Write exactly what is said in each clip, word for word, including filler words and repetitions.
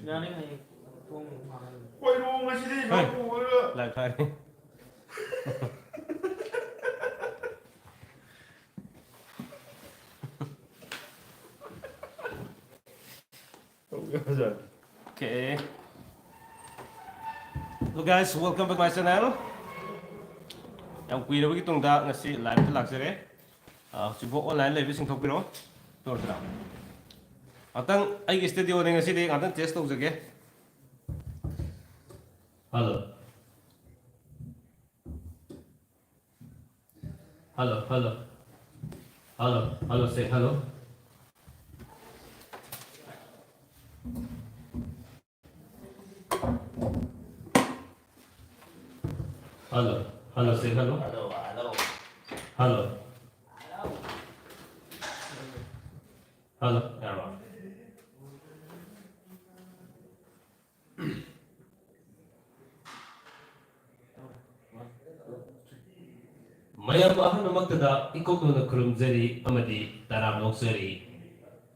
ꯌꯥꯅꯤ, ꯍꯌꯦꯡ ꯊꯣꯡ ꯍꯥꯡꯉꯒ꯫ ꯀꯣꯏꯔꯣ ꯉꯁꯤꯗꯤ ꯍꯣꯏ꯫ ꯅꯣꯡ ꯄꯨꯔꯒ꯫ ꯂꯥꯏ ꯊꯥꯔꯦ꯫ Okay. Hello guys, welcome back my channel. ꯌꯥꯝ ꯀꯨꯏꯔꯕꯒꯤ ꯇꯨꯡꯗ ꯉꯁꯤ live ꯇ ꯂꯥꯛꯆꯔꯦ꯫ ꯑꯥ, ꯍꯧꯖꯤꯛꯐꯥꯎ online ꯂꯩꯕꯁꯤꯡ ꯊꯣꯛꯄꯤꯔꯣ꯫ ꯇꯧꯔꯁꯤꯔꯥ? ꯉꯥꯛꯇꯪ ꯑꯩꯒꯤ studio ꯅꯦ ꯉꯁꯤꯗꯤ, ꯉꯥꯛꯇꯪ test ꯇꯧꯖꯒꯦ꯫ Hello. Hello, hello. Hello, hello, say hello. Hello, hello, say hello. Hello, hello. Hello. Hello, ꯌꯥꯔꯕ? ꯃꯌꯥꯝ ꯑꯍꯥꯟꯕꯃꯛꯇꯗ ꯏꯀꯣꯛꯅꯅ ꯈꯨꯔꯨꯝꯖꯔꯤ ꯑꯃꯗꯤ ꯇꯔꯥꯝꯅ ꯑꯣꯛꯆꯔꯤ꯫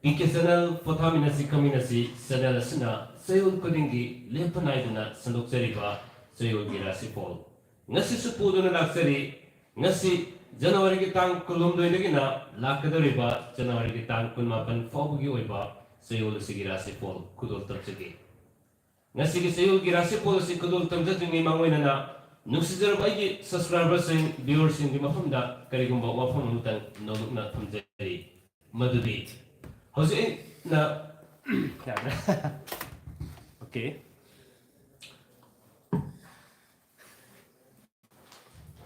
ꯄꯤ ꯀꯦ channel ꯄꯣꯊꯥꯃꯤꯟꯅꯁꯤ ꯈꯪꯃꯤꯟꯅꯁꯤ channel ꯑꯁꯤꯅ ꯆꯌꯣꯜ ꯈꯨꯗꯤꯡꯒꯤ ꯂꯦꯞꯄ ꯅꯥꯏꯗꯅ ꯁꯟꯗꯣꯛꯆꯔꯤꯕ ꯆꯌꯣꯜꯒꯤ ꯔꯥꯁꯤꯐꯣꯜ ꯉꯁꯤꯁꯨ ꯄꯨꯗꯨꯅ ꯂꯥꯛꯆꯔꯤ꯫ ꯉꯁꯤ ꯖꯅꯋꯥꯔꯤꯒꯤ ꯇꯥꯡ ꯀꯨꯟꯍꯨꯝꯗꯣꯏꯗꯒꯤꯅ ꯂꯥꯛꯀꯗꯧꯔꯤꯕ ꯖꯅꯋꯥꯔꯤꯒꯤ ꯇꯥꯡ ꯀꯨꯟꯃꯥꯄꯟ ꯐꯥꯎꯕꯒꯤ ꯑꯣꯏꯕ ꯆꯌꯣꯜ ꯑꯁꯤꯒꯤ ꯔꯥꯁꯤꯐꯣꯜ ꯈꯨꯗꯣꯜ ꯇꯝꯖꯒꯦ꯫ ꯉꯁꯤꯒꯤ ꯆꯌꯣꯜꯒꯤ ꯔꯥꯁꯤꯐꯣꯜ ꯑꯁꯤ ꯈꯨꯗꯣꯜ ꯇꯝꯖꯗ꯭ꯔꯤꯉꯩ ꯃꯥꯡꯑꯣꯏꯅꯅ ꯅꯨꯡꯁꯤꯖꯔꯕ ꯑꯩꯒꯤ subscriber ꯁꯤꯡ, viewer ꯁꯤꯡꯒꯤ ꯃꯐꯝꯗ ꯀꯔꯤꯒꯨꯝꯕ ꯋꯥꯐꯝ ꯑꯃꯇꯪ ꯅꯣꯂꯨꯛꯅ ꯊꯝꯖꯔꯤ꯫ ꯃꯗꯨꯗꯤ ꯍꯧꯖꯤꯛ ꯑꯩꯅ ꯌꯥꯗ꯭ꯔꯦ꯫ Okay.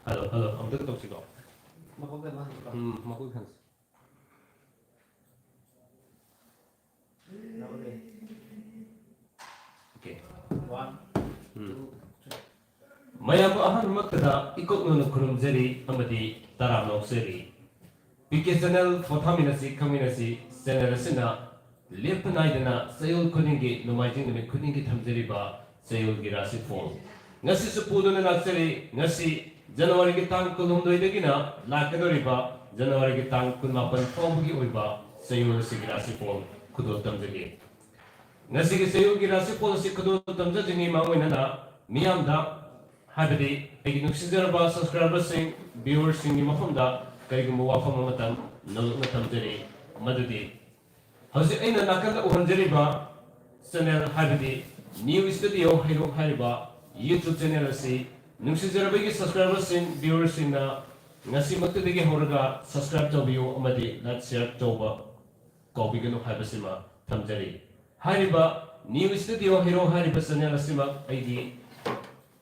Hello, hello. ꯑꯃꯨꯛꯇ ꯇꯧꯁꯤꯀꯣ꯫ ꯃꯀꯣꯛꯇ ꯃꯥ ꯍꯪꯉꯤꯀꯣ꯫ ꯎꯝ, ꯃꯀꯣꯛ ꯍꯪꯁꯤ꯫ ꯂꯧꯔꯦ꯫ Okay. One, ꯎꯝ꯫ Two, three. ꯃꯌꯥꯝꯕꯨ ꯑꯍꯥꯟꯕꯃꯛꯇꯗ ꯏꯀꯣꯛꯅꯅ ꯈꯨꯔꯨꯝꯖꯔꯤ ꯑꯃꯗꯤ ꯇꯔꯥꯝꯅ ꯑꯣꯛꯆꯔꯤ꯫ ꯄꯤ ꯀꯦ channel ꯄꯣꯊꯥꯃꯤꯟꯅꯁꯤ ꯈꯪꯃꯤꯟꯅꯁꯤ channel ꯑꯁꯤꯅ ꯂꯦꯞꯄ ꯅꯥꯏꯗꯅ ꯆꯌꯣꯜ ꯈꯨꯗꯤꯡꯒꯤ, ꯅꯣꯡꯃꯥꯏꯖꯤꯡ ꯅꯨꯃꯤꯠ ꯈꯨꯗꯤꯡꯒꯤ ꯊꯝꯖꯔꯤꯕ ꯆꯌꯣꯜꯒꯤ ꯔꯥꯁꯤꯐꯣꯜ ꯉꯁꯤꯁꯨ ꯄꯨꯗꯨꯅ ꯂꯥꯛꯆꯔꯤ꯫ ꯉꯁꯤ ꯖꯅꯋꯥꯔꯤꯒꯤ ꯇꯥꯡ ꯀꯨꯟꯍꯨꯝꯗꯣꯏꯗꯒꯤꯅ ꯂꯥꯛꯀꯗꯧꯔꯤꯕ ꯖꯅꯋꯥꯔꯤꯒꯤ ꯇꯥꯡ ꯀꯨꯟꯃꯥꯄꯟ ꯐꯥꯎꯕꯒꯤ ꯑꯣꯏꯕ ꯆꯌꯣꯜ ꯑꯁꯤꯒꯤ ꯔꯥꯁꯤꯐꯣꯜ ꯈꯨꯗꯣꯜ ꯇꯝꯖꯒꯦ꯫ ꯉꯁꯤꯒꯤ ꯆꯌꯣꯜꯒꯤ ꯔꯥꯁꯤꯐꯣꯜ ꯑꯁꯤ ꯈꯨꯗꯣꯜ ꯇꯝꯖꯗ꯭ꯔꯤꯉꯩ ꯃꯥꯡꯑꯣꯏꯅꯅ ꯃꯤꯌꯥꯝꯗ, ꯍꯥꯏꯕꯗꯤ ꯑꯩꯒꯤ ꯅꯨꯡꯁꯤꯖꯔꯕ subscriberꯁꯤꯡ, viewerꯁꯤꯡꯒꯤ ꯃꯐꯝꯗ ꯀꯔꯤꯒꯨꯝꯕ ꯋꯥꯐꯝ ꯑꯃꯇꯪ ꯅꯧꯂꯨꯛꯅ ꯊꯝꯖꯔꯤ꯫ ꯃꯗꯨꯗꯤ ꯍꯧꯖꯤꯛ ꯑꯩꯅ ꯅꯥꯀꯟꯗ ꯎꯍꯟꯖꯔꯤꯕ channel, ꯍꯥꯏꯕꯗꯤ New Studio ꯍꯩꯔꯣꯛ ꯍꯥꯏꯔꯤꯕ YouTube channel ꯑꯁꯤ ꯅꯨꯡꯁꯤꯖꯔꯕꯒꯤ subscriberꯁꯤꯡ, viewerꯁꯤꯡꯅ ꯉꯁꯤꯃꯛꯇꯗꯒꯤ ꯍꯧꯔꯒ subscribe ꯇꯧꯕꯤꯌꯨ ꯑꯃꯗꯤ like, share ꯇꯧꯕ ꯀꯥꯎꯕꯤꯒꯅꯨ ꯍꯥꯏꯕꯁꯤꯃ ꯊꯝꯖꯔꯤ꯫ ꯍꯥꯏꯔꯤꯕ New Studio ꯍꯩꯔꯣꯛ ꯍꯥꯏꯔꯤꯕ channel ꯑꯁꯤꯃꯛ ꯑꯩꯒꯤ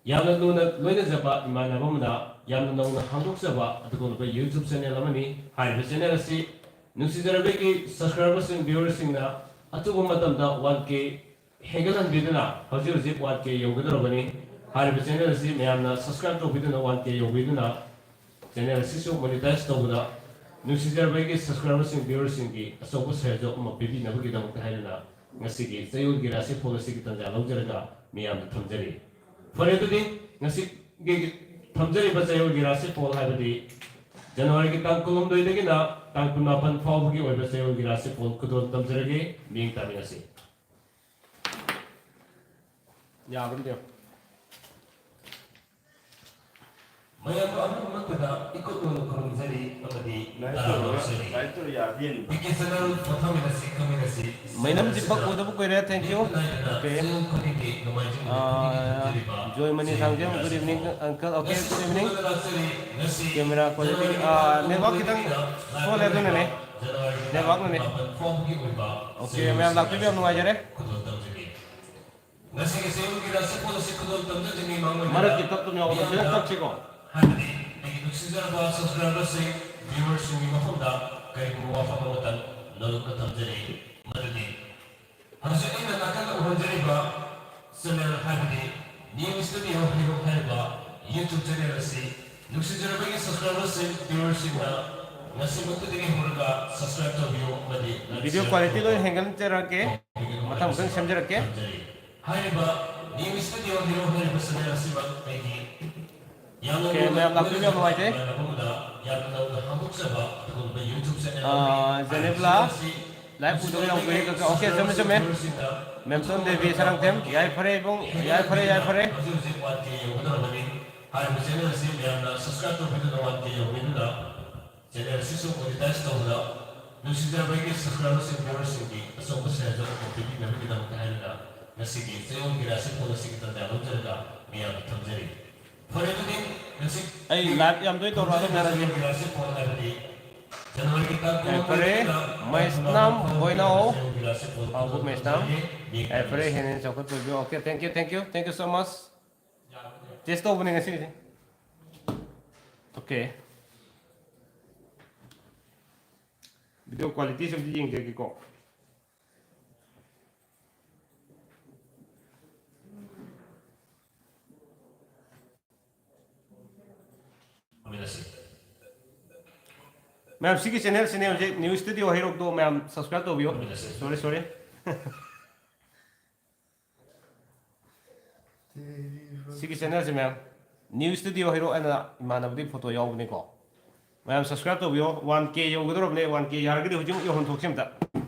ꯌꯥꯝꯅ ꯂꯨꯅ ꯂꯣꯏꯅꯖꯕ ꯏꯃꯥꯟꯅꯕ ꯑꯃꯅ ꯌꯥꯝꯅ ꯅꯧꯅ ꯍꯥꯡꯗꯣꯛꯆꯕ ꯑꯗꯨꯒꯨꯝꯂꯕ YouTube channel ꯑꯃꯅꯤ꯫ ꯍꯥꯏꯔꯤꯕ channel ꯑꯁꯤ ꯅꯨꯡꯁꯤꯖꯔꯕꯒꯤ subscriberꯁꯤꯡ, viewerꯁꯤꯡꯅ ꯑꯊꯨꯕ ꯃꯇꯝꯗ one K ꯍꯦꯟꯒꯠꯍꯟꯕꯤꯗꯨꯅ ꯍꯧꯖꯤꯛ ꯍꯧꯖꯤꯛ one K ꯌꯧꯒꯗꯧꯔꯕꯅꯤ꯫ ꯍꯥꯏꯔꯤꯕ channel ꯑꯁꯤ ꯃꯌꯥꯝꯅ subscribe ꯇꯧꯕꯤꯗꯨꯅ one K ꯌꯧꯕꯤꯗꯨꯅ channel ꯑꯁꯤꯁꯨ monetize ꯇꯧꯕꯗ ꯅꯨꯡꯁꯤꯖꯔꯕꯒꯤ subscriberꯁꯤꯡ, viewerꯁꯤꯡꯒꯤ ꯑꯆꯧꯕ ꯁꯦꯜꯖꯣꯛ ꯑꯃ ꯄꯤꯕꯤꯅꯕꯒꯤꯗꯃꯛꯇ ꯍꯥꯏꯗꯨꯅ ꯉꯁꯤꯒꯤ ꯆꯌꯣꯜꯒꯤ ꯔꯥꯁꯤꯐꯣꯜ ꯑꯁꯤꯒꯤ ꯇꯥꯟꯖꯥ ꯂꯧꯖꯔꯒ ꯃꯤꯌꯥꯝꯗ ꯊꯝꯖꯔꯤ꯫ ꯐꯔꯦ, ꯑꯗꯨꯗꯤ ꯉꯁꯤꯒꯤ ꯊꯝꯖꯔꯤꯕ ꯆꯌꯣꯜꯒꯤ ꯔꯥꯁꯤꯐꯣꯜ, ꯍꯥꯏꯕꯗꯤ ꯖꯅꯋꯥꯔꯤꯒꯤ ꯇꯥꯡ ꯀꯨꯟꯍꯨꯝꯗꯣꯏꯗꯒꯤꯅ ꯇꯥꯡ ꯀꯨꯟꯃꯥꯄꯟ ꯐꯥꯎꯕꯒꯤ ꯑꯣꯏꯕ ꯆꯌꯣꯜꯒꯤ ꯔꯥꯁꯤꯐꯣꯜ ꯈꯨꯗꯣꯜ ꯇꯝꯖꯔꯒꯦ꯫ ꯃꯤꯠꯌꯦꯡ ꯇꯥꯃꯤꯟꯅꯁꯤ꯫ ꯌꯥꯕ꯭ꯔꯥ ꯌꯦꯡꯉꯨ꯫ ꯃꯌꯥꯝ ꯑꯃꯨꯛ ꯑꯃꯠꯇꯗ ꯏꯀꯨꯠ ꯅꯧꯅ ꯈꯨꯔꯨꯝꯖꯔꯤ ꯑꯃꯗꯤ ꯂꯥꯏꯔꯤꯛ ꯇꯧꯔꯒ, ꯇꯔꯥꯝꯅ ꯑꯣꯛꯆꯔꯤ꯫ ꯂꯥꯏꯔꯤꯛ ꯇꯧꯔ ꯌꯥꯗꯦꯅꯦ꯫ P K channel ꯄꯣꯊꯥꯃꯤꯟꯅꯁꯤ, ꯈꯪꯃꯤꯟꯅꯁꯤ꯫ ꯃꯩꯅꯝꯗꯤ ꯄꯛ ꯎꯗꯕ ꯀꯨꯏꯔꯦ, thank you꯫ ꯂꯦꯞꯄ ꯅꯥꯏꯗꯅ Okay. ꯆꯌꯣꯜ ꯈꯨꯗꯤꯡꯒꯤ ꯅꯣꯡꯃꯥꯏꯖꯤꯡ ꯅꯨꯃꯤꯠ ꯑꯥ, ꯈꯨꯗꯤꯡꯒꯤ ꯊꯝꯖꯔꯤꯕ ꯖꯣꯏꯃꯅꯤ ꯁꯦꯜꯒꯤ ꯊꯥꯡꯖꯦꯝ, good evening, ꯂꯥꯁꯤꯐꯣꯜ꯫ Uncle꯫ Okay, ꯉꯁꯤ good evening꯫ ꯈꯨꯗꯣꯜ ꯂꯥꯛꯆꯔꯤ꯫ ꯉꯁꯤ camera quality, ꯖꯅꯋꯥꯔꯤ ꯑꯥ, network ꯈꯤꯇꯪ ꯅꯨꯃꯤꯠ slow ꯂꯩ, ꯑꯗꯨꯅꯅꯦ꯫ ꯖꯅꯋꯥꯔꯤ ꯇꯥꯡ network ꯅꯅꯦ꯫ ꯀꯨꯟꯃꯥꯄꯟ ꯐꯥꯎꯕꯒꯤ ꯑꯣꯏꯕ Okay, ꯆꯌꯣꯜ ꯃꯌꯥꯝ ꯂꯥꯛꯄꯤꯕ ꯌꯥꯝ ꯅꯨꯡꯉꯥꯏꯖꯔꯦ꯫ ꯈꯨꯗꯣꯜ ꯇꯝꯖꯒꯦ꯫ ꯉꯁꯤꯒꯤ ꯆꯌꯣꯜꯒꯤ ꯔꯥꯁꯤꯐꯣꯜ ꯑꯁꯤ ꯈꯨꯗꯣꯜ ꯇꯝꯖꯗ꯭ꯔꯤꯉꯩ ꯃꯥꯡꯑꯣꯏꯅꯅ ꯃꯔꯛꯀꯤ ꯇꯞꯇꯨꯅ ꯌꯥꯎꯕꯗꯣ ꯈꯤꯇꯪ ꯃꯤꯌꯥꯝꯗ, ꯇꯞꯁꯤꯀꯣ꯫ ꯍꯥꯏꯕꯗꯤ ꯑꯩꯒꯤ ꯅꯨꯡꯁꯤꯖꯔꯕ subscriberꯁꯤꯡ, viewerꯁꯤꯡꯒꯤ ꯃꯐꯝꯗ ꯀꯔꯤꯒꯨꯝꯕ ꯋꯥꯐꯝ ꯑꯃꯇꯪ ꯅꯧꯂꯨꯛꯅ ꯊꯝꯖꯔꯤ꯫ ꯃꯗꯨꯗꯤ ꯍꯧꯖꯤꯛ ꯑꯩꯅ ꯅꯥꯀꯟꯗ ꯎꯍꯟꯖꯔꯤꯕ channel, ꯍꯥꯏꯕꯗꯤ New Studio ꯍꯩꯔꯣꯛ ꯍꯥꯏꯔꯤꯕ YouTube channel ꯑꯁꯤ ꯅꯨꯡꯁꯤꯖꯔꯕꯒꯤ subscriberꯁꯤꯡ, viewerꯁꯤꯡꯅ ꯉꯁꯤꯃꯛꯇꯗꯒꯤ ꯍꯧꯔꯒ subscribe ꯇꯧꯕꯤꯌꯨ ꯑꯃꯗꯤ like, video share quality ꯇꯧꯕ ꯂꯣꯏ ꯍꯦꯟꯒꯠꯆꯔꯛꯀꯦ꯫ ꯃꯊꯪ ꯃꯊꯪ ꯁꯦꯝꯖꯔꯛꯀꯦ꯫ ꯍꯥꯏꯔꯤꯕ New Studio ꯍꯩꯔꯣꯛ ꯍꯥꯏꯔꯤꯕ channel ꯑꯁꯤꯃꯛ ꯑꯩꯒꯤ ꯌꯥꯝꯅ Okay, ꯃꯌꯥꯝ ꯂꯥꯛꯄꯤꯕ ꯌꯥꯝ ꯅꯨꯡꯉꯥꯏꯖꯩ꯫ ꯃꯌꯥꯝ ꯑꯃꯗ ꯌꯥꯝꯅ ꯅꯧꯅ ꯍꯥꯡꯗꯣꯛꯆꯕ ꯑꯗꯨꯒꯨꯝꯕ YouTube channel ꯑꯥ, ꯑꯃꯅꯤ꯫ ꯖꯦꯅꯦꯕꯂꯥ꯫ ꯍꯥꯏꯔꯤꯕ channel ꯑꯁꯤ Live ꯎꯗꯕ ꯌꯥꯝ ꯀꯨꯏꯔꯦ ꯀꯀꯥ꯫ Okay, ꯆꯨꯝꯃꯦ, ꯆꯨꯝꯃꯦ꯫ ꯃꯦꯝꯇꯣꯟ ꯗꯦꯕꯤ ꯁꯔꯥꯡꯊꯦꯝ, ꯌꯥꯏꯐꯔꯦ ꯏꯕꯨꯡ, ꯌꯥꯏꯐꯔꯦ, ꯌꯥꯏꯐꯔꯦ꯫ ꯍꯧꯖꯤꯛ ꯍꯧꯖꯤꯛ one K ꯌꯧꯒꯗꯧꯔꯕꯅꯤ꯫ ꯍꯥꯏꯔꯤꯕ channel ꯑꯁꯤ ꯃꯌꯥꯝꯅ subscribe ꯇꯧꯕꯤꯗꯨꯅ one K ꯌꯧꯕꯤꯗꯨꯅ channel ꯑꯁꯤꯁꯨ monetize ꯇꯧꯕꯗ ꯅꯨꯡꯁꯤꯖꯔꯕ ꯑꯩꯒꯤ subscriberꯁꯤꯡ, viewerꯁꯤꯡꯒꯤ ꯑꯆꯧꯕ ꯁꯦꯜꯗꯣ ꯑꯃꯨꯛ ꯄꯤꯕꯤꯅꯕꯒꯤꯗꯃꯛꯇ ꯍꯥꯏꯗꯨꯅ ꯉꯁꯤꯒꯤ ꯆꯌꯣꯜꯒꯤ ꯔꯥꯁꯤꯐꯣꯜ ꯑꯁꯤꯒꯤ ꯇꯥꯟꯖꯥ ꯂꯧꯖꯔꯒ ꯃꯤꯌꯥꯝꯗ ꯊꯝꯖꯔꯤ꯫ ꯐꯔꯦ, ꯑꯗꯨꯗꯤ ꯉꯁꯤ ꯑꯩ live ꯌꯥꯝ ꯇꯣꯏ ꯇꯧꯔꯛꯑꯒ ꯃꯌꯥꯝ ꯆꯌꯣꯜꯒꯤ ꯔꯥꯁꯤꯐꯣꯜ ꯍꯥꯏꯕꯗꯤ ꯖꯅꯋꯥꯔꯤꯒꯤ ꯇꯥꯡ ꯌꯥꯏꯐꯔꯦ꯫ ꯀꯨꯟꯍꯨꯝꯗꯣꯏꯗ ꯃꯩꯁꯅꯥꯝ ꯕꯣꯏꯅꯥꯎ꯫ ꯆꯌꯣꯜꯒꯤ ꯔꯥꯁꯤꯐꯣꯜ ꯑꯥ, ꯒꯨꯗ ꯃꯩꯁꯅꯥꯝ꯫ ꯌꯥꯏꯐꯔꯦ, ꯍꯦꯟꯅ ꯍꯦꯟꯅ ꯆꯥꯎꯈꯠꯄ ꯑꯣꯏꯕꯤꯌꯨ꯫ Okay, thank you, thank you, thank you so much꯫ Test ꯇꯧꯕꯅꯦ ꯉꯁꯤꯒꯤꯁꯦ꯫ Okay꯫ Video qualityꯁꯦ ꯑꯝꯇ ꯌꯦꯡꯖꯒꯦꯀꯣ꯫ ꯃꯌꯥꯝ, ꯁꯤꯒꯤ channelꯁꯤꯅꯦ ꯍꯧꯖꯤꯛ New Studio ꯍꯩꯔꯣꯛꯇꯣ, ꯃꯌꯥꯝ subscribe ꯇꯧꯕꯤꯌꯣ꯫ Sorry, sorry꯫ ꯁꯤꯒꯤ channelꯁꯦ ꯃꯌꯥꯝ, New Studio ꯍꯩꯔꯣꯛ ꯍꯥꯏꯅ ꯏꯃꯥꯟꯅꯕꯗꯤ photo ꯌꯥꯎꯕꯅꯤꯀꯣ꯫ ꯃꯌꯥꯝ subscribe ꯇꯧꯕꯤꯌꯣ꯫ One K ꯌꯧꯒꯗꯧꯔꯕꯅꯦ꯫ One K ꯌꯥꯔꯒꯗꯤ ꯍꯧꯖꯤꯛꯃꯛ ꯌꯧꯍꯟꯊꯣꯛꯁꯤ ꯑꯝꯇ꯫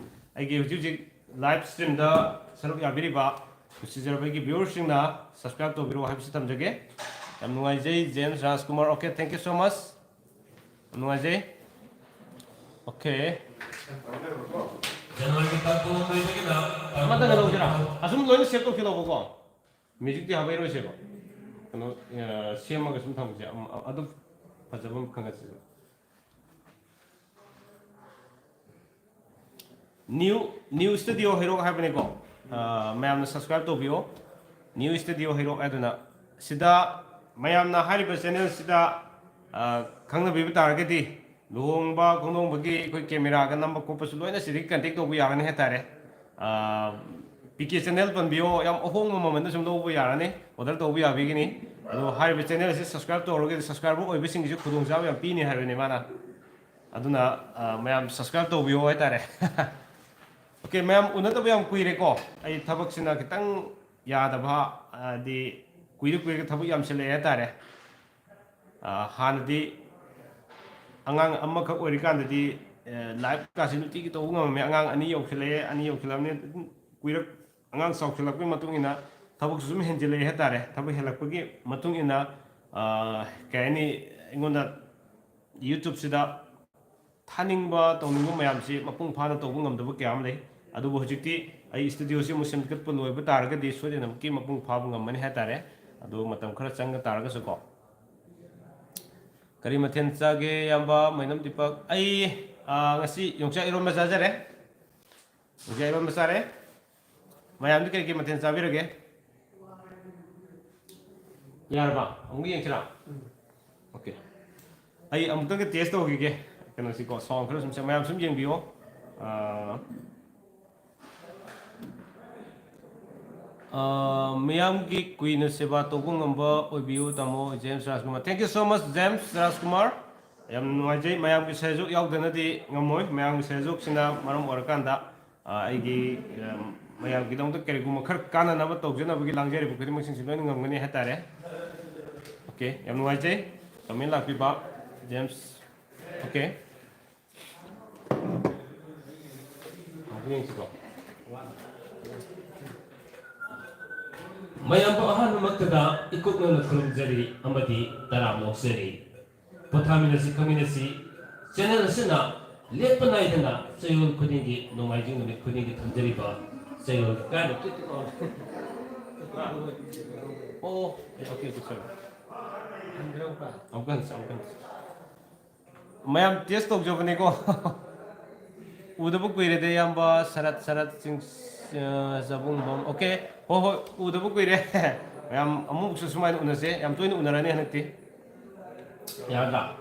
ꯑꯩꯒꯤ ꯍꯧꯖꯤꯛ ꯍꯧꯖꯤꯛ live streamꯗ ꯁꯔꯨꯛ ꯌꯥꯕꯤꯔꯤꯕ ꯅꯨꯡꯁꯤꯖꯔꯕ ꯑꯩꯒꯤ viewerꯁꯤꯡꯅ subscribe ꯇꯧꯕꯤꯔꯣ ꯍꯥꯏꯕꯁꯤ ꯊꯝꯖꯒꯦ꯫ ꯌꯥꯝ ꯅꯨꯡꯉꯥꯏꯖꯩ, James Rajkumar. Okay, thank you so much꯫ ꯌꯥꯝ ꯅꯨꯡꯉꯥꯏꯖꯩ꯫ Okay꯫ ꯖꯅꯋꯥꯔꯤꯒꯤ ꯇꯥꯡ ꯀꯨꯟꯍꯨꯝꯗꯣꯏꯗꯒꯤꯅ ꯇꯥꯡ ꯑꯃꯇꯪꯒ ꯂꯧꯁꯤꯔꯥ? ꯑꯁꯨꯝ ꯂꯣꯏꯅ save ꯇꯧꯁꯤꯜꯂꯛꯑꯣꯀꯣ꯫ Musicꯇꯤ ꯍꯥꯞꯄꯛꯑꯔꯣꯏꯁꯦꯕ꯫ ꯀꯩꯅꯣ, ꯑ, ꯁꯦꯝꯃꯒ ꯁꯨꯝ ꯊꯝꯁꯦ꯫ ꯑꯝ-, ꯑ-, ꯑꯗꯨ ꯐꯖꯕ ꯑꯃ ꯈꯪꯒꯠꯁꯦꯕ꯫ New, New Studio ꯍꯩꯔꯣꯛ ꯍꯥꯏꯕꯅꯤꯀꯣ꯫ ꯑ, ꯃꯌꯥꯝꯅ subscribe ꯇꯧꯕꯤꯌꯣ꯫ New Studio ꯍꯩꯔꯣꯛ ꯍꯥꯏꯗꯨꯅ꯫ ꯁꯤꯗ ꯃꯌꯥꯝꯅ ꯍꯥꯏꯔꯤꯕ channelꯁꯤꯗ, ꯑ, ꯈꯪꯅꯕꯤꯕ ꯇꯥꯔꯒꯗꯤ ꯂꯨꯍꯣꯡꯕ ꯈꯣꯡꯗꯣꯡꯕꯒꯤ ꯑꯩꯈꯣꯏ cameraꯒ ꯅꯝꯕ ꯈꯣꯠꯄꯁꯨ ꯂꯣꯏꯅ ꯁꯤꯗꯒꯤ contact ꯇꯧꯕ ꯌꯥꯒꯅꯤ ꯍꯥꯏꯇꯥꯔꯦ꯫ ꯑ, P K channel ꯄꯟꯕꯤꯌꯣ, ꯌꯥꯝ ꯑꯍꯣꯡꯕ ꯃꯃꯜꯗ ꯁꯨꯝ ꯂꯧꯕ ꯌꯥꯔꯅꯤ, order ꯇꯧꯕ ꯌꯥꯕꯤꯒꯅꯤ꯫ ꯑꯗꯣ ꯍꯥꯏꯔꯤꯕ channelꯁꯤ subscribe ꯇꯧꯔꯒꯗꯤ subscriber ꯑꯣꯏꯕꯁꯤꯡꯒꯤꯁꯨ ꯈꯨꯗꯣꯡꯆꯥꯕ ꯌꯥꯝ ꯄꯤꯅꯤ ꯍꯥꯏꯕꯅꯤ ꯃꯥꯅ꯫ ꯑꯗꯨꯅ, ꯑ, ꯃꯌꯥꯝ subscribe ꯇꯧꯕꯤꯌꯣ ꯍꯥꯏꯇꯥꯔꯦ꯫ Okay, ꯃꯌꯥꯝ ꯎꯅꯗꯕ ꯌꯥꯝ ꯀꯨꯏꯔꯦꯀꯣ꯫ ꯑꯩ ꯊꯕꯛꯁꯤꯅ ꯈꯤꯇꯪ ꯌꯥꯗꯕ, ꯍꯥꯏꯗꯤ ꯀꯨꯏꯔ ꯀꯨꯏꯔꯒ ꯊꯕꯛ ꯌꯥꯝꯁꯤꯜꯂꯛꯑꯦ ꯍꯥꯏꯇꯥꯔꯦ꯫ ꯑ, ꯍꯥꯟꯅꯗꯤ ꯑꯉꯥꯡ ꯑꯃꯈꯛ ꯑꯣꯏꯔꯤꯀꯥꯟꯗꯗꯤ ꯂꯥꯏꯚꯀꯥꯁꯤ ꯅꯨꯡꯇꯤꯒꯤ ꯇꯧꯕ ꯉꯝꯃꯝꯃꯦ꯫ ꯑꯉꯥꯡ ꯑꯅꯤ ꯌꯧꯁꯤꯜꯂꯛꯑꯦ, ꯑꯅꯤ ꯌꯧꯁꯤꯜꯂꯛꯑꯕꯅꯤꯅ ꯑꯗꯨꯝ ꯀꯨꯏꯔꯛ ꯑꯉꯥꯡ ꯆꯥꯎꯁꯤꯜꯂꯛꯄꯒꯤ ꯃꯇꯨꯡ ꯏꯟꯅ ꯊꯕꯛꯁꯨ ꯁꯨꯝ ꯍꯦꯟꯖꯤꯜꯂꯛꯑꯦ ꯍꯥꯏꯇꯥꯔꯦ꯫ ꯊꯕꯛ ꯍꯦꯜꯂꯛꯄꯒꯤ ꯃꯇꯨꯡ ꯏꯟꯅ ꯀꯩ ꯍꯥꯏꯅꯤ, ꯑꯩꯉꯣꯟꯗ YouTubeꯁꯤꯗ ꯊꯥꯅꯤꯡꯕ ꯇꯧꯅꯤꯡꯕ ꯃꯌꯥꯝꯁꯤ ꯃꯄꯨꯡ ꯐꯥꯅ ꯇꯧꯕ ꯉꯝꯗꯕ ꯀꯌꯥ ꯑꯃ ꯂꯩ꯫ ꯑꯗꯨꯕꯨ ꯍꯧꯖꯤꯛꯇꯤ ꯑꯩ ꯁ꯭ꯇꯨꯗꯤꯑꯣꯁꯤ ꯑꯃꯨꯛ ꯁꯦꯝꯒꯠꯄ ꯂꯣꯏꯕ ꯇꯥꯔꯒꯗꯤ ꯁꯣꯏꯗꯅꯃꯛꯀꯤ ꯃꯄꯨꯡ ꯐꯥꯕ ꯉꯝꯃꯅꯤ ꯍꯥꯏꯇꯥꯔꯦ꯫ ꯑꯗꯨ ꯃꯇꯝ ꯈꯔ ꯆꯪꯕ ꯇꯥꯔꯒꯁꯨꯀꯣ꯫ ꯀꯔꯤ ꯃꯊꯦꯜ ꯆꯥꯒꯦ ꯏꯌꯥꯝꯕ ꯃꯩꯅꯝ ꯗꯤꯄꯛ? ꯑꯩ ꯉꯁꯤ ꯌꯣꯡꯆꯥꯛ ꯏꯔꯣꯟꯕ ꯆꯥꯖꯔꯦ꯫ ꯌꯣꯡꯆꯥꯛ ꯏꯔꯣꯟꯕ ꯆꯥꯔꯦ꯫ ꯃꯌꯥꯝꯗꯤ ꯀꯔꯤ ꯀꯔꯤ ꯃꯊꯦꯜ ꯆꯥꯕꯤꯔꯒꯦ? ꯌꯥꯔꯕ? ꯑꯃꯨꯛ ꯌꯦꯡꯁꯤꯔꯥ? OK꯫ ꯑꯩ ꯑꯃꯨꯛꯇꯪꯒ ꯇꯦꯁ ꯇꯧꯈꯤꯒꯦ꯫ ꯀꯩꯅꯣꯁꯤꯀꯣ, ꯁꯥꯎꯟ ꯈꯔ ꯁꯨꯝ ꯁꯦꯝ-, ꯃꯌꯥꯝ ꯁꯨꯝ ꯌꯦꯡꯕꯤꯌꯣ꯫ ꯑꯥ, ꯑꯥ, ꯃꯤꯌꯥꯝꯒꯤ ꯀꯨꯏꯅ ꯁꯦꯕꯥ ꯇꯧꯕ ꯉꯝꯕ ꯑꯣꯏꯕꯤꯌꯨ, ꯇꯥꯃꯣ James Rajkumar. Thank you so much, James Rajkumar. ꯌꯥꯝ ꯅꯨꯡꯉꯥꯏꯖꯩ, ꯃꯌꯥꯝꯒꯤ ꯁꯍꯌꯣꯒ ꯌꯥꯎꯗꯅꯗꯤ ꯉꯝꯃꯣꯏ꯫ ꯃꯌꯥꯝꯒꯤ ꯁꯍꯌꯣꯒꯁꯤꯅ ꯃꯔꯝ ꯑꯣꯏꯔꯀꯥꯟꯗ, ꯑꯥ, ꯑꯩꯒꯤ, ꯑꯥ, ꯃꯌꯥꯝꯒꯤꯗꯃꯛꯇ ꯀꯔꯤꯒꯨꯝꯕ ꯈꯔ ꯀꯥꯟꯅꯅꯕ ꯇꯧꯖꯅꯕꯒꯤ ꯂꯥꯡꯖꯔꯤꯕ ꯈꯨꯗꯤꯡꯃꯛꯁꯤꯡꯁꯤ ꯂꯣꯏꯅ ꯉꯝꯒꯅꯤ ꯍꯥꯏꯇꯥꯔꯦ꯫ OK, ꯌꯥꯝ ꯅꯨꯡꯉꯥꯏꯖꯩ ꯀꯃꯦꯟ ꯂꯥꯛꯄꯤꯕ, ꯖꯦꯝꯁ꯫ OK꯫ ꯑꯃꯨꯛ ꯌꯦꯡꯁꯤꯀꯣ꯫ ꯃꯌꯥꯝꯕꯨ ꯑꯍꯥꯟꯕꯃꯛꯇꯗ ꯏꯀꯨꯞꯅꯅ ꯈꯨꯔꯨꯝꯖꯔꯤ ꯑꯃꯗꯤ ꯇꯔꯥꯝꯅ ꯑꯣꯛꯆꯔꯤ꯫ ꯄꯣꯊꯥꯃꯤꯟꯅꯁꯤ, ꯈꯪꯃꯤꯟꯅꯁꯤ꯫ ꯆꯦꯅꯦꯜ ꯑꯁꯤꯅ ꯂꯦꯞꯄ ꯅꯥꯏꯗꯅ ꯆꯌꯣꯜ ꯈꯨꯗꯤꯡꯒꯤ, ꯅꯣꯡꯃꯥꯏꯖꯤꯡ ꯅꯨꯃꯤꯠ ꯈꯨꯗꯤꯡꯒꯤ ꯊꯝꯖꯔꯤꯕ ꯆꯌꯣꯜ ꯀꯥꯏꯗ? ꯑꯣ, OK, OK, sorry꯫ ꯑꯃꯨꯛꯀ ꯍꯟꯁꯤ, ꯑꯃꯨꯛꯀ ꯍꯟꯁꯤ꯫ ꯃꯌꯥꯝ ꯇꯦꯁ ꯇꯧꯖꯕꯅꯤꯀꯣ꯫ ꯎꯗꯕ ꯀꯨꯏꯔꯦꯗ ꯏꯌꯥꯝꯕ ꯁꯔꯠ, ꯁꯔꯠ ꯆꯤꯡ-, ꯑ, ꯆꯕꯨꯡꯕꯝ꯫ OK, ꯍꯣꯏ, ꯍꯣꯏ, ꯎꯗꯕ ꯀꯨꯏꯔꯦ꯫ ꯃꯌꯥꯝ ꯑꯃꯨꯛꯁꯨ ꯁꯨꯃꯥꯏꯅ ꯎꯅꯁꯦ꯫ ꯌꯥꯝ ꯇꯣꯏꯅ ꯎꯅꯔꯅꯤ ꯍꯟꯗꯛꯇꯤ꯫ ꯌꯥꯔꯗ꯭ꯔꯥ?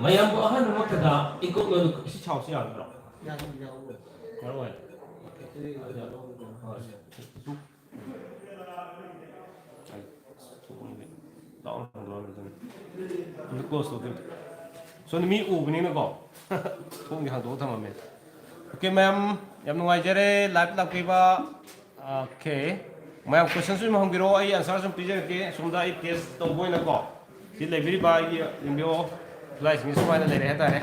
ꯃꯌꯥꯝꯕꯨ ꯑꯍꯥꯟꯕꯃꯛꯇꯗ ꯏꯀꯣꯛ ꯂꯣꯟꯅ ꯁꯤ ꯁꯥꯎꯁꯤ ꯌꯥꯒꯗ꯭ꯔꯣ? ꯌꯥꯅꯤ, ꯌꯥꯎꯋꯦ꯫ ꯌꯥꯔꯣꯏ? ꯍꯣꯏ꯫ ꯑꯗꯨ close ꯇꯧꯗꯣꯏꯅꯤ꯫ ꯁꯣꯝꯗ ꯃꯤ ꯎꯕꯅꯤꯅꯀꯣ꯫ ꯊꯣꯡꯗꯤ ꯍꯥꯡꯗꯣꯛꯑ ꯊꯝꯃꯝꯃꯦ꯫ OK, ꯃꯌꯥꯝ, ꯌꯥꯝ ꯅꯨꯡꯉꯥꯏꯖꯔꯦ live ꯂꯥꯛꯄꯤꯕ꯫ OK, ꯃꯌꯥꯝ question ꯁꯨ ꯑꯗꯨꯝ ꯍꯪꯕꯤꯔꯛꯑꯣ, ꯑꯩ answer ꯁꯨꯝ ꯄꯤꯖꯔꯛꯀꯦ꯫ ꯁꯣꯝꯗ ꯑꯩ test ꯇꯧꯕ ꯑꯣꯏꯅꯀꯣ꯫ ꯁꯤ ꯂꯩꯕꯤꯔꯤꯕ ꯑꯩꯒꯤ, ꯌꯦꯡꯕꯤꯌꯣ꯫ ꯈꯨꯠꯂꯥꯏꯁꯤꯡꯁꯤ ꯁꯨꯃꯥꯏꯅ ꯂꯩꯔꯦ ꯍꯥꯏꯇꯥꯔꯦ꯫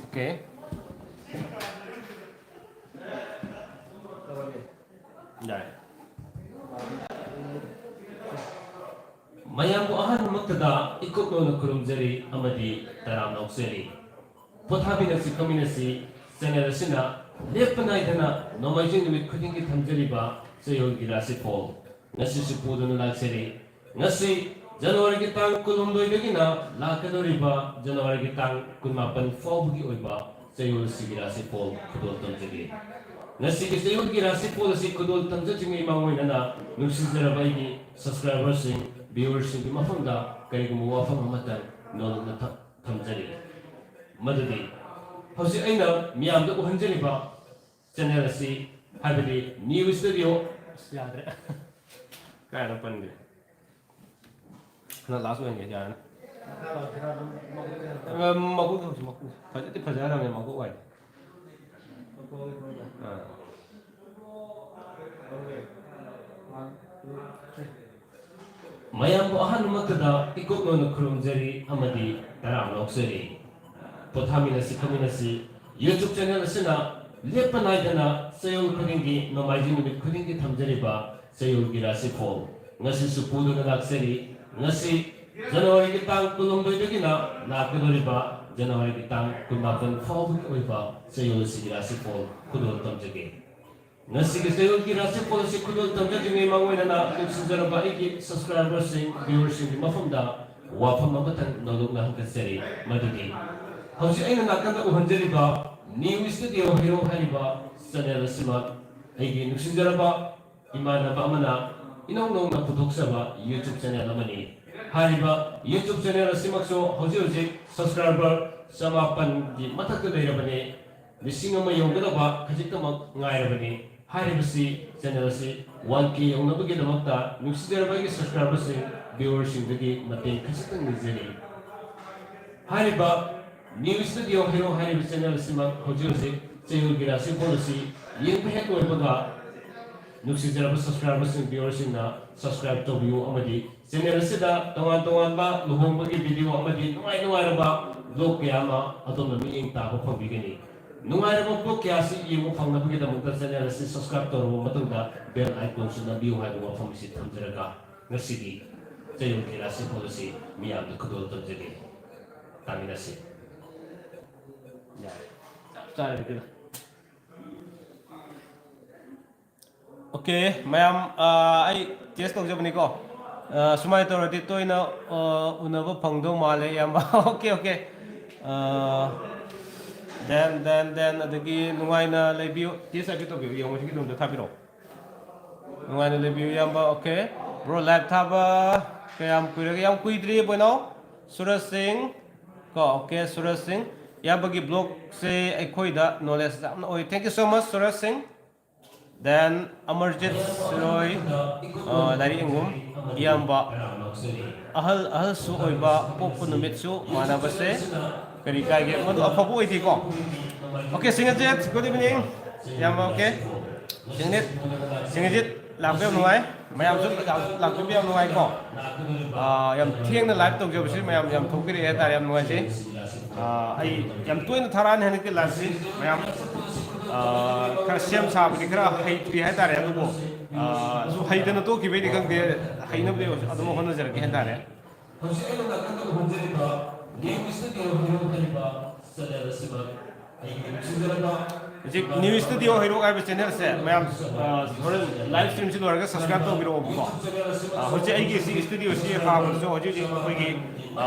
ꯑꯣꯀꯦ꯫ ꯌꯥꯔꯦ꯫ ꯃꯌꯥꯝꯕꯨ ꯑꯍꯥꯟꯕꯃꯛꯇꯗ ꯏꯀꯨꯞ ꯅꯧꯅ ꯈꯨꯔꯨꯝꯖꯔꯤ ꯑꯃꯗꯤ ꯇꯔꯥꯝꯅ ꯑꯣꯛꯆꯔꯤ꯫ ꯄꯣꯊꯥꯃꯤꯟꯅꯁꯤ ꯐꯝꯃꯤꯟꯅꯁꯤ ꯆꯦꯅꯦꯜ ꯑꯁꯤꯅ ꯂꯦꯞꯄ ꯅꯥꯏꯗꯅ ꯅꯣꯡꯃꯥꯏꯖꯤꯡ ꯅꯨꯃꯤꯠ ꯈꯨꯗꯤꯡꯒꯤ ꯊꯝꯖꯔꯤꯕ ꯆꯌꯣꯜꯒꯤ ꯔꯥꯁꯤꯐꯣꯜ ꯉꯁꯤꯁꯨ ꯄꯨꯗꯨꯅ ꯂꯥꯛꯆꯔꯤ꯫ ꯉꯁꯤ ꯖꯅꯋꯥꯔꯤꯒꯤ ꯇꯥꯡ ꯀꯨꯟꯍꯨꯝꯗꯣꯏꯗꯒꯤꯅ ꯂꯥꯛꯀꯗꯧꯔꯤꯕ ꯖꯅꯋꯥꯔꯤꯒꯤ ꯇꯥꯡ ꯀꯨꯟꯃꯥꯄꯟ ꯐꯥꯎꯕꯒꯤ ꯑꯣꯏꯕ ꯆꯌꯣꯜ ꯑꯁꯤꯒꯤ ꯔꯥꯁꯤꯐꯣꯜ ꯈꯨꯗꯣꯜ ꯇꯝꯖꯒꯦ꯫ ꯉꯁꯤꯒꯤ ꯆꯌꯣꯜꯒꯤ ꯔꯥꯁꯤꯐꯣꯜ ꯑꯁꯤ ꯈꯨꯗꯣꯜ ꯇꯝꯖꯗ꯭ꯔꯤꯉꯩ ꯃꯥꯡꯑꯣꯏꯅꯅ ꯅꯨꯡꯁꯤꯖꯔꯕ ꯑꯩꯒꯤ ꯁꯕꯁꯀ꯭ꯔꯥꯏꯕꯔꯁꯤꯡ, ꯚ꯭ꯌꯨꯋꯔꯁꯤꯡꯒꯤ ꯃꯐꯝꯗ ꯀꯔꯤꯒꯨꯝꯕ ꯋꯥꯐꯝ ꯑꯃꯇꯪ ꯅꯣꯜꯂꯨꯛꯅ ꯊꯝ-, ꯊꯝꯖꯔꯤ꯫ ꯃꯗꯨꯗꯤ ꯍꯧꯖꯤꯛ ꯑꯩꯅ ꯃꯤꯌꯥꯝꯗ ꯎꯍꯟꯖꯔꯤꯕ ꯆꯦꯅꯦꯜ ꯑꯁꯤ, ꯍꯥꯏꯕꯗꯤ ꯅ꯭ꯌꯨ ꯁ꯭ꯇꯨꯗꯤꯑꯣ, ꯑꯁ, ꯌꯥꯗ꯭ꯔꯦ꯫ ꯀꯥꯏꯗ ꯄꯟꯒꯦ? ꯈꯔ ꯂꯥꯁ ꯑꯣꯏꯍꯟꯒꯦ, ꯌꯥꯔꯅꯤ꯫ ꯑ, ꯃꯀꯣꯛ ꯇꯧꯁꯤ, ꯃꯀꯣꯛ꯫ ꯐꯖꯗꯤ ꯐꯖꯔꯕꯅꯦ, ꯃꯀꯣꯛ ꯋꯥꯏꯗꯤ꯫ ꯑꯥ꯫ ꯃꯌꯥꯝꯕꯨ ꯑꯍꯥꯟꯕꯃꯛꯇꯗ ꯏꯀꯨꯞ ꯅꯧꯅ ꯈꯨꯔꯨꯝꯖꯔꯤ ꯑꯃꯗꯤ ꯇꯔꯥꯝꯅ ꯑꯣꯛꯆꯔꯤ꯫ ꯄꯣꯊꯥꯃꯤꯟꯅꯁꯤ ꯐꯝꯃꯤꯟꯅꯁꯤ YouTube ꯆꯦꯅꯦꯜ ꯑꯁꯤꯅ ꯂꯦꯞꯄ ꯅꯥꯏꯗꯅ ꯆꯌꯣꯜ ꯈꯨꯗꯤꯡꯒꯤ, ꯅꯣꯡꯃꯥꯏꯖꯤꯡ ꯅꯨꯃꯤꯠ ꯈꯨꯗꯤꯡꯒꯤ ꯊꯝꯖꯔꯤꯕ ꯆꯌꯣꯜꯒꯤ ꯔꯥꯁꯤꯐꯣꯜ ꯉꯁꯤꯁꯨ ꯄꯨꯗꯨꯅ ꯂꯥꯛꯆꯔꯤ꯫ ꯉꯁꯤ ꯖꯅꯋꯥꯔꯤꯒꯤ ꯇꯥꯡ ꯀꯨꯟꯍꯨꯝꯗꯣꯏꯗꯒꯤꯅ ꯂꯥꯛꯀꯗꯧꯔꯤꯕ ꯖꯅꯋꯥꯔꯤꯒꯤ ꯇꯥꯡ ꯀꯨꯟꯃꯥꯄꯟ ꯐꯥꯎꯕꯒꯤ ꯑꯣꯏꯕ ꯆꯌꯣꯜ ꯑꯁꯤꯒꯤ ꯔꯥꯁꯤꯐꯣꯜ ꯈꯨꯗꯣꯜ ꯇꯝꯖꯒꯦ꯫ ꯉꯁꯤꯒꯤ ꯆꯌꯣꯜꯒꯤ ꯔꯥꯁꯤꯐꯣꯜ ꯑꯁꯤ ꯈꯨꯗꯣꯜ ꯇꯝꯖꯗ꯭ꯔꯤꯉꯩ ꯃꯥꯡꯑꯣꯏꯅꯅ ꯅꯨꯡꯁꯤꯖꯔꯕ ꯑꯩꯒꯤ ꯁꯕꯁꯀ꯭ꯔꯥꯏꯕꯔꯁꯤꯡ, ꯚ꯭ꯌꯨꯋꯔꯁꯤꯡꯒꯤ ꯃꯐꯝꯗ ꯋꯥꯐꯝ ꯑꯃꯇꯪ ꯅꯧꯂꯨꯛꯅ ꯍꯪꯒꯠꯆꯔꯤ, ꯃꯗꯨꯗꯤ ꯍꯧꯖꯤꯛ ꯑꯩꯅ ꯅꯥꯀꯟꯗ ꯎꯍꯟꯖꯔꯤꯕ ꯅ꯭ꯌꯨ ꯁ꯭ꯇꯨꯗꯤꯑꯣ ꯍꯤꯔꯣ ꯍꯥꯏꯔꯤꯕ ꯆꯦꯅꯦꯜ ꯑꯁꯤꯃꯛ ꯑꯩꯒꯤ ꯅꯨꯡꯁꯤꯖꯔꯕ ꯏꯃꯥꯟꯅꯕ ꯑꯃꯅ ꯏꯅꯧ ꯅꯧꯅ ꯄꯨꯊꯣꯛꯆꯕ YouTube ꯆꯦꯅꯦꯜ ꯑꯃꯅꯤ꯫ ꯍꯥꯏꯔꯤꯕ YouTube ꯆꯦꯅꯦꯜ ꯑꯁꯤꯃꯛꯁꯨ ꯍꯧꯖꯤꯛ ꯍꯧꯖꯤꯛ ꯁꯕꯁꯀ꯭ꯔꯥꯏꯕꯔ ꯆꯃꯥꯄꯟꯒꯤ ꯃꯊꯛꯇ ꯂꯩꯔꯕꯅꯤ꯫ ꯂꯤꯁꯤꯡ ꯑꯃ ꯌꯧꯒꯗꯕ ꯈꯖꯤꯛꯇꯃꯛ ꯉꯥꯏꯔꯕꯅꯤ꯫ ꯍꯥꯏꯔꯤꯕꯁꯤ ꯆꯦꯅꯦꯜ ꯑꯁꯤ ꯋꯥꯟ ꯀꯦ ꯌꯧꯅꯕꯒꯤꯗꯃꯛꯇ ꯅꯨꯡꯁꯤꯖꯔꯕ ꯑꯩꯒꯤ ꯁꯕꯁꯀ꯭ꯔꯥꯏꯕꯔꯁꯤꯡ, ꯚ꯭ꯌꯨꯋꯔꯁꯤꯡꯗꯒꯤ ꯃꯇꯦꯡ ꯈꯖꯤꯛꯇꯪ ꯅꯤꯖꯔꯤ꯫ ꯍꯥꯏꯔꯤꯕ ꯅ꯭ꯌꯨ ꯁ꯭ꯇꯨꯗꯤꯑꯣ ꯍꯤꯔꯣ ꯍꯥꯏꯔꯤꯕ ꯆꯦꯅꯦꯜ ꯑꯁꯤꯃꯛ ꯍꯧꯖꯤꯛ ꯍꯧꯖꯤꯛ ꯆꯌꯣꯜꯒꯤ ꯔꯥꯁꯤꯐꯣꯜ ꯑꯁꯤ ꯌꯦꯡꯕ ꯍꯦꯛ ꯂꯣꯏꯕꯒ ꯅꯨꯡꯁꯤꯖꯔꯕ subscriberꯁꯤꯡ, viewerꯁꯤꯡꯅ subscribe ꯇꯧꯕꯤꯌꯨ ꯑꯃꯗꯤ channel ꯑꯁꯤꯗ ꯇꯣꯉꯥꯟ ꯇꯣꯉꯥꯟꯕ ꯂꯨꯍꯣꯡꯕꯒꯤ video ꯑꯃꯗꯤ ꯅꯨꯡꯉꯥꯏ ꯅꯨꯡꯉꯥꯏꯔꯕ vlog ꯀꯌꯥ ꯑꯃ ꯑꯗꯣꯝꯅ ꯃꯤꯠꯌꯦꯡ ꯇꯥꯕ ꯐꯪꯕꯤꯒꯅꯤ꯫ ꯅꯨꯡꯉꯥꯏꯔꯕ vlog ꯀꯌꯥ ꯑꯁꯤ ꯌꯦꯡꯕ ꯐꯪꯅꯕꯒꯤꯗꯃꯛꯇ channel ꯑꯁꯤ subscribe ꯇꯧꯔꯕ ꯃꯇꯨꯡꯗ bell iconꯁꯨ ꯅꯝꯕꯤꯌꯨ ꯍꯥꯏꯕ ꯋꯥꯐꯝ ꯑꯁꯤ ꯊꯝꯖꯔꯒ ꯉꯁꯤꯒꯤ ꯆꯌꯣꯜꯒꯤ ꯔꯥꯁꯤꯐꯣꯜ ꯑꯁꯤ ꯃꯤꯌꯥꯝꯗ ꯈꯨꯗꯣꯜ ꯇꯝꯖꯒꯦ꯫ ꯇꯥꯃꯤꯟꯅꯁꯤ꯫ ꯌꯥꯔꯦ꯫ ꯆꯞ ꯆꯥꯔꯦ ꯑꯗꯨꯅ꯫ Okay, ꯃꯌꯥꯝ, ꯑ, ꯑꯩ test ꯇꯧꯖꯕꯅꯤꯀꯣ꯫ ꯑ, ꯁꯨꯃꯥꯏꯅ ꯇꯧꯔꯗꯤ ꯇꯣꯏꯅ, ꯑ, ꯎꯅꯕ ꯐꯪꯗꯧ ꯃꯥꯜꯂꯦ, ꯏꯌꯥꯝꯕ꯫ Okay, okay. ꯑ, then, then, then, ꯑꯗꯒꯤ ꯅꯨꯡꯉꯥꯏꯅ ꯂꯩꯕꯤꯌꯨ꯫ Test ꯍꯥꯏꯐꯦꯠ ꯇꯧꯕꯤꯌꯨ, ꯌꯦꯡꯉꯣ, ꯁꯤꯒꯤ roomꯗ ꯊꯥꯕꯤꯔꯛꯑꯣ꯫ ꯅꯨꯡꯉꯥꯏꯅ ꯂꯩꯕꯤꯌꯨ, ꯏꯌꯥꯝꯕ꯫ Okay, bro, live ꯊꯥꯕ ꯀꯌꯥꯝ ꯀꯨꯏꯔꯒꯦ? ꯌꯥꯝ ꯀꯨꯏꯗ꯭ꯔꯤꯌꯦ, ꯕꯣꯏꯅꯥꯎ꯫ ꯁꯨꯔꯖ ꯁꯤꯡ ꯀꯣ, okay, ꯁꯨꯔꯖ ꯁꯤꯡ꯫ ꯏꯌꯥꯝꯕꯒꯤ vlogꯁꯦ ꯑꯩꯈꯣꯏꯗ knowledge ꯌꯥꯝꯅ ꯑꯣꯏ꯫ Thank you so much, ꯁꯨꯔꯖ ꯁꯤꯡ꯫ Then ꯑꯃꯔꯖꯤꯠ ꯁꯤꯔꯣꯏ, ꯑ, ꯂꯥꯏꯔꯤꯛ ꯌꯦꯡꯒꯨꯝ, ꯏꯌꯥꯝꯕ꯫ ꯑꯍꯜ, ꯑꯍꯜꯁꯨ ꯑꯣꯏꯕ, ꯄꯣꯛꯄ ꯅꯨꯃꯤꯠꯁꯨ ꯃꯥꯟꯅꯕꯁꯦ ꯀꯔꯤ ꯀꯥꯏꯒꯦ? ꯃꯗꯨ ꯑꯐꯕ ꯑꯣꯏꯗꯦꯀꯣ? Okay, ꯁꯤꯡꯍꯖꯤꯠ, good evening꯫ ꯏꯌꯥꯝꯕ, okay꯫ ꯁꯤꯡꯍꯖꯤꯠ, ꯁꯤꯡꯍꯖꯤꯠ, ꯂꯥꯛꯄ ꯌꯥꯝ ꯅꯨꯡꯉꯥꯏ꯫ ꯃꯌꯥꯝꯁꯨ ꯂꯥꯛ-, ꯂꯥꯛꯄꯤꯕ ꯌꯥꯝ ꯅꯨꯡꯉꯥꯏꯀꯣ꯫ ꯑꯥ, ꯌꯥꯝ ꯊꯦꯡꯅ live ꯇꯧꯖꯕꯁꯤ ꯃꯌꯥꯝ ꯌꯥꯝ ꯊꯣꯛꯄꯤꯔꯛꯑꯦ ꯍꯥꯏꯇꯥꯔꯦ, ꯌꯥꯝ ꯅꯨꯡꯉꯥꯏꯖꯩ꯫ ꯑꯥ, ꯑꯩ ꯌꯥꯝ ꯇꯣꯏꯅ ꯊꯥꯔꯛꯑꯅꯤ ꯍꯟꯗꯛꯇꯤ liveꯁꯤ ꯃꯌꯥꯝ꯫ ꯑꯥ, ꯈꯔ ꯁꯦꯝ ꯁꯥꯕꯗꯤ ꯈꯔ ꯍꯩꯇ꯭ꯔꯤ ꯍꯥꯏꯇꯥꯔꯦ, ꯑꯗꯨꯕꯨ, ꯑꯥ, ꯁꯨꯝ ꯍꯩꯇꯅ ꯇꯣꯛꯈꯤꯕꯩꯗꯤ ꯈꯪꯗꯦ, ꯍꯩꯅꯕꯗꯤ ꯑꯗꯨꯝ ꯍꯣꯠꯅꯖꯔꯛꯀꯦ ꯍꯥꯏꯇꯥꯔꯦ꯫ ꯍꯧꯖꯤꯛ ꯑꯩꯅ ꯅꯥꯀꯟꯗ ꯎꯍꯟꯖꯔꯤꯕ New Studio Hero ꯍꯥꯏꯔꯤꯕ channel ꯑꯁꯤꯃꯛ ꯑꯩꯒꯤ ꯅꯨꯡꯁꯤꯖꯔꯕ ꯍꯧꯖꯤꯛ New Studio Hero ꯍꯥꯏꯕ channelꯁꯦ ꯃꯌꯥꯝ, ꯑ, ꯍꯣꯔꯦꯟ live streamꯁꯤ ꯂꯣꯏꯔꯒ subscribe ꯇꯧꯕꯤꯔꯛꯑꯣꯕꯀꯣ꯫ ꯑ, ꯍꯧꯖꯤꯛ ꯑꯩꯒꯤ ꯁꯤ studioꯁꯤ ꯍꯥꯡꯕꯗꯁꯨ ꯍꯧꯖꯤꯛ ꯍꯧꯖꯤꯛ ꯑꯩꯈꯣꯏꯒꯤ, ꯑ,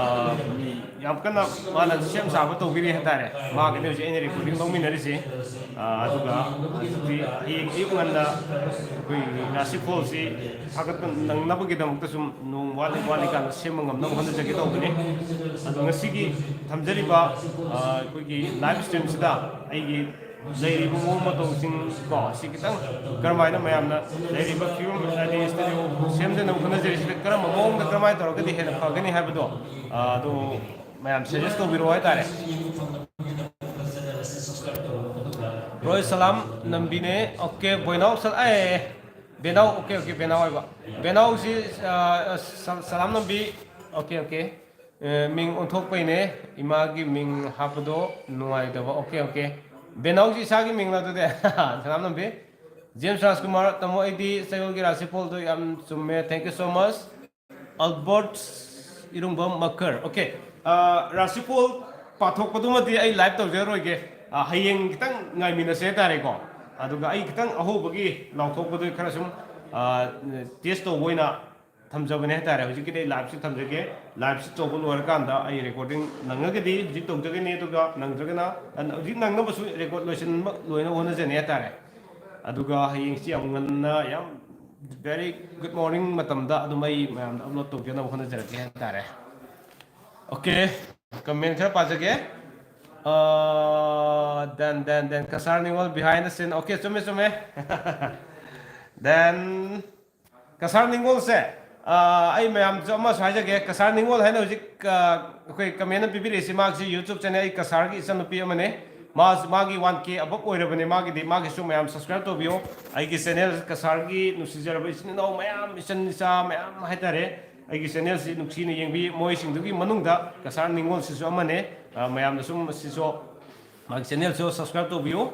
ꯌꯥꯝ ꯀꯟꯅ ꯃꯥꯅ ꯁꯦꯝ ꯁꯥꯕ ꯇꯧꯕꯤꯔꯤ ꯍꯥꯏꯇꯥꯔꯦ꯫ ꯃꯥꯒꯤꯗꯤ ꯍꯧꯖꯤꯛ ꯑꯩꯅ recording ꯂꯧꯃꯤꯟꯅꯔꯤꯁꯦ꯫ ꯑ, ꯑꯗꯨꯒ ꯍꯧꯖꯤꯛꯇꯤ ꯍꯌꯦꯡ ꯑꯌꯨꯛ ꯉꯟꯅ ꯑꯩꯈꯣꯏꯒꯤ ꯔꯥꯁꯤꯐꯣꯜꯁꯤ ꯊꯥꯒꯠꯄ ꯅꯪꯅꯕꯒꯤꯗꯃꯛꯇ ꯁꯨꯝ ꯅꯣꯡ ꯋꯥꯠꯂꯤ ꯋꯥꯠꯂꯤ ꯀꯥꯟꯗ ꯁꯦꯝꯕ ꯉꯝꯅꯕ ꯍꯣꯠꯅꯖꯒꯦ ꯇꯧꯕꯅꯤ꯫ ꯑꯗꯣ ꯉꯁꯤꯒꯤ ꯊꯝꯖꯔꯤꯕ, ꯑ, ꯑꯩꯈꯣꯏꯒꯤ live streamꯁꯤꯗ ꯑꯩꯒꯤ ꯂꯩꯔꯤꯕ ꯃꯑꯣꯡ ꯃꯇꯧꯁꯤꯡ ꯀꯣ, ꯑꯁꯤ ꯈꯤꯇꯪ ꯀꯔꯝꯍꯥꯏꯅ ꯃꯌꯥꯝꯅ ꯂꯩꯔꯤꯕ ꯐꯤꯕꯝ ꯍꯥꯏꯗꯤ studio ꯁꯦꯝꯖꯅꯕ ꯍꯣꯠꯅꯖꯔꯤꯁꯤꯗ ꯀꯔꯝꯕ ꯃꯑꯣꯡꯗ ꯀꯔꯝꯍꯥꯏꯅ ꯇꯧꯔꯒꯗꯤ ꯍꯦꯟꯅ ꯐꯒꯅꯤ ꯍꯥꯏꯕꯗꯣ, ꯑ, ꯑꯗꯨ ꯃꯌꯥꯝ suggest ꯇꯧꯕꯤꯔꯛꯑꯣ ꯍꯥꯏꯇꯥꯔꯦ꯫ ꯔꯣꯏ ꯁꯂꯥꯝ ꯅꯝꯕꯤꯅꯦ꯫ Okay, ꯕꯣꯏꯅꯥꯎ ꯁꯂꯥꯝ, ꯑꯦ, ꯕꯦꯅꯥꯎ, okay, okay, ꯕꯦꯅꯥꯎ ꯍꯥꯏꯕ꯫ ꯕꯦꯅꯥꯎꯁꯤ, ꯑ, ꯁ-, ꯁꯂꯥꯝ ꯅꯝꯕꯤ꯫ Okay, okay. ꯑ, ꯃꯤꯡ ꯑꯣꯟꯊꯣꯛꯄꯩꯅꯦ꯫ ꯏꯃꯥꯒꯤ ꯃꯤꯡ ꯍꯥꯞꯄꯗꯣ ꯅꯨꯡꯉꯥꯏꯇꯕ꯫ Okay, okay. ꯕꯦꯅꯥꯎꯁꯤ ꯏꯁꯥꯒꯤ ꯃꯤꯡꯂ ꯑꯗꯨꯗꯤ? ꯁꯂꯥꯝ ꯅꯝꯕꯤ꯫ ꯖꯦꯝꯁ ꯔꯥꯖꯀꯨꯃꯥꯔ, ꯇꯥꯃꯣ, ꯑꯩꯗꯤ ꯆꯌꯣꯜꯒꯤ ꯔꯥꯁꯤꯐꯣꯜꯗꯣ ꯌꯥꯝ ꯆꯨꯝꯃꯦ꯫ Thank you so much. Albert Irungbam ꯃꯀꯔ꯫ Okay. ꯑ, ꯔꯥꯁꯤꯐꯣꯜ ꯄꯥꯊꯣꯛꯄꯗꯨꯃꯗꯤ ꯑꯩ live ꯇꯧꯖꯔꯣꯏꯒꯦ꯫ ꯑ, ꯍꯌꯦꯡ ꯈꯤꯇꯪ ꯉꯥꯏꯃꯤꯟꯅꯁꯦ ꯍꯥꯏꯇꯥꯔꯦꯀꯣ꯫ ꯑꯗꯨꯒ ꯑꯩ ꯈꯤꯇꯪ ꯑꯍꯧꯕꯒꯤ ꯂꯥꯎꯊꯣꯛꯄꯗꯨ ꯈꯔ ꯁꯨꯝ, ꯑ, test ꯇꯧꯕ ꯑꯣꯏꯅ ꯊꯝꯖꯕꯅꯦ ꯍꯥꯏꯇꯥꯔꯦ꯫ ꯍꯧꯖꯤꯛꯀꯤꯗꯤ ꯑꯩ liveꯁꯤ ꯊꯝꯖꯒꯦ꯫ Liveꯁꯤ ꯇꯧꯕ ꯂꯣꯏꯔꯀꯥꯟꯗ ꯑꯩ recording ꯅꯪꯉꯒꯗꯤ ꯍꯧꯖꯤꯛ ꯇꯧꯖꯒꯅꯤ, ꯑꯗꯨꯒ ꯅꯪꯗ꯭ꯔꯒꯅ, ꯍꯧꯖꯤꯛ ꯅꯪꯅꯕꯁꯨ record ꯂꯣꯏꯁꯤꯟꯕ ꯂꯣꯏꯅ ꯍꯣꯠꯅꯖꯅꯤ ꯍꯥꯏꯇꯥꯔꯦ꯫ ꯑꯗꯨꯒ ꯍꯌꯦꯡꯁꯤ ꯌꯥꯝ ꯉꯟꯅ, ꯌꯥꯝ very good morning ꯃꯇꯝꯗ ꯑꯗꯨꯝ ꯑꯩ ꯃꯌꯥꯝꯗ upload ꯇꯧꯖꯅꯕ ꯍꯣꯠꯅꯖꯔꯛꯀꯦ ꯍꯥꯏꯇꯥꯔꯦ꯫ Okay, comment ꯈꯔ ꯄꯥꯖꯒꯦ꯫ ꯑ, then, then, then, ꯀꯁꯥꯔ ꯅꯤꯉꯣꯜ behind the scene. Okay, ꯆꯨꯝꯃꯦ, ꯆꯨꯝꯃꯦ꯫ Then, ꯀꯁꯥꯔ ꯅꯤꯉꯣꯜꯁꯦ, ꯑ, ꯑꯩ ꯃꯌꯥꯝꯁꯨ ꯑꯃꯁꯨ ꯍꯥꯏꯖꯒꯦ꯫ ꯀꯁꯥꯔ ꯅꯤꯉꯣꯜ ꯍꯥꯏꯅ ꯍꯧꯖꯤꯛ, ꯑ, ꯑꯩꯈꯣꯏ comment ꯑꯃ ꯄꯤꯕꯤꯔꯛꯏꯁꯤ, ꯃꯍꯥꯛꯁꯤ YouTube channel, ꯑꯩ ꯀꯁꯥꯔꯒꯤ ꯏꯆꯟꯅꯨꯄꯤ ꯑꯃꯅꯦ꯫ ꯃꯥ-, ꯃꯥꯒꯤ one K above ꯑꯣꯏꯔꯕꯅꯦ꯫ ꯃꯥꯒꯤꯗꯤ, ꯃꯥꯒꯤꯁꯨ ꯃꯌꯥꯝ subscribe ꯇꯧꯕꯤꯌꯣ꯫ ꯑꯩꯒꯤ channel ꯀꯁꯥꯔꯒꯤ ꯅꯨꯡꯁꯤꯖꯔꯕ ꯏꯆꯤꯟ ꯏꯅꯥꯎ ꯃꯌꯥꯝ, ꯏꯆꯟ ꯏꯆꯥ ꯃꯌꯥꯝ ꯍꯥꯏꯇꯥꯔꯦ, ꯑꯩꯒꯤ channelꯁꯤ ꯅꯨꯡꯁꯤꯅ ꯌꯦꯡꯕꯤ, ꯃꯣꯏꯁꯤꯡꯗꯨꯒꯤ ꯃꯅꯨꯡꯗ ꯀꯁꯥꯔ ꯅꯤꯉꯣꯜꯁꯤꯁꯨ ꯑꯃꯅꯦ꯫ ꯑ, ꯃꯌꯥꯝꯅ ꯁꯨꯝ ꯁꯤꯁꯨ, ꯃꯥꯒꯤ channelꯁꯨ subscribe ꯇꯧꯕꯤꯌꯨ꯫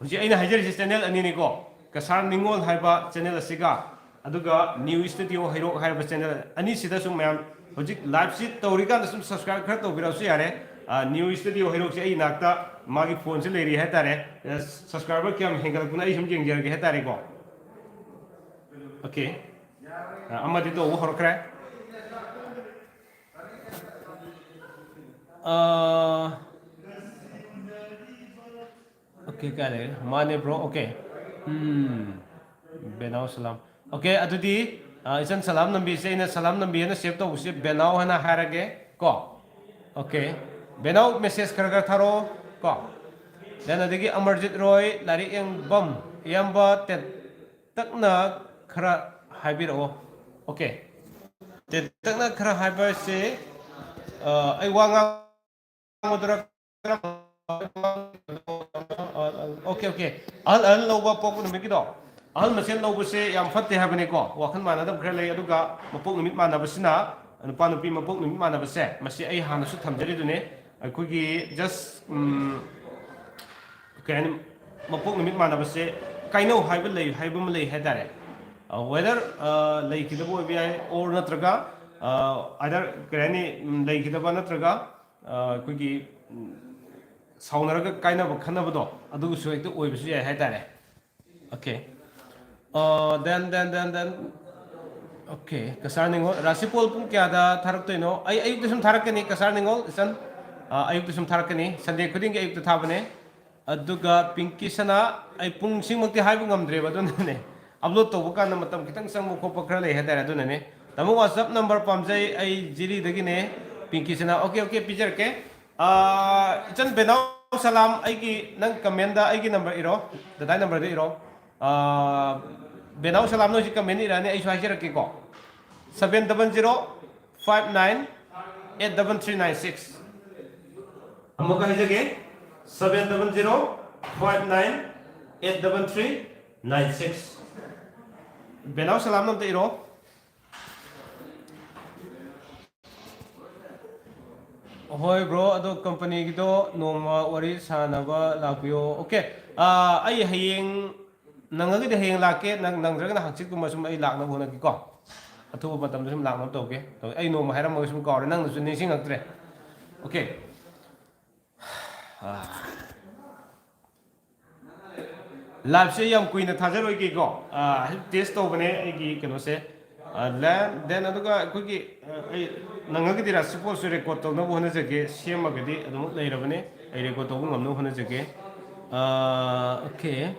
ꯍꯧꯖꯤꯛ ꯑꯩꯅ ꯍꯥꯏꯖꯔꯤꯁꯤ channel ꯑꯅꯤꯅꯤꯀꯣ, ꯀꯁꯥꯔ ꯅꯤꯉꯣꯜ ꯍꯥꯏꯕ channel ꯑꯁꯤꯒ, ꯑꯗꯨꯒ New Studio ꯍꯩꯔꯣꯛ ꯍꯥꯏꯔꯤꯕ channel ꯑꯅꯤꯁꯤꯗꯁꯨ ꯃꯌꯥꯝ ꯍꯧꯖꯤꯛ liveꯁꯤ ꯇꯧꯔꯤꯀꯥꯟꯗ ꯁꯨꯝ subscribe ꯈꯔ ꯇꯧꯕꯤꯔꯛꯑꯁꯨ ꯌꯥꯔꯦ꯫ ꯑ, New Studio ꯍꯩꯔꯣꯛꯁꯦ ꯑꯩ ꯏꯅꯥꯛꯇ, ꯃꯥꯒꯤ phoneꯁꯦ ꯂꯩꯔꯤ ꯍꯥꯏꯇꯥꯔꯦ꯫ ꯑ, subscriber ꯀꯌꯥꯝ ꯍꯦꯟꯒꯠꯂꯛꯄꯅꯣ ꯑꯩ ꯁꯨꯝ ꯌꯦꯡꯖꯔꯒꯦ ꯍꯥꯏꯇꯥꯔꯦꯀꯣ꯫ Okay. ꯑ, ꯑꯃꯗꯤ ꯇꯧꯕ ꯍꯧꯔꯛꯈ꯭ꯔꯦ꯫ ꯑ, Okay, ꯀꯥꯏ ꯂꯩꯔꯦ? ꯃꯥꯅꯦ, bro. Okay. ꯎꯝ꯫ ꯕꯦꯅꯥꯎ ꯁꯂꯥꯝ꯫ Okay, ꯑꯗꯨꯗꯤ, ꯑ, ꯏꯆꯟ ꯁꯂꯥꯝ ꯅꯝꯕꯤꯁꯦ, ꯑꯩꯅ ꯁꯂꯥꯝ ꯅꯝꯕꯤ ꯍꯥꯏꯅ save ꯇꯧꯕꯁꯦ ꯕꯦꯅꯥꯎ ꯍꯥꯏꯅ ꯍꯥꯏꯔꯒꯦ ꯀꯣ꯫ Okay. ꯕꯦꯅꯥꯎ, message ꯈꯔ ꯈꯔ ꯊꯥꯔꯛꯑꯣ ꯀꯣ꯫ Then ꯑꯗꯒꯤ ꯑꯃꯔꯖꯤꯠ ꯔꯣꯏ, ꯂꯥꯏꯔꯤꯛ ꯌꯦꯡꯕꯝ, ꯏꯌꯥꯝꯕ ꯇꯦꯟꯇꯛꯅ ꯈꯔ ꯍꯥꯏꯕꯤꯔꯛꯑꯣ꯫ Okay. ꯇꯦꯟꯇꯛꯅ ꯈꯔ ꯍꯥꯏꯕ ꯍꯥꯏꯁꯦ, ꯑ, ꯑꯩ ꯋꯥ ꯉꯥꯡ ꯉꯥꯡꯒꯗ꯭ꯔꯥ? Okay, okay. ꯑꯍꯜ, ꯑꯍꯜ ꯂꯧꯕ ꯄꯣꯛꯄ ꯅꯨꯃꯤꯠꯀꯤꯗꯣ? ꯑꯍꯜ ꯃꯁꯦꯟ ꯂꯧꯕꯁꯦ ꯌꯥꯝ ꯐꯠꯇꯦ ꯍꯥꯏꯕꯅꯤꯀꯣ꯫ ꯋꯥꯈꯜ ꯃꯥꯟꯅꯗꯕ ꯈꯔ ꯂꯩ꯫ ꯑꯗꯨꯒ ꯃꯄꯣꯛ ꯅꯨꯃꯤꯠ ꯃꯥꯟꯅꯕꯁꯤꯅ, ꯅꯨꯄꯥ ꯅꯨꯄꯤ ꯃꯄꯣꯛ ꯅꯨꯃꯤꯠ ꯃꯥꯟꯅꯕꯁꯦ, ꯃꯁꯤ ꯑꯩ ꯍꯥꯟꯅꯁꯨ ꯊꯝꯖꯔꯤꯗꯨꯅꯦ, ꯑꯩꯈꯣꯏꯒꯤ just ꯀꯩ ꯍꯥꯏꯅꯤ, ꯃꯄꯣꯛ ꯅꯨꯃꯤꯠ ꯃꯥꯟꯅꯕꯁꯦ ꯀꯥꯏꯅꯧ ꯍꯥꯏꯕ ꯂꯩ, ꯍꯥꯏꯕ ꯑꯃ ꯂꯩ ꯍꯥꯏꯇꯥꯔꯦ꯫ ꯋꯦꯗꯔ ꯂꯩꯈꯤꯗꯕ ꯑꯣꯏꯕ ꯌꯥꯏ, ꯑꯣꯔ ꯅꯠꯇ꯭ꯔꯒ ꯑꯥꯏꯗꯔ ꯀꯩ ꯍꯥꯏꯅꯤ, ꯎꯝ, ꯂꯩꯈꯤꯗꯕ ꯅꯠꯇ꯭ꯔꯒ ꯑꯩꯈꯣꯏꯒꯤ ꯁꯥꯎꯅꯔꯒ ꯀꯥꯏꯅꯕ ꯈꯠꯅꯕꯗꯣ, ꯑꯗꯨꯒꯤꯁꯨ ꯍꯦꯛꯇ ꯑꯣꯏꯕꯁꯨ ꯌꯥꯏ ꯍꯥꯏꯇꯥꯔꯦ꯫ Okay. Uh, then, then, then, then. Okay, Cachar ꯅꯤꯉꯣꯜ, ꯔꯥꯁꯤꯄꯣꯜ ꯄꯨꯡ ꯀꯌꯥꯗ ꯊꯥꯔꯛꯇꯣꯏꯅꯣ? ꯑꯩ ꯑꯌꯨꯛꯇ ꯁꯨꯝ ꯊꯥꯔꯛꯀꯅꯤ, ꯀꯁꯥꯔ ꯅꯤꯉꯣꯜ ꯏꯆꯟ꯫ ꯑ, ꯑꯌꯨꯛꯇ ꯁꯨꯝ ꯊꯥꯔꯛꯀꯅꯤ, ꯁꯟꯗꯦ ꯈꯨꯗꯤꯡꯒꯤ ꯑꯌꯨꯛꯇ ꯊꯥꯕꯅꯦ꯫ ꯑꯗꯨꯒ ꯄꯤꯡꯀꯤ ꯁꯅꯥ, ꯑꯩ ꯄꯨꯡꯁꯤꯃꯛꯇꯤ ꯍꯥꯏꯕ ꯉꯝꯗ꯭ꯔꯦꯕ, ꯑꯗꯨꯅꯅꯦ꯫ ꯑꯞꯂꯣꯗ ꯇꯧꯕ ꯀꯥꯟꯗ ꯃꯇꯝ ꯈꯤꯇꯪ ꯆꯪꯕ ꯈꯣꯠꯄ ꯈꯔ ꯂꯩ ꯍꯥꯏꯇꯥꯔꯦ, ꯑꯗꯨꯅꯅꯦ꯫ ꯇꯥꯃꯣ, WhatsApp number ꯄꯥꯝꯖꯩ, ꯑꯩ ꯖꯤꯔꯤꯗꯒꯤꯅꯦ꯫ ꯄꯤꯡꯀꯤ ꯁꯅꯥ, okay, okay, ꯄꯤꯖꯔꯛꯀꯦ꯫ ꯑ, ꯏꯆꯟ ꯕꯦꯅꯥꯎ ꯁꯂꯥꯝ, ꯑꯩꯒꯤ ꯅꯪ comment ꯗ ꯑꯩꯒꯤ number ꯏꯔꯣ, ꯗꯗꯥꯏ number ꯗ ꯏꯔꯣ꯫ ꯑ, ꯕꯦꯅꯥꯎ ꯁꯂꯥꯝꯅ ꯍꯧꯖꯤꯛ comment ꯏꯔꯛꯑꯅꯤ, ꯑꯩꯁꯨ ꯍꯥꯏꯖꯔꯛꯀꯦꯀꯣ꯫ Seven double zero five nine eight double three nine six꯫ ꯑꯃꯨꯛꯀ ꯍꯥꯏꯖꯒꯦ, seven double zero five nine eight double three nine six꯫ ꯕꯦꯅꯥꯎ ꯁꯂꯥꯝꯅ ꯑꯝꯇ ꯏꯔꯣ꯫ ꯍꯣꯏ bro, ꯑꯗꯣ company ꯒꯤꯗꯣ ꯅꯣꯡꯃ ꯋꯥꯔꯤ ꯁꯥꯟꯅꯕ ꯂꯥꯛꯄꯤꯌꯣ꯫ Okay, ꯑꯥ, ꯑꯩ ꯍꯌꯦꯡ ꯅꯪꯉꯒꯗꯤ ꯍꯌꯦꯡ ꯂꯥꯛꯀꯦ, ꯅꯪ ꯅꯪꯗ꯭ꯔꯒꯅ ꯍꯪꯆꯤꯠꯀꯨꯝꯕ ꯁꯨꯝ ꯑꯩ ꯂꯥꯛꯅꯕ ꯍꯣꯠꯅꯒꯦꯀꯣ꯫ ꯑꯊꯨꯕ ꯃꯇꯝꯗ ꯁꯨꯝ ꯂꯥꯛꯅꯕ ꯇꯧꯒꯦ꯫ ꯑꯩ ꯅꯣꯡꯃ ꯍꯥꯏꯔꯝꯃꯒ ꯁꯨꯝ ꯀꯥꯎꯔꯦ, ꯅꯪꯅꯁꯨ ꯅꯤꯡꯁꯤꯡꯉꯛꯇ꯭ꯔꯦ꯫ Okay꯫ ꯑꯥ꯫ Live ꯁꯦ ꯌꯥꯝ ꯀꯨꯏꯅ ꯊꯥꯖꯔꯣꯏꯒꯦꯀꯣ꯫ ꯑꯥ, ꯍꯧꯖꯤꯛ test ꯇꯧꯕꯅꯦ ꯑꯩꯒꯤ ꯀꯩꯅꯣꯁꯦ꯫ ꯑꯥ, ꯂꯦꯟ-, then ꯑꯗꯨꯒ ꯑꯩꯈꯣꯏꯒꯤ, ꯑꯥ, ꯑꯩ ꯅꯪꯉꯒꯗꯤ ꯔꯥꯁꯤꯄꯣꯜꯁꯨ record ꯇꯧꯅꯕ ꯍꯣꯠꯅꯖꯒꯦ꯫ ꯁꯦꯝꯃꯒꯗꯤ ꯑꯗꯨꯃꯛ ꯂꯩꯔꯕꯅꯦ꯫ ꯑꯩ record ꯇꯧꯕ ꯉꯝꯅꯕ ꯍꯣꯠꯅꯖꯒꯦ꯫ ꯑꯥ, okay꯫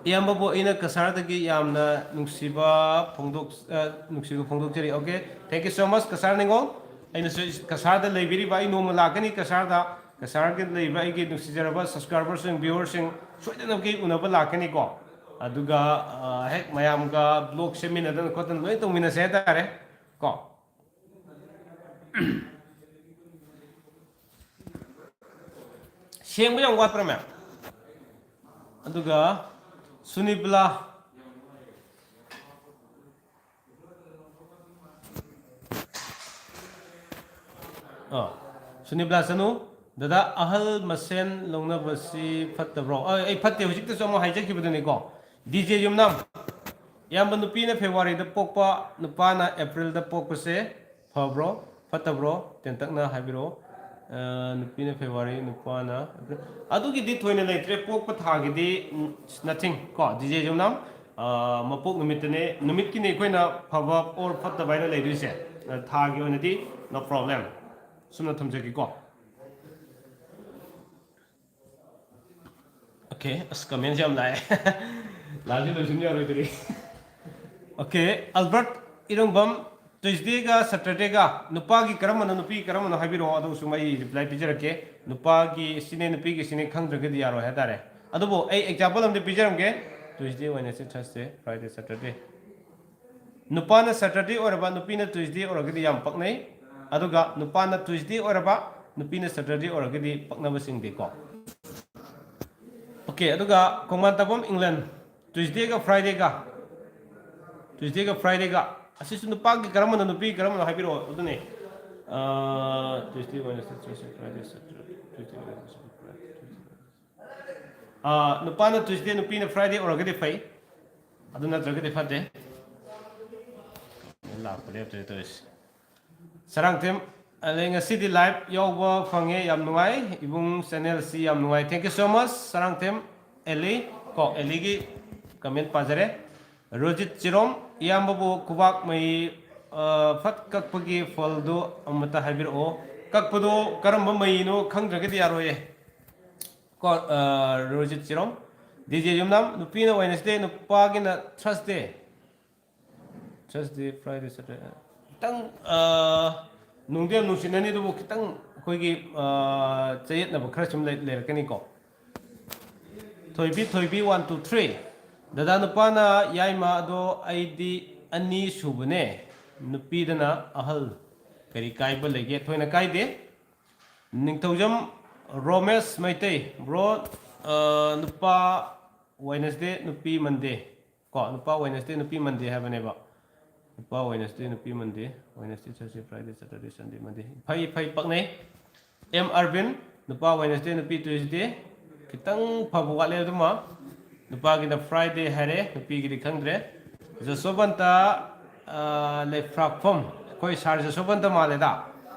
ꯏꯌꯥꯝꯕꯕꯨ ꯑꯩꯅ ꯀꯁꯥꯔꯗꯒꯤ ꯌꯥꯝꯅ ꯅꯨꯡꯁꯤꯕ ꯐꯣꯡꯗꯣꯛ-, ꯑꯥ, ꯅꯨꯡꯁꯤꯕ ꯐꯣꯡꯗꯣꯛꯆꯔꯤ꯫ Okay, thank you so much, ꯀꯁꯥꯔ ꯅꯤꯉꯣꯜ꯫ ꯑꯩꯅꯁꯨ ꯀꯁꯥꯔꯗ ꯂꯩꯕꯤꯔꯤꯕ, ꯑꯩ ꯅꯣꯡꯃ ꯂꯥꯛꯀꯅꯤ ꯀꯁꯥꯔꯗ꯫ ꯀꯁꯥꯔꯒꯤ ꯂꯩꯕ ꯑꯩꯒꯤ ꯅꯨꯡꯁꯤꯖꯔꯕ subscriber ꯁꯤꯡ, viewer ꯁꯤꯡ ꯁꯣꯏꯗꯅꯃꯛꯀꯤ ꯎꯅꯕ ꯂꯥꯛꯀꯅꯤꯀꯣ꯫ ꯑꯗꯨꯒ, ꯑ, ꯍꯦꯛ ꯃꯌꯥꯝꯒ vlog ꯁꯦꯝꯃꯤꯟꯅꯗꯅ ꯈꯣꯠꯇꯅ ꯂꯣꯏ ꯇꯧꯃꯤꯟꯅꯁꯦ ꯍꯥꯏꯇꯥꯔꯦ ꯀꯣ꯫ ꯁꯦꯡꯕ ꯌꯥꯝ ꯋꯥꯠꯄ꯭ꯔꯥ ꯃꯌꯥꯝ? ꯑꯗꯨꯒ ꯁꯨꯅꯤꯕꯂꯥ꯫ ꯑ, ꯁꯨꯅꯤꯕꯂꯥ ꯆꯅꯨ, ꯗꯗꯥ, ꯑꯍꯜ ꯃꯁꯦꯟ ꯂꯧꯅꯕꯁꯤ ꯐꯠꯇꯕ꯭ꯔꯣ? ꯑ, ꯑꯩ ꯐꯠꯇꯦ, ꯍꯧꯖꯤꯛꯇꯁꯨ ꯑꯃꯨꯛ ꯍꯥꯏꯖꯈꯤꯕꯗꯨꯅꯤꯀꯣ꯫ ꯗꯤ ꯖꯦ ꯌꯨꯝꯅꯥꯝ, ꯏꯌꯥꯝꯕ, ꯅꯨꯄꯤꯅ ꯐꯦꯕ꯭ꯔꯨꯋꯥꯔꯤꯗ ꯄꯣꯛꯄ, ꯅꯨꯄꯥꯅ ꯑꯦꯄ꯭ꯔꯤꯜꯗ ꯄꯣꯛꯄꯁꯦ ꯐꯕ꯭ꯔꯣ, ꯐꯠꯇꯕ꯭ꯔꯣ? ꯇꯦꯟꯇꯛꯅ ꯍꯥꯏꯕꯤꯔꯛꯑꯣ꯫ ꯑ, ꯅꯨꯄꯤꯅ ꯐꯦꯕ꯭ꯔꯨꯋꯥꯔꯤ, ꯅꯨꯄꯥꯅ ꯑꯦꯄ꯭ꯔꯤꯜ꯫ ꯑꯗꯨꯒꯤꯗꯤ ꯊꯣꯏꯅ ꯂꯩꯇ꯭ꯔꯦ, ꯄꯣꯛꯄ ꯊꯥꯒꯤꯗꯤ, ꯎꯝ, nothing ꯀꯣ, ꯗꯤ ꯖꯦ ꯌꯨꯝꯅꯥꯝ, ꯑ, ꯃꯄꯣꯛ ꯅꯨꯃꯤꯠꯇꯅꯦ, ꯅꯨꯃꯤꯠꯀꯤꯅꯦ ꯑꯩꯈꯣꯏꯅ ꯐꯕ or ꯐꯠꯇꯕ ꯍꯥꯏꯅ ꯂꯩꯗꯣꯏꯁꯦ꯫ ꯑ, ꯊꯥꯒꯤ ꯑꯣꯏꯅꯗꯤ no problem꯫ ꯁꯨꯝꯅ ꯊꯝꯖꯒꯦꯀꯣ꯫ ꯑꯣꯀꯦ, ꯑꯁ, comment ꯁꯦ ꯌꯥꯝ ꯂꯥꯛꯑꯦ꯫ ꯂꯥꯛꯑꯗꯤ ꯂꯣꯏꯁꯤꯟ ꯌꯥꯔꯣꯏꯗꯣꯔꯤ꯫ ꯑꯣꯀꯦ, ꯑꯜꯕꯔꯠ ꯏꯔꯝꯕꯝ, Tuesday ꯒ Saturday ꯒ ꯅꯨꯄꯥꯒꯤ ꯀꯔꯝꯕꯅꯣ, ꯅꯨꯄꯤꯒꯤ ꯀꯔꯝꯕꯅꯣ ꯍꯥꯏꯕꯤꯔꯛꯑꯣ, ꯑꯗꯨꯒꯁꯨ ꯑꯩ reply ꯄꯤꯖꯔꯛꯀꯦ꯫ ꯅꯨꯄꯥꯒꯤ ꯁꯤꯅꯦ, ꯅꯨꯄꯤꯒꯤ ꯁꯤꯅꯦ ꯈꯪꯗ꯭ꯔꯒꯗꯤ ꯌꯥꯔꯣꯏ ꯍꯥꯏꯇꯥꯔꯦ꯫ ꯑꯗꯨꯕꯨ ꯑꯩ example ꯑꯃꯗꯤ ꯄꯤꯖꯔꯝꯒꯦ꯫ Tuesday, Wednesday, Thursday, Friday, Saturday꯫ ꯅꯨꯄꯥꯅ Saturday ꯑꯣꯏꯔꯕ, ꯅꯨꯄꯤꯅ Tuesday ꯑꯣꯏꯔꯒꯗꯤ ꯌꯥꯝ ꯄꯛꯅꯩ꯫ ꯑꯗꯨꯒ ꯅꯨꯄꯥꯅ Tuesday ꯑꯣꯏꯔꯕ, ꯅꯨꯄꯤꯅ Saturday ꯑꯣꯏꯔꯒꯗꯤ ꯄꯛꯅꯕ ꯆꯤꯡꯗꯦꯀꯣ꯫ ꯑꯣꯀꯦ, ꯑꯗꯨꯒ ꯈꯣꯡꯕꯥꯟ ꯇꯥꯐꯝ ꯏꯪꯂꯦꯟ, Tuesday ꯒ Friday ꯒ, Tuesday ꯒ Friday ꯒ, ꯑꯁꯤꯁꯨ ꯅꯨꯄꯥꯒꯤ ꯀꯔꯝꯕꯅꯣ, ꯅꯨꯄꯤꯒꯤ ꯀꯔꯝꯕꯅꯣ ꯍꯥꯏꯕꯤꯔꯛꯑꯣ꯫ ꯑꯗꯨꯅꯦ, ꯑ, Tuesday, Wednesday, Thursday, Friday, Saturday, Tuesday, Wednesday, Thursday, Friday, Tuesday, Wednesday꯫ ꯑ, ꯅꯨꯄꯥꯅ Tuesday, ꯅꯨꯄꯤꯅ Friday ꯑꯣꯏꯔꯒꯗꯤ ꯐꯩ, ꯑꯗꯨ ꯅꯠꯇ꯭ꯔꯒꯗꯤ ꯐꯠꯇꯦ꯫ ꯂꯥꯛꯄ ꯂꯦꯞꯇ꯭ꯔꯦ ꯇꯧꯔꯤꯁꯦ꯫ ꯁꯔꯥꯡꯊꯦꯝ, ꯑꯗꯩ ꯉꯁꯤꯗꯤ live ꯌꯥꯎꯕ ꯐꯪꯉꯦ, ꯌꯥꯝ ꯅꯨꯡꯉꯥꯏ꯫ ꯏꯕꯨꯡ channel ꯁꯤ ꯌꯥꯝ ꯅꯨꯡꯉꯥꯏ꯫ Thank you so much, Sarangthem ꯑꯦꯂꯤ꯫ ꯀꯣ, ꯑꯦꯂꯤꯒꯤ comment ꯄꯥꯖꯔꯦ꯫ ꯔꯣꯖꯤꯠ ꯆꯤꯔꯣꯝ, ꯏꯌꯥꯝꯕꯕꯨ ꯈꯨꯕꯥꯛ ꯃꯩ, ꯑ, ꯐꯠ ꯀꯛꯄꯒꯤ ꯐꯜꯗꯨ ꯑꯃꯠꯇ ꯍꯥꯏꯕꯤꯔꯛꯑꯣ꯫ ꯀꯛꯄꯗꯣ ꯀꯔꯝꯕ ꯃꯩꯅꯣ ꯈꯪꯗ꯭ꯔꯒꯗꯤ ꯌꯥꯔꯣꯏꯌꯦ꯫ ꯀꯣ, ꯑ, ꯔꯣꯖꯤꯠ ꯆꯤꯔꯣꯝ, ꯗꯤ ꯖꯦ ꯌꯨꯝꯅꯥꯝ, ꯅꯨꯄꯤꯅ Wednesday, ꯅꯨꯄꯥꯒꯤꯅ Thursday꯫ Thursday, Friday, Saturday꯫ ꯈꯤꯇꯪ, ꯑ, ꯅꯨꯡꯗꯤ ꯌꯥꯝ ꯅꯨꯡꯁꯤꯅꯅꯤ, ꯑꯗꯨꯕꯨ ꯈꯤꯇꯪ ꯑꯩꯈꯣꯏꯒꯤ, ꯑ, ꯆꯌꯦꯠꯅꯕ ꯈꯔ ꯁꯨꯝ ꯂꯩ-, ꯂꯩꯔꯛꯀꯅꯤꯀꯣ꯫ ꯊꯣꯏꯕꯤ, ꯊꯣꯏꯕꯤ, one, two, three꯫ ꯗꯗꯥ, ꯅꯨꯄꯥꯅ ꯌꯥꯏꯃ ꯑꯗꯣ ꯑꯩꯗꯤ ꯑꯅꯤ ꯁꯨꯕꯅꯦ꯫ ꯅꯨꯄꯤꯗꯅ ꯑꯍꯜ꯫ ꯀꯔꯤ ꯀꯥꯏꯕ ꯂꯩꯒꯦ? ꯊꯣꯏꯅ ꯀꯥꯏꯗꯦ꯫ ꯅꯤꯡꯊꯧꯖꯝ ꯔꯣꯃꯦꯁ ꯃꯩꯇꯩ, bro, ꯑ, ꯅꯨꯄꯥ Wednesday, ꯅꯨꯄꯤ Monday꯫ ꯀꯣ, ꯅꯨꯄꯥ Wednesday, ꯅꯨꯄꯤ Monday ꯍꯥꯏꯕꯅꯦꯕ꯫ ꯅꯨꯄꯥ Wednesday, ꯅꯨꯄꯤ Monday, Wednesday, Thursday, Friday, Saturday, Sunday, Monday꯫ ꯐꯩ, ꯐꯩ, ꯄꯛꯅꯩ꯫ ꯑꯦꯝ ꯑꯔꯕꯤꯟ, ꯅꯨꯄꯥ Wednesday, ꯅꯨꯄꯤ Tuesday꯫ ꯈꯤꯇꯪ ꯐꯕ ꯋꯥꯠꯂꯦ ꯑꯗꯨꯃ꯫ ꯅꯨꯄꯥꯒꯤꯅ Friday ꯍꯥꯏꯔꯦ, ꯅꯨꯄꯤꯒꯤꯗꯤ ꯈꯪꯗ꯭ꯔꯦ꯫ ꯖꯁꯣꯕꯟꯇ, ꯑ, ꯂꯩꯐ꯭ꯔꯥꯛꯐꯝ, ꯑꯩꯈꯣꯏ ꯁꯥꯔ ꯖꯁꯣꯕꯟꯇ ꯃꯥꯜꯂꯦꯗ꯫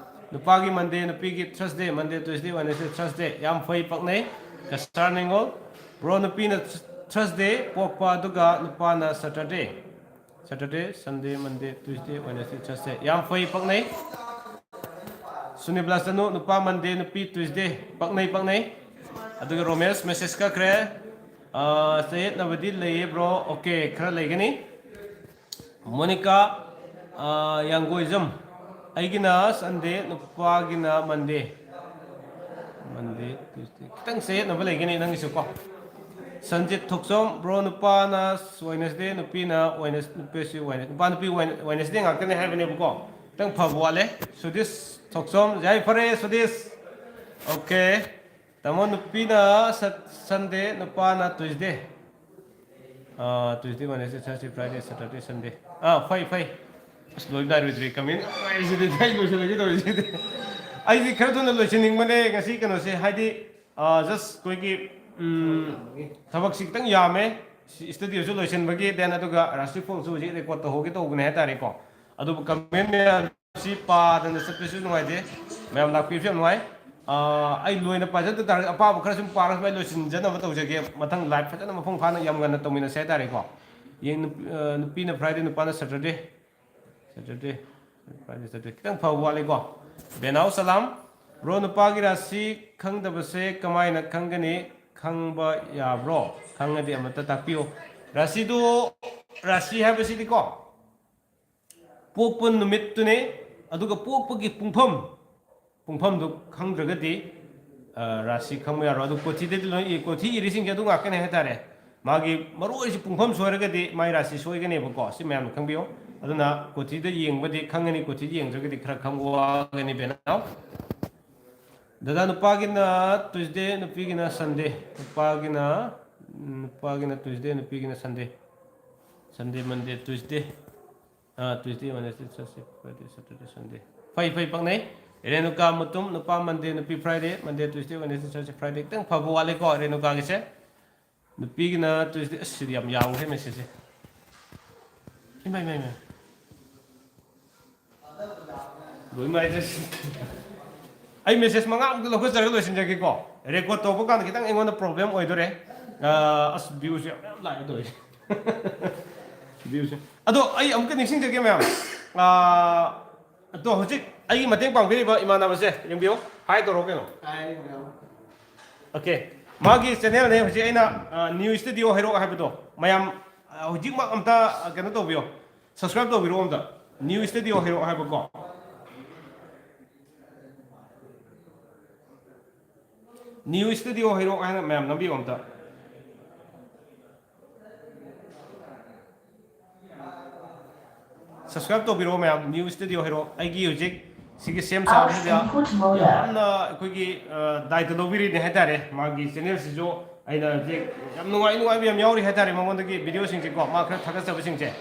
ꯅꯨꯄꯥꯒꯤ Monday, ꯅꯨꯄꯤꯒꯤ Thursday, Monday, Tuesday, Wednesday, Thursday꯫ ꯌꯥꯝ ꯐꯩ, ꯄꯛꯅꯩ꯫ ꯀꯁꯇꯥꯔ ꯅꯤꯉꯣꯜ, ꯕ꯭ꯔꯣ, ꯅꯨꯄꯤꯅ Thursday ꯄꯣꯛꯄ, ꯑꯗꯨꯒ ꯅꯨꯄꯥꯅ Saturday꯫ Saturday, Sunday, Monday, Tuesday, Wednesday, Thursday꯫ ꯌꯥꯝ ꯐꯩ, ꯄꯛꯅꯩ꯫ ꯁꯨꯅꯤꯕꯂꯥ ꯆꯅꯨ, ꯅꯨꯄꯥ Monday, ꯅꯨꯄꯤ Tuesday꯫ ꯄꯛꯅꯩ, ꯄꯛꯅꯩ꯫ ꯑꯗꯨꯒ ꯔꯣꯃꯦꯁ message ꯀꯛꯈ꯭ꯔꯦ꯫ ꯑ, ꯆꯌꯦꯠꯅꯕꯗꯤ ꯂꯩꯌꯦ, ꯕ꯭ꯔꯣ꯫ Okay, ꯈꯔ ꯂꯩꯒꯅꯤ꯫ ꯃꯣꯅꯤꯀꯥ, ꯑ, ꯌꯥꯡꯒꯣꯏꯖꯝ, ꯑꯩꯒꯤꯅ Sunday, ꯅꯨꯄꯥꯒꯤꯅ Monday꯫ Monday, Tuesday꯫ ꯈꯤꯇꯪ ꯆꯌꯦꯠꯅꯕ ꯂꯩꯒꯅꯤ ꯅꯪꯒꯤꯁꯨ ꯀꯣ꯫ ꯁꯟꯖꯤꯠ ꯊꯣꯛꯆꯣꯝ, ꯕ꯭ꯔꯣ, ꯅꯨꯄꯥꯅ Wednesday, ꯅꯨꯄꯤꯅ Wednes-, ꯅꯨꯄꯤꯁꯨ Wednes-, ꯅꯨꯄꯥ ꯅꯨꯄꯤ Wed-, Wednesday ꯉꯥꯛꯇꯅꯦ ꯍꯥꯏꯕꯅꯦꯕꯀꯣ꯫ ꯈꯤꯇꯪ ꯐꯕ ꯋꯥꯠꯂꯦ꯫ ꯁꯨꯗꯤꯁ ꯊꯣꯛꯆꯣꯝ, ꯌꯥꯏꯐꯔꯦ ꯁꯨꯗꯤꯁ꯫ Okay꯫ ꯇꯥꯃꯣ, ꯅꯨꯄꯤꯅ Sat-, Sunday, ꯅꯨꯄꯥꯅ Tuesday꯫ ꯑꯥ, Tuesday, Wednesday, Thursday, Friday, Saturday, Sunday꯫ ꯑꯥ, ꯐꯩ, ꯐꯩ꯫ ꯑꯁ, ꯂꯣꯏꯕ ꯅꯥꯏꯔꯣꯏꯗ꯭ꯔꯤ꯫ Comment ꯑꯩꯁꯤꯗꯤ ꯑꯩ ꯂꯣꯏꯁꯤꯜꯂꯒꯦ ꯇꯧꯔꯤꯁꯤꯗꯤ꯫ ꯑꯩꯗꯤ ꯈꯔ ꯊꯨꯅ ꯂꯣꯏꯁꯤꯟꯅꯤꯡꯕꯅꯦ ꯉꯁꯤ ꯀꯩꯅꯣꯁꯦ, ꯍꯥꯏꯗꯤ, ꯑꯥ, just ꯑꯩꯈꯣꯏꯒꯤ, ꯎꯝ, ꯊꯕꯛꯁꯤ ꯈꯤꯇꯪ ꯌꯥꯝꯃꯦ꯫ ꯁꯤ studio ꯁꯨ ꯂꯣꯏꯁꯤꯟꯕꯒꯤ, then ꯑꯗꯨꯒ ꯔꯥꯁꯤ ꯐꯣꯜꯁꯨ ꯍꯧꯖꯤꯛ record ꯇꯧꯍꯧꯒꯦ ꯇꯧꯕꯅꯦ ꯍꯥꯏꯇꯥꯔꯦꯀꯣ꯫ ꯑꯗꯨꯕꯨ comment ꯃꯌꯥꯝ ꯁꯤ ꯄꯥꯗꯅ ꯆꯠꯄꯁꯨ ꯅꯨꯡꯉꯥꯏꯇꯦ꯫ ꯃꯌꯥꯝ ꯂꯥꯛꯄꯤꯕꯁꯨ ꯌꯥꯝ ꯅꯨꯡꯉꯥꯏ꯫ ꯑꯥ, ꯑꯩ ꯂꯣꯏꯅ ꯄꯥꯖꯗ ꯇꯥꯔꯒꯗꯤ ꯑꯄꯥꯕ ꯈꯔ ꯁꯨꯝ ꯄꯥꯔꯒ ꯁꯨꯃꯥꯏꯅ ꯂꯣꯏꯁꯤꯟꯖꯅꯕ ꯇꯧꯖꯒꯦ꯫ ꯃꯊꯪ live ꯐꯖꯅ ꯃꯄꯨꯡ ꯐꯥꯅ ꯌꯥꯝ ꯉꯟꯅ ꯇꯧꯃꯤꯟꯅꯁꯦ ꯍꯥꯏꯇꯥꯔꯦꯀꯣ꯫ ꯌꯦꯡ-, ꯅꯨꯄꯤ-, ꯑ, ꯅꯨꯄꯤꯅ Friday, ꯅꯨꯄꯥꯅ Saturday꯫ Saturday, Friday, Saturday꯫ ꯈꯤꯇꯪ ꯐꯕ ꯋꯥꯠꯂꯤꯀꯣ꯫ ꯕꯦꯅꯥꯎ ꯁꯂꯥꯝ꯫ ꯕ꯭ꯔꯣ, ꯅꯨꯄꯥꯒꯤ ꯔꯥꯁꯤ ꯈꯪꯗꯕꯁꯦ ꯀꯃꯥꯏꯅ ꯈꯪꯒꯅꯤ? ꯈꯪꯕ ꯌꯥꯕ꯭ꯔꯣ? ꯈꯪꯉꯗꯤ ꯑꯃꯨꯛꯇ ꯇꯥꯛꯄꯤꯌꯨ꯫ ꯔꯥꯁꯤꯗꯨ, ꯔꯥꯁꯤ ꯍꯥꯏꯕꯁꯤꯗꯤꯀꯣ, ꯄꯣꯛꯄ ꯅꯨꯃꯤꯠꯇꯨꯅꯦ, ꯑꯗꯨꯒ ꯄꯣꯛꯄꯒꯤ ꯄꯨꯡꯐꯝ, ꯄꯨꯡꯐꯝꯗꯨ ꯈꯪꯗ꯭ꯔꯒꯗꯤ, ꯑ, ꯔꯥꯁꯤ ꯈꯪꯕ ꯌꯥꯔꯣꯏ꯫ ꯑꯗꯨ ꯀꯣꯊꯤꯗꯗꯤ ꯂꯣꯏ ꯏ-, ꯀꯣꯊꯤ ꯏꯔꯤꯁꯤꯡꯁꯦ ꯑꯗꯨ ꯉꯥꯛꯇꯅꯦ ꯍꯥꯏꯇꯥꯔꯦ꯫ ꯃꯥꯒꯤ ꯃꯔꯨ ꯑꯣꯏꯔꯤꯁꯤ ꯄꯨꯡꯐꯝ ꯁꯣꯏꯔꯒꯗꯤ ꯃꯥꯏ ꯔꯥꯁꯤ ꯁꯣꯏꯒꯅꯦꯕꯀꯣ꯫ ꯁꯤ ꯃꯌꯥꯝꯅ ꯈꯪꯕꯤꯌꯨ꯫ ꯑꯗꯨꯅ ꯀꯣꯊꯤꯗ ꯌꯦꯡꯕꯗꯤ ꯈꯪꯒꯅꯤ, ꯀꯣꯊꯤꯗ ꯌꯦꯡꯗ꯭ꯔꯒꯗꯤ ꯈꯔ ꯈꯪꯕ ꯋꯥꯒꯅꯤ ꯕꯦꯅꯥꯎ꯫ ꯗꯗꯥ, ꯅꯨꯄꯥꯒꯤꯅ Tuesday, ꯅꯨꯄꯤꯒꯤꯅ Sunday꯫ ꯅꯨꯄꯥꯒꯤꯅ ꯅꯨꯄꯥꯒꯤꯅ Tuesday, ꯅꯨꯄꯤꯒꯤꯅ Sunday. Sunday, Monday, Tuesday. ꯑꯥ, Tuesday, Wednesday, Thursday, Friday, Saturday, Sunday. ꯐꯩ, ꯐꯩ, ꯄꯛꯅꯩ꯫ ꯔꯦꯅꯨꯀꯥ ꯃꯇꯨꯝ, ꯅꯨꯄꯥ Monday, ꯅꯨꯄꯤ Friday, Monday, Tuesday, Wednesday, Thursday, Friday꯫ ꯈꯤꯇꯪ ꯐꯕ ꯋꯥꯠꯂꯦꯀꯣ ꯔꯦꯅꯨꯀꯥꯒꯤꯁꯦ꯫ ꯅꯨꯄꯤꯒꯤꯅ Tuesday, ꯑꯁ, ꯁꯤꯗꯤ ꯌꯥꯝ ꯌꯥꯝꯈ꯭ꯔꯦ message ꯁꯦ꯫ ꯏꯃꯥ, ꯏꯃꯥ, ꯏꯃꯥ꯫ ꯂꯣꯏ ꯃꯥꯏꯗ ꯁꯤ-, ꯑꯩ message ꯃꯉꯥꯃꯨꯛꯇ ꯂꯧꯈꯠꯆꯔꯒ ꯂꯣꯏꯁꯤꯟꯖꯒꯦꯀꯣ꯫ Record ꯇꯧꯕ ꯀꯥꯟꯗ ꯈꯤꯇꯪ ꯑꯩꯉꯣꯟꯗ problem ꯑꯣꯏꯗꯣꯔꯦ꯫ ꯑꯥ, ꯑꯁ, view ꯁꯦ ꯌꯥꯝ ꯂꯥꯛꯑꯦ ꯇꯧꯔꯤꯁꯦ꯫ View ꯁꯦ꯫ ꯑꯗꯣ ꯑꯩ ꯑꯃꯨꯛꯀ ꯅꯤꯡꯁꯤꯡꯖꯒꯦ ꯃꯌꯥꯝ꯫ ꯑꯥ, ꯑꯗꯣ ꯍꯧꯖꯤꯛ ꯑꯩꯒꯤ ꯃꯇꯦꯡ ꯄꯥꯡꯕꯤꯔꯤꯕ ꯏꯃꯥꯟꯅꯕꯁꯦ ꯌꯦꯡꯕꯤꯌꯨ꯫ Hi ꯇꯧꯔꯣ ꯀꯩꯅꯣ꯫ Hi, ꯃꯌꯥꯝ꯫ Okay꯫ ꯃꯥꯒꯤ channel ꯅꯦ ꯍꯧꯖꯤꯛ ꯑꯩꯅ, ꯑꯥ, New Studio Hero ꯍꯥꯏꯕꯗꯣ꯫ ꯃꯌꯥꯝ, ꯑꯥ, ꯍꯧꯖꯤꯛꯃꯛ ꯑꯝꯇ, ꯑꯥ, ꯀꯩꯅꯣ ꯇꯧꯕꯤꯌꯣ꯫ Subscribe ꯇꯧꯕꯤꯔꯣ ꯑꯝꯇ꯫ New Studio Hero ꯍꯥꯏꯕꯀꯣ꯫ New Studio Hero ꯍꯥꯏꯅ ꯃꯌꯥꯝ ꯅꯝꯕꯤꯌꯣ ꯑꯝꯇ꯫ Subscribe ꯇꯧꯕꯤꯔꯣ ꯃꯌꯥꯝ, New Studio Hero꯫ ꯑꯩꯒꯤ ꯍꯧꯖꯤꯛ ꯁꯤꯒꯤ ꯁꯦꯝ ꯁꯥꯕꯁꯤꯗ ꯌꯥꯝꯅ ꯑꯩꯈꯣꯏꯒꯤ, ꯑ, ꯗꯥꯏꯇ ꯂꯧꯕꯤꯔꯤꯅꯦ ꯍꯥꯏꯇꯥꯔꯦ꯫ ꯃꯥꯒꯤ channel ꯁꯤꯁꯨ ꯑꯩꯅ ꯍꯧꯖꯤꯛ ꯌꯥꯝ ꯅꯨꯡꯉꯥꯏ ꯅꯨꯡꯉꯥꯏꯕ ꯌꯥꯝ ꯌꯥꯎꯔꯤ ꯍꯥꯏꯇꯥꯔꯦ ꯃꯉꯣꯟꯗꯒꯤ video ꯁꯤꯡꯁꯦꯀꯣ, ꯃꯥ ꯈꯔ ꯊꯥꯒꯠꯆꯕꯁꯤꯡꯁꯦ꯫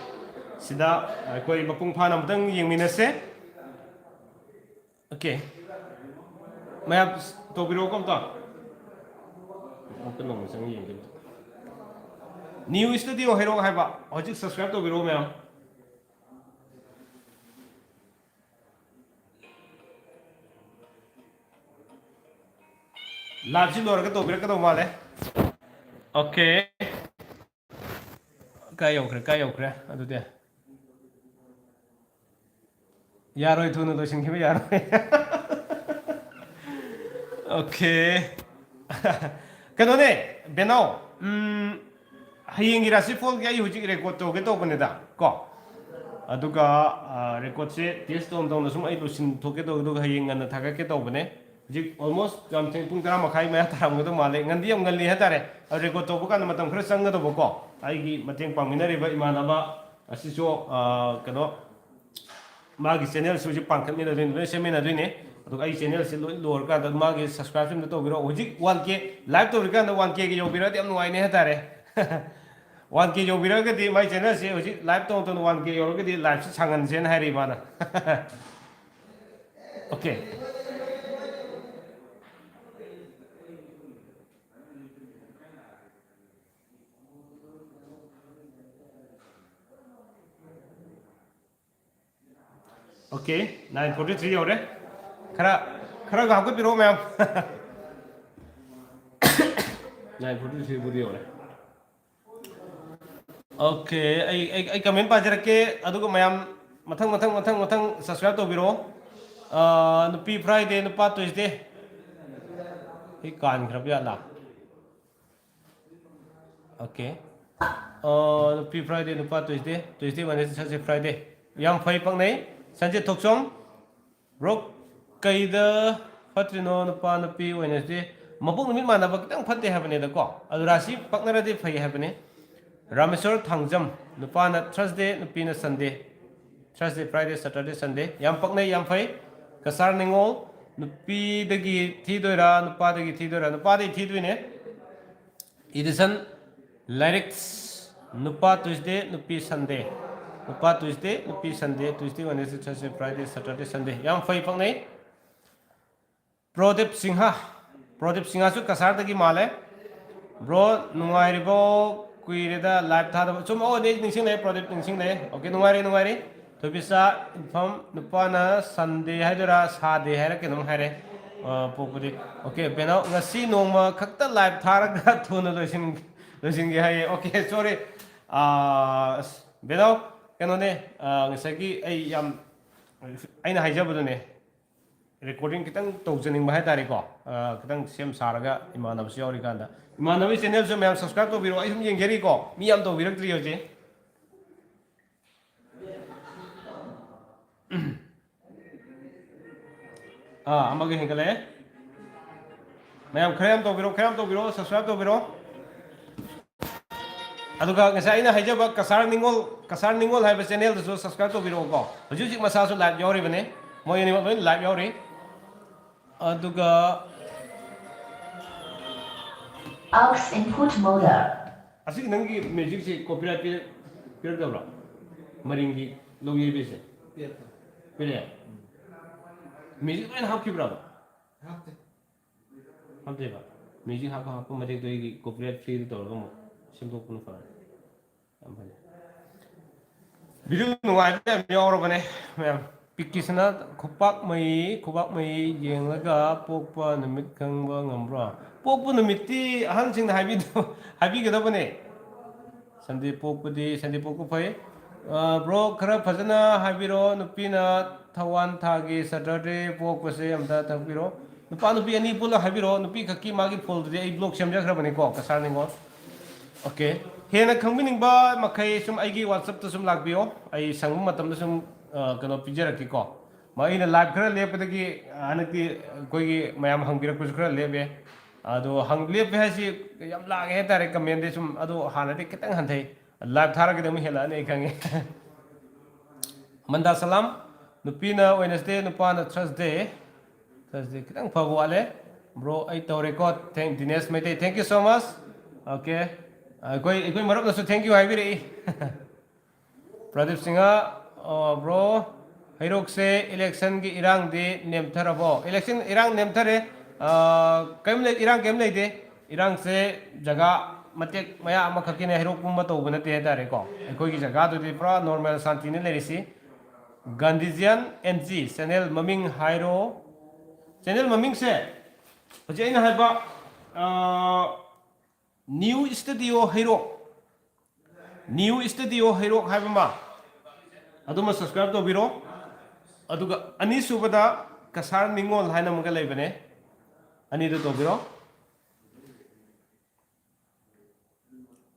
ꯁꯤꯗ ꯑꯩꯈꯣꯏ ꯃꯄꯨꯡ ꯐꯥꯅ ꯑꯃꯨꯛꯇꯪ ꯌꯦꯡꯃꯤꯟꯅꯁꯦ꯫ Okay꯫ ꯃꯌꯥꯝ ꯇꯧꯕꯤꯔꯛꯑꯣꯀꯣ ꯑꯝꯇ꯫ ꯑꯝꯇ ꯅꯣꯡꯃ ꯆꯪꯉ ꯌꯦꯡꯒꯦ ꯑꯝꯇ꯫ New Studio Hero ꯍꯥꯏꯕ꯫ ꯍꯧꯖꯤꯛ subscribe ꯇꯧꯕꯤꯔꯛꯑꯣ ꯃꯌꯥꯝ꯫ Live ꯁꯤ ꯂꯣꯏꯔꯒ ꯇꯧꯕꯤꯔꯛꯀꯗꯧ ꯃꯥꯜꯂꯦ꯫ Okay꯫ ꯀꯥꯏ ꯌꯧꯈ꯭ꯔꯦ, ꯀꯥꯏ ꯌꯧꯈ꯭ꯔꯦ ꯑꯗꯨꯗꯤ? ꯌꯥꯔꯣꯏ, ꯊꯨꯅ ꯂꯣꯏꯁꯤꯟꯈꯤꯕ ꯌꯥꯔꯣꯏ꯫ Okay꯫ ꯀꯩꯅꯣꯅꯦ, ꯕꯦꯅꯥꯎ, ꯎꯝ, ꯍꯌꯦꯡꯒꯤ ꯔꯥꯁꯤꯐꯣꯜꯒꯤ ꯑꯩ ꯍꯧꯖꯤꯛ record ꯇꯧꯒꯦ ꯇꯧꯕꯅꯤꯗ, ꯀꯣ꯫ ꯑꯗꯨꯒ, ꯑ, record ꯁꯦ test ꯇꯧꯅ ꯇꯧꯅ ꯁꯨꯝ ꯑꯩ ꯂꯣꯏꯁꯤꯟꯊꯣꯛꯀꯦ ꯇꯧꯕ, ꯑꯗꯨꯒ ꯍꯌꯦꯡ ꯉꯟꯅ ꯊꯥꯒꯠꯀꯦ ꯇꯧꯕꯅꯦ꯫ ꯍꯧꯖꯤꯛ almost ꯌꯥꯝ ꯊꯦꯡ, ꯄꯨꯡ ꯇꯔꯥ ꯃꯈꯥꯏ ꯃꯌꯥ ꯇꯥꯔꯝꯒꯗꯧ ꯃꯥꯜꯂꯦ꯫ ꯉꯟꯗꯤ ꯌꯥꯝ ꯉꯜꯂꯤ ꯍꯥꯏꯇꯥꯔꯦ꯫ ꯑ, record ꯇꯧꯕ ꯀꯥꯟꯗ ꯃꯇꯝ ꯈꯔ ꯆꯪꯒꯗꯧꯕꯀꯣ꯫ ꯑꯩꯒꯤ ꯃꯇꯦꯡ ꯄꯥꯡꯃꯤꯟꯅꯔꯤꯕ ꯏꯃꯥꯟꯅꯕ ꯑꯁꯤꯁꯨ, ꯑ, ꯀꯩꯅꯣ, ꯃꯥꯒꯤ channel ꯁꯨ ꯍꯧꯖꯤꯛ ꯄꯥꯡꯈꯠꯃꯤꯟꯅꯗꯣꯏꯅꯤ, ꯂꯣꯏ ꯁꯦꯝꯃꯤꯟꯅꯗꯣꯏꯅꯤ꯫ ꯑꯗꯨꯒ ꯑꯩ ꯆꯦꯅꯦꯜꯁꯦ ꯂꯣꯏ ꯂꯣꯏꯔꯀꯥꯟꯗ ꯃꯥꯒꯤ ꯁꯕꯁꯀ꯭ꯔꯥꯏꯕꯁꯤꯡꯗꯣ ꯇꯧꯕꯤꯔꯣ꯫ ꯍꯧꯖꯤꯛ ꯋꯥꯟ ꯀꯦ ꯂꯥꯏꯚ ꯇꯧꯔꯤꯀꯥꯟꯗ ꯋꯥꯟ ꯀꯦꯒ ꯌꯧꯕꯤꯔꯒꯗꯤ ꯌꯥꯝ ꯅꯨꯡꯉꯥꯏꯅꯤ ꯍꯥꯏꯇꯥꯔꯦ꯫ ꯋꯥꯟ ꯀꯦ ꯌꯧꯕꯤꯔꯒꯗꯤ ꯃꯥꯏ ꯆꯦꯅꯦꯜꯁꯦ ꯍꯧꯖꯤꯛ ꯂꯥꯏꯚ ꯇꯧꯗꯅ ꯋꯥꯟ ꯀꯦ ꯌꯧꯔꯒꯗꯤ ꯂꯥꯏꯚꯁꯦ ꯁꯥꯡꯍꯟꯁꯦꯅ ꯍꯥꯏꯔꯤ ꯃꯥꯅ꯫ Okay. Okay, nine forty three ꯌꯧꯔꯦ꯫ ꯈꯔ, ꯈꯔꯒ ꯍꯥꯞꯀꯠꯄꯤꯔꯛꯑꯣ ꯃꯌꯥꯝ꯫ ꯅꯥꯏꯟ ꯐꯣꯔꯇꯤ ꯊ꯭ꯔꯤꯕꯨꯗꯤ ꯌꯧꯔꯦ꯫ ꯑꯣꯀꯦ, ꯑꯩ, ꯑꯩ, ꯑꯩ ꯀꯃꯦꯟ ꯄꯥꯖꯔꯛꯀꯦ, ꯑꯗꯨꯒ ꯃꯌꯥꯝ ꯃꯊꯪ, ꯃꯊꯪ, ꯃꯊꯪ, ꯃꯊꯪ ꯁꯕꯁꯀ꯭ꯔꯥꯏꯕ ꯇꯧꯕꯤꯔꯛꯑꯣ꯫ ꯑꯥ, ꯅꯨꯄꯤ ꯐ꯭ꯔꯥꯏꯗꯦ, ꯅꯨꯄꯥ ꯇ꯭ꯌꯨꯁꯗꯦ꯫ ꯑꯩ ꯀꯥꯟꯈ꯭ꯔꯕ ꯌꯥꯠꯂꯥ? ꯑꯣꯀꯦ꯫ ꯑꯥ, ꯅꯨꯄꯤ ꯐ꯭ꯔꯥꯏꯗꯦ, ꯅꯨꯄꯥ Tuesday, Tuesday, Wednesday, Thursday, Friday. ꯌꯥꯝ ꯐꯩ, ꯄꯛꯅꯩ꯫ ꯁꯟꯖꯤꯠ ꯊꯣꯛꯆꯣꯝ, ꯕ꯭ꯔꯣ, ꯀꯩꯗ ꯐꯠꯇ꯭ꯔꯤꯅꯣ? ꯅꯨꯄꯥ ꯅꯨꯄꯤ ꯑꯣꯏꯅꯁꯤ ꯃꯄꯣꯛ ꯅꯨꯃꯤꯠ ꯃꯥꯟꯅꯕ ꯈꯤꯇꯪ ꯐꯠꯇꯦ ꯍꯥꯏꯕꯅꯤꯗꯀꯣ, ꯑꯗꯨ ꯔꯥꯁꯤ ꯄꯛꯅꯔꯗꯤ ꯐꯩ ꯍꯥꯏꯕꯅꯤ꯫ ꯔꯥꯃꯦꯁꯣꯔ ꯊꯥꯡꯖꯝ, ꯅꯨꯄꯥꯅ ꯊꯔꯁꯗꯦ, ꯅꯨꯄꯤꯅ ꯁꯟꯗꯦ꯫ Thursday, Friday, Saturday, Sunday. ꯌꯥꯝ ꯄꯛꯅꯩ, ꯌꯥꯝ ꯐꯩ꯫ ꯀꯁꯥꯔ ꯅꯤꯉꯣꯜ, ꯅꯨꯄꯤꯗꯒꯤ ꯊꯤꯗꯣꯏꯔꯥ, ꯅꯨꯄꯥꯗꯒꯤ ꯊꯤꯗꯣꯏꯔꯥ? ꯅꯨꯄꯥꯗꯒꯤ ꯊꯤꯗꯣꯏꯅꯦ꯫ ꯏꯗꯤꯁꯟ ꯂꯥꯏꯔꯤꯛ, ꯅꯨꯄꯥ ꯇ꯭ꯌꯨꯁꯗꯦ, ꯅꯨꯄꯤ ꯁꯟꯗꯦ꯫ ꯅꯨꯄꯥ ꯇ꯭ꯌꯨꯁꯗꯦ, ꯅꯨꯄꯤ Sunday, Tuesday, Wednesday, Thursday, Friday, Saturday, Sunday. ꯌꯥꯝ ꯐꯩ, ꯄꯛꯅꯩ꯫ ꯄ꯭ꯔꯣꯗꯤꯞ ꯁꯤꯡꯍ, ꯄ꯭ꯔꯣꯗꯤꯞ ꯁꯤꯡꯍꯁꯨ ꯀꯁꯥꯔꯗꯒꯤ ꯃꯥꯜꯂꯦ꯫ ꯕ꯭ꯔꯣ, ꯅꯨꯡꯉꯥꯏꯔꯤꯕꯣ? ꯀꯨꯏꯔꯦꯗ ꯂꯥꯏꯚ ꯊꯥꯗꯕ꯫ ꯆꯨꯝ, ꯑꯣ, ꯑꯩ ꯅꯤꯡꯁꯤꯡꯂꯛꯑꯦ, ꯄ꯭ꯔꯣꯗꯤꯞ ꯅꯤꯡꯁꯤꯡꯂꯛꯑꯦ꯫ ꯑꯣꯀꯦ, ꯅꯨꯡꯉꯥꯏꯔꯤ, ꯅꯨꯡꯉꯥꯏꯔꯤ꯫ ꯊꯣꯏꯕꯤꯆꯥ ꯏꯟꯐꯝ, ꯅꯨꯄꯥꯅ ꯁꯟꯗꯦ ꯍꯥꯏꯗꯣꯏꯔꯥ, ꯁꯥꯗꯦ ꯍꯥꯏꯔ ꯀꯩꯅꯣꯝ ꯍꯥꯏꯔꯦ꯫ ꯑ, ꯄꯣꯛꯄꯗꯤ꯫ ꯑꯣꯀꯦ, ꯕꯦꯅꯥꯎ, ꯉꯁꯤ ꯅꯣꯡꯃ ꯈꯛꯇ ꯂꯥꯏꯚ ꯊꯥꯔꯒ ꯊꯨꯅ ꯂꯣꯏꯁꯤꯟ-, ꯂꯣꯏꯁꯤꯟꯒꯦ ꯍꯥꯏꯌꯦ꯫ ꯑꯣꯀꯦ, ꯁꯣꯔꯤ꯫ ꯑ, ꯑꯁ, ꯕꯦꯅꯥꯎ, ꯀꯩꯅꯣꯅꯦ, ꯑ, ꯉꯁꯥꯏꯒꯤ ꯑꯩ ꯌꯥꯝ, ꯑꯩꯅ ꯍꯥꯏꯖꯕꯗꯨꯅꯦ, ꯔꯦꯀꯣꯔꯗꯤꯡ ꯈꯤꯇꯪ ꯇꯧꯖꯅꯤꯡꯕ ꯍꯥꯏꯇꯥꯔꯦꯀꯣ꯫ ꯑ, ꯈꯤꯇꯪ ꯁꯦꯝ ꯁꯥꯔꯒ ꯏꯃꯥꯟꯅꯕꯁꯨ ꯌꯥꯎꯔꯤꯀꯥꯟꯗ꯫ ꯏꯃꯥꯟꯅꯕꯒꯤ ꯆꯦꯅꯦꯜꯁꯨ ꯃꯌꯥꯝ ꯁꯕꯁꯀ꯭ꯔꯥꯏꯕ ꯇꯧꯕꯤꯔꯣ꯫ ꯑꯩ ꯁꯨꯝ ꯌꯦꯡꯖꯔꯤꯀꯣ, ꯃꯤ ꯌꯥꯝ ꯇꯧꯕꯤꯔꯛꯇ꯭ꯔꯤ ꯍꯧꯖꯤꯛ꯫ ꯑꯥ, ꯑꯃꯒ ꯍꯦꯟꯒꯠꯂꯛꯑꯦ꯫ ꯃꯌꯥꯝ ꯈꯔ ꯌꯥꯝ ꯇꯧꯕꯤꯔꯣ, ꯈꯔ ꯌꯥꯝ ꯇꯧꯕꯤꯔꯣ, ꯁꯕꯁꯀ꯭ꯔꯥꯏꯕ ꯇꯧꯕꯤꯔꯣ꯫ ꯑꯗꯨꯒ ꯉꯁꯥꯏ ꯑꯩꯅ ꯍꯥꯏꯖꯕ ꯀꯁꯥꯔ ꯅꯤꯉꯣꯜ, ꯀꯁꯥꯔ ꯅꯤꯉꯣꯜ ꯍꯥꯏꯕ ꯆꯦꯅꯦꯜꯗꯨꯁꯨ ꯁꯕꯁꯀ꯭ꯔꯥꯏꯕ ꯇꯧꯕꯤꯔꯛꯑꯣꯀꯣ꯫ ꯍꯧꯖꯤꯛ ꯍꯧꯖꯤꯛ ꯃꯁꯥꯁꯨ ꯂꯥꯏꯚ ꯌꯥꯎꯔꯤꯕꯅꯤ, ꯃꯣꯏ ꯑꯅꯤꯃꯛ ꯂꯣꯏꯅ ꯂꯥꯏꯚ ꯌꯥꯎꯔꯤ꯫ ꯑꯗꯨꯒ Aux input mode. ꯑꯁꯤꯒꯤ ꯅꯪꯒꯤ ꯃ꯭ꯌꯨꯖꯤꯛꯁꯤ ꯀꯣꯄꯤꯔꯥꯏꯠ ꯄꯤꯔꯛꯇꯕ꯭ꯔꯣ? ꯃꯔꯤꯡꯒꯤ ꯂꯧ ꯌꯩꯕꯁꯦ ꯄꯤꯔꯛꯑꯦ꯫ ꯃ꯭ꯌꯨꯖꯤꯛ ꯂꯣꯏꯅ ꯍꯥꯞꯈꯤꯕ꯭ꯔꯕ? ꯍꯥꯞꯇꯦꯕ꯫ ꯃ꯭ꯌꯨꯖꯤꯛ ꯍꯥꯞꯄ ꯍꯥꯞꯄ ꯃꯇꯦꯛꯇꯣ ꯑꯩꯒꯤ ꯀꯣꯄꯤꯔꯥꯏꯠ ꯐ꯭ꯔꯤꯗ ꯇꯧꯔꯒ ꯑꯃꯨꯛ ꯁꯦꯝꯗꯣꯛꯄꯅ ꯐꯔꯦ꯫ ꯌꯥꯝ ꯐꯖꯩ꯫ ꯚꯤꯗꯤꯑꯣ ꯅꯨꯡꯉꯥꯏꯕ ꯌꯥꯝ ꯌꯥꯎꯔꯕꯅꯦ ꯃꯌꯥꯝ꯫ ꯄꯤꯛꯀꯤꯁꯅ ꯈꯨꯄꯥꯛ ꯃꯩ ꯈꯨꯄꯥꯛ ꯃꯩ ꯌꯦꯡꯂꯒ ꯄꯣꯛꯄ ꯅꯨꯃꯤꯠ ꯈꯪꯕ ꯉꯝꯕ꯭ꯔꯣ? ꯄꯣꯛꯄ ꯅꯨꯃꯤꯠꯇꯤ ꯑꯍꯟꯁꯤꯡꯅ ꯍꯥꯏꯕꯤꯗ ꯍꯥꯏꯕꯤꯒꯗꯕꯅꯦ꯫ ꯁꯟꯗꯦ ꯄꯣꯛꯄꯗꯤ ꯁꯟꯗꯦ ꯄꯣꯛꯄ ꯐꯩ꯫ ꯕ꯭ꯔꯣ, ꯈꯔ ꯐꯖꯅ ꯍꯥꯏꯕꯤꯔꯣ, ꯅꯨꯄꯤꯅ ꯊꯋꯥꯟ ꯊꯥꯒꯤ ꯁꯇꯔꯗꯦ ꯄꯣꯛꯄꯁꯦ ꯑꯝꯇ ꯇꯥꯛꯄꯤꯔꯣ꯫ ꯅꯨꯄꯥ ꯅꯨꯄꯤ ꯑꯅꯤ ꯄꯨꯜꯂ ꯍꯥꯏꯕꯤꯔꯣ꯫ ꯅꯨꯄꯤ ꯈꯛꯀꯤ ꯃꯥꯒꯤ ꯐꯣꯜꯗꯨꯗꯤ ꯑꯩ ꯕ꯭ꯂꯣꯛ ꯁꯦꯝꯖꯈ꯭ꯔꯕꯅꯤꯀꯣ, ꯀꯁꯥꯔ ꯅꯤꯉꯣꯜ꯫ ꯑꯣꯀꯦ꯫ ꯍꯦꯟꯅ ꯈꯪꯕꯤꯅꯤꯡꯕ ꯃꯈꯩ ꯁꯨꯝ ꯑꯩꯒꯤ ꯋꯥꯆꯞꯇ ꯁꯨꯝ ꯂꯥꯛꯄꯤꯌꯣ꯫ ꯑꯩ ꯁꯪꯕ ꯃꯇꯝꯗ ꯁꯨꯝ ꯀꯩꯅꯣ ꯄꯤꯖꯔꯛꯀꯦꯀꯣ꯫ ꯑꯩꯅ ꯂꯥꯏꯚ ꯈꯔ ꯂꯦꯞꯄꯗꯒꯤ ꯍꯟꯗꯛꯇꯤ ꯑꯩꯈꯣꯏꯒꯤ ꯃꯌꯥꯝ ꯍꯪꯕꯤꯔꯛꯄꯁꯨ ꯈꯔ ꯂꯦꯞꯄꯦ꯫ ꯑꯗꯣ ꯍꯪ ꯂꯦꯞꯄꯦ ꯍꯥꯏꯁꯤ ꯌꯥꯝ ꯂꯥꯡꯉꯦ ꯍꯥꯏꯇꯥꯔꯦ꯫ ꯀꯃꯦꯟꯗꯤ ꯁꯨꯝ ꯑꯗꯣ ꯍꯥꯟꯅꯗꯤ ꯈꯤꯇꯪ ꯍꯟꯊꯩ꯫ ꯂꯥꯏꯚ ꯊꯥꯔꯒꯗꯤ ꯑꯃꯨꯛ ꯍꯦꯜꯂꯛꯑꯅꯤ ꯑꯩ ꯈꯪꯉꯦ꯫ ꯃꯟꯗꯥ ꯁꯂꯥꯝ꯫ ꯅꯨꯄꯤꯅ ꯋꯦꯅꯁꯗꯦ, ꯅꯨꯄꯥꯅ ꯊꯔꯁꯗꯦ꯫ ꯊꯔꯁꯗꯦ ꯈꯤꯇꯪ ꯐꯕ ꯋꯥꯠꯂꯦ꯫ ꯕ꯭ꯔꯣ, ꯑꯩ ꯇꯧꯔꯦꯀꯣ꯫ ꯊꯦꯡ Dinesh Meitei, thank you so much. Okay. ꯑꯩꯈꯣꯏ ꯑꯩꯈꯣꯏ ꯃꯔꯨꯞꯅꯁꯨ thank you ꯍꯥꯏꯕꯤꯔꯛꯏ꯫ ꯄ꯭ꯔꯗꯤꯞ ꯁꯤꯡꯍ, ꯕ꯭ꯔꯣ, ꯍꯩꯔꯣꯛꯁꯦ ꯏꯂꯦꯛꯁꯟꯒꯤ ꯏꯔꯥꯡꯗꯤ ꯅꯦꯝꯊꯔꯕꯣ? ꯏꯂꯦꯛꯁꯟ ꯏꯔꯥꯡ ꯅꯦꯝꯊꯔꯦ꯫ ꯀꯔꯤꯝ ꯂꯩ, ꯏꯔꯥꯡ ꯀꯔꯤꯝ ꯂꯩꯇꯦ꯫ ꯏꯔꯥꯡꯁꯦ ꯖꯒꯥ ꯃꯇꯦꯛ ꯃꯌꯥ ꯑꯃꯈꯛꯀꯤꯅꯦ, ꯍꯩꯔꯣꯛ ꯄꯨꯝꯕ ꯇꯧꯕ ꯅꯠꯇꯦ ꯍꯥꯏꯇꯥꯔꯦꯀꯣ꯫ ꯑꯩꯈꯣꯏꯒꯤ ꯖꯒꯥꯗꯨꯗꯤ ꯄꯨꯔꯥ ꯅꯣꯔꯃꯦꯜ ꯁꯥꯟꯇꯤꯅ ꯂꯩꯔꯤꯁꯤ꯫ ꯒꯥꯟꯙꯤꯖꯤꯌꯥꯟ ꯑꯦꯟ ꯖꯤ, ꯆꯦꯅꯦꯜ ꯃꯃꯤꯡ ꯍꯥꯏꯔꯣ꯫ ꯆꯦꯅꯦꯜ ꯃꯃꯤꯡꯁꯦ ꯍꯧꯖꯤꯛ ꯑꯩꯅ ꯍꯥꯏꯕ ꯅ꯭ꯌꯨ ꯁ꯭ꯇꯨꯗꯤꯑꯣ ꯍꯩꯔꯣꯛ, ꯅ꯭ꯌꯨ ꯁ꯭ꯇꯨꯗꯤꯑꯣ ꯍꯩꯔꯣꯛ ꯍꯥꯏꯕ ꯑꯃ, ꯑꯗꯨꯃ ꯁꯕꯁꯀ꯭ꯔꯥꯏꯕ ꯇꯧꯕꯤꯔꯣ꯫ ꯑꯗꯨꯒ ꯑꯅꯤꯁꯨꯕꯗ ꯀꯁꯥꯔ ꯅꯤꯉꯣꯜ ꯍꯥꯏꯅ ꯑꯃꯒ ꯂꯩꯕꯅꯦ, ꯑꯅꯤꯗꯨ ꯇꯧꯕꯤꯔꯣ꯫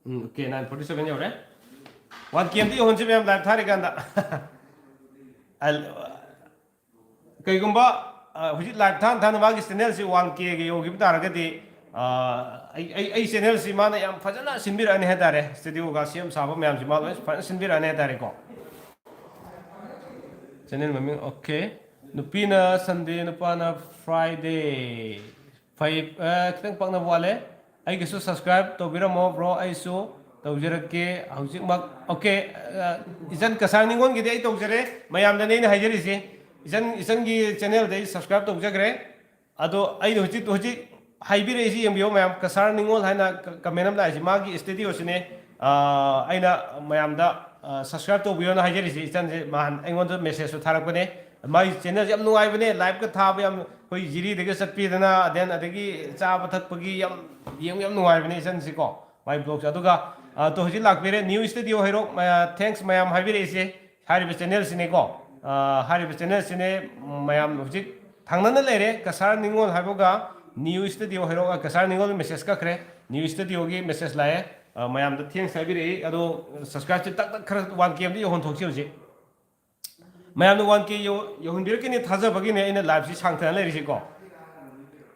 ꯎꯝ, ꯑꯣꯀꯦ, ꯅꯥꯏꯟ ꯐꯣꯔꯇꯤ ꯁꯚꯦꯟ ꯌꯧꯔꯦ꯫ ꯋꯥꯟ ꯀꯦ ꯑꯝꯇ ꯌꯧꯍꯟꯁꯤ ꯃꯌꯥꯝ ꯂꯥꯏꯚ ꯊꯥꯔꯤꯀꯥꯟꯗ꯫ ꯑꯜ-, ꯀꯩꯒꯨꯝꯕ, ꯑ, ꯍꯧꯖꯤꯛ ꯂꯥꯏꯚ ꯊꯥꯅ ꯊꯥꯅ ꯃꯥꯒꯤ ꯆꯦꯅꯦꯜꯁꯤ ꯋꯥꯟ ꯀꯦꯒ ꯌꯧꯈꯤꯕ ꯇꯥꯔꯒꯗꯤ, ꯑ, ꯑꯩ, ꯑꯩ, ꯑꯩ ꯆꯦꯅꯦꯜꯁꯤ ꯃꯥꯅ ꯌꯥꯝ ꯐꯖꯅ ꯁꯤꯟꯕꯤꯔꯛꯑꯅꯤ ꯍꯥꯏꯇꯥꯔꯦ꯫ ꯁ꯭ꯇꯨꯗꯤꯑꯣꯒ ꯁꯦꯝ ꯁꯥꯕ ꯃꯌꯥꯝꯁꯤ ꯃꯥ ꯂꯣꯏ ꯐꯖꯅ ꯁꯤꯟꯕꯤꯔꯛꯑꯅꯤ ꯍꯥꯏꯇꯥꯔꯦꯀꯣ꯫ ꯆꯦꯅꯦꯜ ꯃꯃꯤꯡ, ꯑꯣꯀꯦ꯫ ꯅꯨꯄꯤꯅ ꯁꯟꯗꯦ, ꯅꯨꯄꯥꯅ Friday. ꯐꯩ, ꯑ, ꯈꯤꯇꯪ ꯄꯛꯅꯕ ꯋꯥꯠꯂꯦ꯫ ꯑꯩꯒꯤꯁꯨ subscribe ꯇꯧꯕꯤꯔꯝꯃꯣ, bro꯫ ꯑꯩꯁꯨ ꯇꯧꯖꯔꯛꯀꯦ ꯍꯧꯖꯤꯛꯃꯛ꯫ Okay, ꯑ, ꯏꯆꯟ ꯀꯁꯥꯔ ꯅꯤꯉꯣꯜꯒꯤꯗꯤ ꯑꯩ ꯇꯧꯖꯔꯦ, ꯃꯌꯥꯝꯗꯅꯦ ꯑꯩꯅ ꯍꯥꯏꯖꯔꯤꯁꯦ꯫ ꯏꯆꯟ, ꯏꯆꯟꯒꯤ channelꯗ ꯑꯩ subscribe ꯇꯧꯖꯈ꯭ꯔꯦ꯫ ꯑꯗꯣ ꯑꯩꯅ ꯍꯧꯖꯤꯛ, ꯍꯧꯖꯤꯛ ꯍꯥꯏꯕꯤꯔꯛꯏꯁꯤ ꯌꯦꯡꯕꯤꯌꯣ ꯃꯌꯥꯝ, ꯀꯁꯥꯔ ꯅꯤꯉꯣꯜ ꯍꯥꯏꯅ ꯀ-, comment ꯑꯃ ꯂꯥꯛꯏꯁꯤ, ꯃꯥꯒꯤ studioꯁꯤꯅꯦ꯫ ꯑ, ꯑꯩꯅ ꯃꯌꯥꯝꯗ, ꯑ, subscribe ꯇꯧꯕꯤꯌꯣꯅ ꯍꯥꯏꯖꯔꯤꯁꯤ꯫ ꯏꯆꯟꯁꯦ ꯅꯍꯥꯟ ꯑꯩꯉꯣꯟꯗ messageꯁꯨ ꯊꯥꯔꯛꯄꯅꯦ꯫ ꯃꯥꯒꯤ channelꯁꯦ ꯌꯥꯝ ꯅꯨꯡꯉꯥꯏꯕꯅꯦ, liveꯀ ꯊꯥꯕ ꯌꯥꯝ, ꯑꯩꯈꯣꯏ ꯖꯤꯔꯤꯗꯒ ꯆꯠꯄꯤꯗꯅ, then ꯑꯗꯒꯤ ꯆꯥꯕ ꯊꯛꯄꯒꯤ ꯌꯥꯝ ꯌꯦꯡꯕ ꯌꯥꯝ ꯅꯨꯡꯉꯥꯏꯕꯅꯦ ꯏꯆꯟꯁꯤꯀꯣ, ꯃꯥꯏ vlogꯁꯦ꯫ ꯑꯗꯨꯒ, ꯑ, ꯇꯣ ꯍꯧꯖꯤꯛ ꯂꯥꯛꯄꯤꯔꯦ, new studio ꯍꯩꯔꯣꯛ, ꯑ, thanks ꯃꯌꯥꯝ ꯍꯥꯏꯕꯤꯔꯛꯏꯁꯦ꯫ ꯍꯥꯏꯔꯤꯕ channelꯁꯤꯅꯦꯀꯣ, ꯑ, ꯍꯥꯏꯔꯤꯕ channelꯁꯤꯅꯦ꯫ ꯃꯌꯥꯝ ꯍꯧꯖꯤꯛ ꯊꯪꯅꯅ ꯂꯩꯔꯦ, ꯀꯁꯥꯔ ꯅꯤꯉꯣꯜ ꯍꯥꯏꯕꯒ new studio ꯍꯩꯔꯣꯛ, ꯑ, ꯀꯁꯥꯔ ꯅꯤꯉꯣꯜ message ꯀꯛꯈ꯭ꯔꯦ, new studioꯒꯤ message ꯂꯥꯛꯑꯦ꯫ ꯑ, ꯃꯌꯥꯝꯗ thanks ꯍꯥꯏꯕꯤꯔꯛꯏ꯫ ꯑꯗꯣ subscribeꯁꯦ ꯇꯛ ꯇꯛ ꯈꯔ one K ꯑꯃꯗꯤ ꯌꯧꯍꯟꯊꯣꯛꯁꯤ ꯍꯧꯖꯤꯛ꯫ ꯃꯌꯥꯝꯅ one K ꯌꯧ-, ꯌꯧꯍꯟꯕꯤꯔꯛꯀꯅꯤ ꯊꯥꯖꯕꯒꯤꯅꯦ ꯑꯩꯅ liveꯁꯤ ꯁꯥꯡꯊꯅ ꯂꯩꯔꯤꯁꯤꯀꯣ꯫